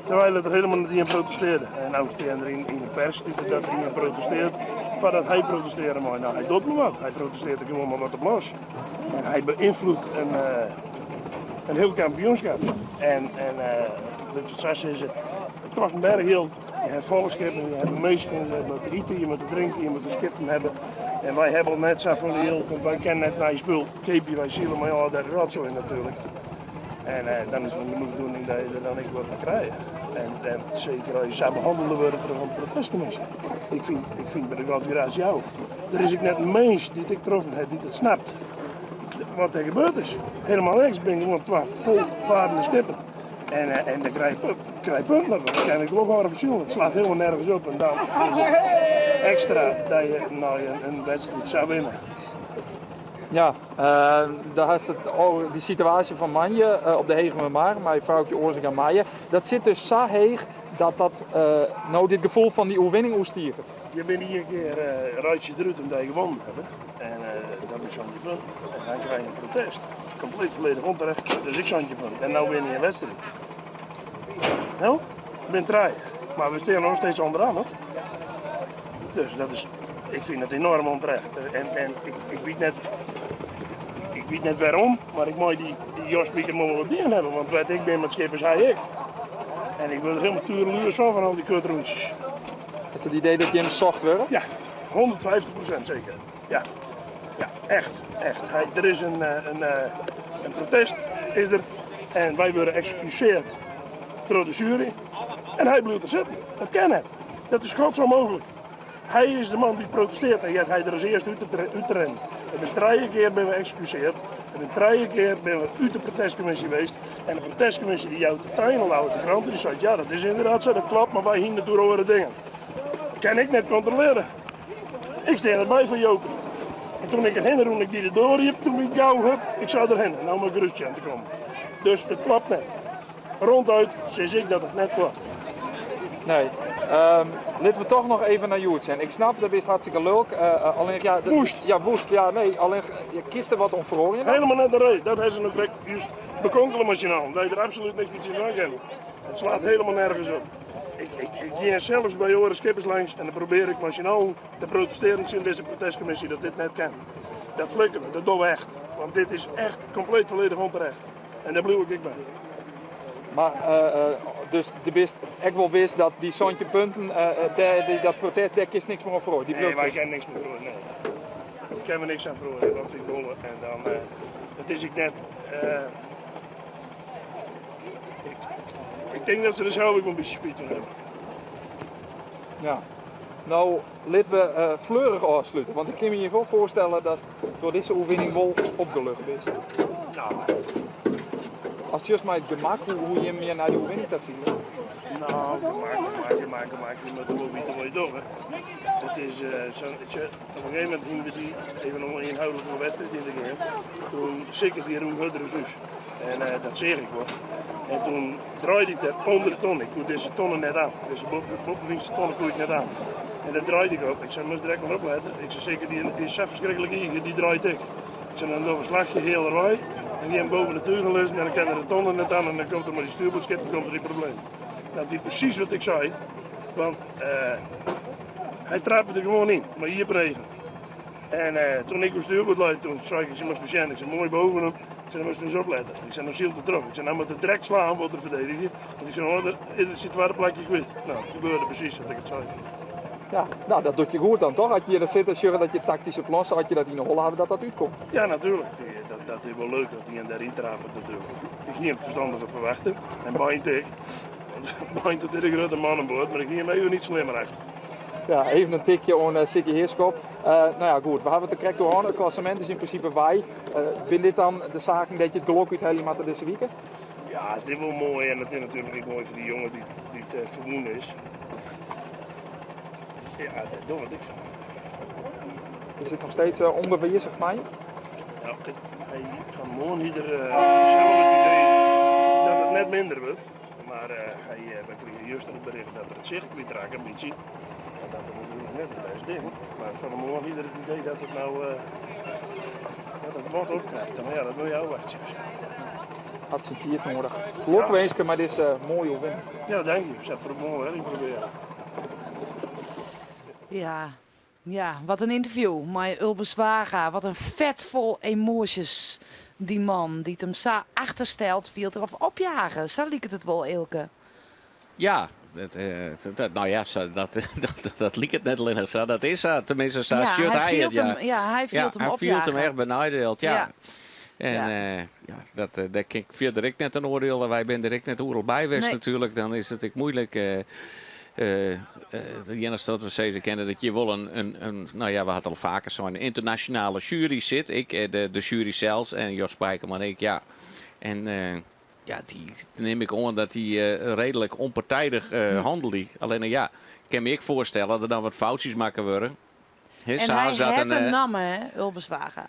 Terwijl er helemaal net ien protestearde. En no stean der yn, yn de pers stiet dat der ien protestearret foardat hy protestearje mei. No, hy docht mar wat. Hy protestearret der gewoan mar wat op los. En hy beynfloedet in, uh, in hiel kampioenskip. En, en uh, lit it sa sizze, it kostet in berch jild. Je hebt folle skippen, je hebt minsken, je moet iten, je moet drinken, je moet de skippen hebben. En wy hawwe al net safolle jild, want wy kinne net nij spul keapje. Wy sile mei al dat rotsoai natuerlik. En eh, dan is it wol de bedoeling dat je der dan ek wat foar krije. En, en seker as je sa behannele wurde troch in protestkommisje. Ik fyn by de godsgraasje jou. Der is ek net in mins dy't ik troffen ha dy't it snapt wat der gebeurd is. Helemaal niks. Het binne gewoan twa folfarende skippen. En, en dan krij je, krij je punten op. Dat kan ik ook wel even Het slaat helemaal nergens op. En dan is het extra dat je nou een wedstrijd zou winnen. Ja, daar is het, oh, die situatie van Manje op de Hegemermar, mijn vrouwtje Oorzik en Meijer, dat zit dus zo heeg dat dat nou dit gevoel van die oerwinning oerstiget. Je bent hier een keer ruitje eruit omdat je gewonnen hebt. En dat is zo'n punt. En dan krijg je een protest. Compleet volledig onterecht. Dus ik zand je punt. En nou win je een wedstrijd. Nou, ik ben traag. Maar we staan nog steeds onderaan hoor. Dus dat is, ik vind het enorm onterecht. En ik weet net, ik weet net waarom, maar ik moet die Jos Pieter wel op hebben. Want wat ik ben met schippers, hij ik. En ik word er helemaal tureluurs van, van al die kutroentjes. Is het idee dat je hem zocht wordt? Ja, 150% zeker. Ja, ja echt, echt. Er is een protest, is er. En wij worden geëxecuteerd door de jury. En hij blijft er zitten. Dat kan het. Dat is godsonmogelijk. Hij is de man die protesteert en hij er als eerste uit te rennen. En ben drie keer ben we geëxecuteerd. En ben drie keer ben we uit de protestcommissie geweest. En de protestcommissie die jou de tuin al uit de krant, die zei ja dat is inderdaad zo, dat klopt, maar wij hingen door andere dingen. Dat kan ik net controleren. Ik sta erbij van Joker. En toen ik erheen roem ik die de door toen ik gauw hup, ik zou erheen. En nou moet ik gerust aan te komen. Dus het klopt net. Ronduit sinds ik dat het net klopt. Nee. Laten we toch nog even naar Joert zijn. Ik snap, dat is hartstikke leuk. Alleen, ja, dat, woest. Ja, woest. Ja, nee, alleen, je kist er wat om verhoren. Helemaal net de reden. Dat hebben ze nog juist bekonkelen machinaal. Dat je er absoluut niks meer aan kan. Het slaat helemaal nergens op. Ik ging zelfs bij Joris Schippers langs en dan probeer ik machinaal te protesteren in deze protestcommissie dat dit net kan. Dat flikken we, dat doen we echt. Want dit is echt compleet volledig onterecht. En daar blijf ik bij. Maar dus de wist, ik wel wist dat die zoontje punten, dat protest, daar is niks meer voor. Die nee, wij kennen niks meer voor. Nee. Ik kan er niks aan verhoren, want ik wonnen. En dan, het is ik net. Ik denk dat ze er zelf ook een beetje spijt van hebben. Ja. Nou, laten we fleurig afsluiten, want ik kan me je wel voorstellen dat door deze oefening wel opgelucht is. Nou. Als je maar het gemak, hoe je hem naar die oefening te zien? Nou, gemak, gemak, je moet wel weten wat je doet. Het is, zo, op een gegeven moment gingen we die even om een inhoudelijke wedstrijd in te gaan. Toen zeker die Roem Hudder zus. En dat zeg ik wel. En toen draaide ik dat onder de ton. Ik koe deze tonnen net aan. Deze bovenste tonnen koe ik net aan. En dat draaide ik op. Ik zei, moest direct maar opletten. Ik zei, zeker die is zo verschrikkelijk eager, die draait ik. Ik zei, dan doe een slagje heel erbij. En die hebben boven de teugel is en dan kan er de tonnen net aan en dan komt er maar die stuurboordschip en komt er die probleem. Dat is precies wat ik zei, want hij trapte er gewoon in, maar hier regen. En toen ik op stuurboord leid, toen zei ik, ik moest patiënt, ik zei mooi boven hem, ik zei, dan moest je eens opletten. Ik zei, nou zielt het erop. Ik zei, nou moet het direct slaan, wordt er verdedigen. Want ik zei, oh, er zit waar plakje kwijt. Nou, het gebeurde precies wat ik het zei. Ja, nou dat doet je goed dan toch? Had je hier zit, als je dat je tactische plan, had je dat in de hol hebben dat dat uitkomt. Ja, natuurlijk. Dat is wel leuk dat die en daarin trappen natuurlijk. Ik ging hem verstandiger verwachten. En bijnt ik. Want bijnt het is een grote mannenboord, maar ik ging hem even niet slimmer achter. Ja, even een tikje om Sikke Heerschop. Nou ja, goed, we hebben het er correct door. Het klassement is in principe wij. Vind dit dan de zaken dat je het geluk uit helemaal deze week? Ja, het is wel mooi en het is natuurlijk niet mooi voor die jongen die het verwoen is. Ja, dat doe wat ik van. Is het nog steeds onder zeg maar? Ja, hij van morgen ieder zelf het idee dat het net minder wordt. Maar wij kregen juist het bericht dat er het zicht weer raakt een beetje. En dat is natuurlijk net het beste ding. Maar van de morgen ieder het idee dat het nou dat het wat opkrijgt. Maar ja, dat moet je ook wachten. Had zijn tiert nodig. Lokwenske, maar dit is mooi hoor. Ja, dank je. Ik zet er mooi hè, ik probeer. Ja, ja, wat een interview. Maar Ulbe Zwaga, wat een vet vol emoties. Die man die het hem zo achterstelt, viel er of opjagen. Zo liep het wel, Eelke. Ja, nou ja, dat liep het net alleen zo. Dat is zo. Tenminste, zo ja, hij het, ja. Hem, ja, hij viel ja, hem hij opjagen. Viel hem echt benadeeld, ja. Ja. En Ja. ja, dat, daar kan ik verder ik net een oordeel. Wij zijn direct net oerl bij geweest Nee. natuurlijk. Dan is het ik moeilijk. Jennis dat we zeker kennen dat je wel een nou ja, we hadden al vaker zo'n internationale jury zit. Ik, de jury zelfs en Jos Spijkerman en ik, ja. En Ja, dy nim ik oan dat dy reedlik ûnpartijdich hannelje. Allinne ja, ik kin my ek foarstelle dat der dan wat foutsjes makke wurde. En hy hat in namme, hè, Ulbe Zwaga.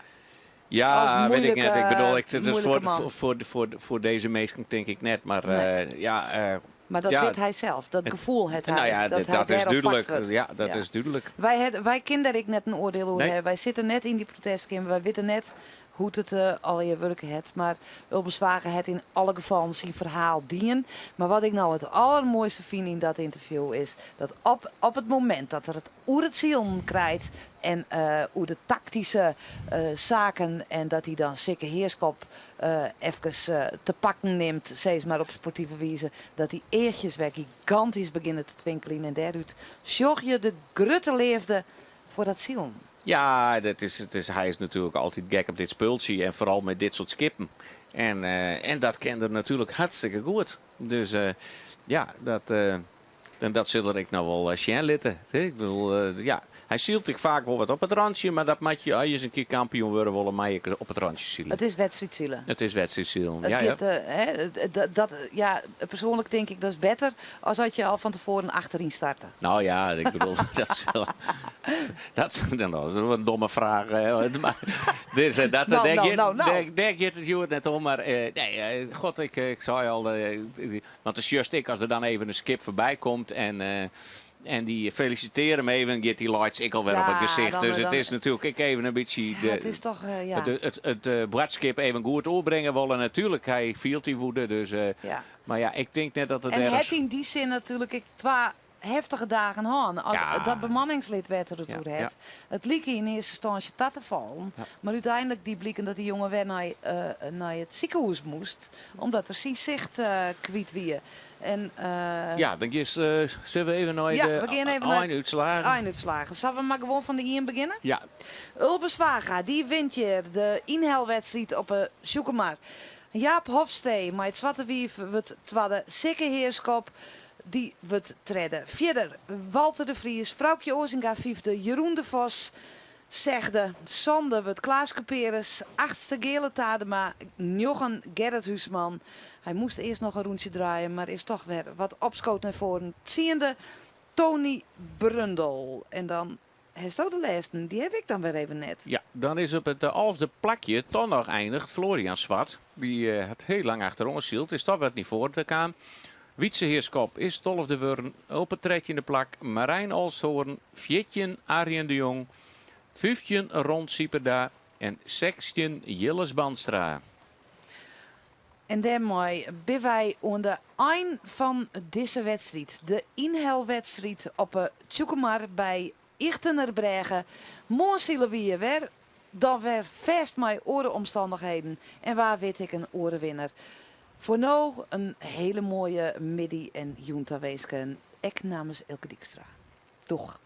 Ja, wit ik net. Ik bedoel, ik, het is foar dizze minsken tink ik net, mar ja. Mar dat wit hy sels, dat gefoel hat hy. Nou ja, dat dat is dúdlik. Ja, dat is dúdlik. Wy kinne dêr ek net in oardiel oer hawwe. Wy sitte net yn dy protestkeamer, wy witte net hoe't it allegear wurke hat. Mar Ulbe Zwaga hat yn alle gefallen syn ferhaal dien. Mar wat ik no it allermoaiste fyn yn dat ynterview is dat op it momint dat er it oer it silen krijt en oer de taktyske saken en dat hy dan Sikke Heerschop efkes te pakken nimt, sis mar op sportive wize, dat dy eachjes wer gigantysk begjinne te twinkeljen en dêrút sjoch je de grutte leafde foar dat silen. Ja, dat is, it is, hy is natuerlik altyd gek op dit spultsje en foaral mei dit soart skippen. En, en dat kin er natuerlik hartstikke goed. Dus ja, dat, en dat sil er ek noch wol sjen litte. Ik bedoel, ja, hy sylt ek faak wol wat op it rantsje, mar dat moat je, as je ris in kear kampioen wurde wolle, mei je op it rantsje sile. It is wedstriidsile. It is wedstriidsilen, ja. It giet, hè, dat, ja, persoanlik tink ik dat is better as as je al fan tefoaren achteryn starte. Nou ja, ik bedoel, dat sil, dat, dat is in domme fraach. Mar, dus, dat, No, dêr no, giet, no, no. dêr giet it hjoed net om. Mar nee, god, ik sei al, want dan sjochst ek as der dan even in skip foarby komt en, en dy felisitearje him even, giet dy lights ek alwer op it gesicht. Dus it is natuerlik ek even in bytsje Ja, it is toch, ja. it boadskip even goed oerbringe wolle. Natuerlik, hy fielt dy woede. Dus, mar ja, ik tink net dat it En dêr hat yn dy sin natuerlik ek twa heftige dagen hân. As dat bemanningslid wêr't er it oer hat. It like yn earste ynstânsje ta te fallen. Mar úteinlik die bliken dat dy jonge wer nei it sikehûs moast. Omdat er syn sicht kwyt wie. En, Ja, dan giest, sille we even nei Ja, de we gean even nei einútslagen. Einútslagen. Sille we mar gewoan fan de ien begjinne? Ja. Ulbe Zwaga, dy wint hjir de ynhelwedstriid op 'e Tsjûkemar. Jaap Hofstee mei it Swarte Wief wurdt twadde. Sikke Heerschop, dy wurdt tredde. Fierder Walter de Vries, Froukje Oazinga fyfde, Jeroen de Vos sechde, sânde wurdt Klaas Kuperus, achtste Geale Tadema, njoggen Gerrit Huisman. Hy moast earst noch in rûntsje draaie, mar is toch wer wat opskood nei foaren. Tsiende Tony Brundel. En dan hasto de lêsten, dy haw ik dan wer even net. Ja, dan is op it alfde plakje toch noch eindigd Florian Zwart. Dy hat hiel lang achteroan syld, is toch wat nei foaren kaam. Wietse Heerschop is tolfde wurden op it trettjinde plak. Marijn Olsthoorn, 14 Arjen de Jong, 15 Ron Sieperda en 16 Jilles Bandstra. En dêrmei binne wy oan de ein fan dizze wedstriid. De ynhelwedstriid op 'e Tsjûkemar by Ychtenerbrêge. Moarn sile wy hjir wer, dan wer fêst mei oare omstannichheden en wa wit ek in oare winner. Foar no in hiele moaie middei en jûn tawinske, ek namens Eelke Dykstra. Doeg!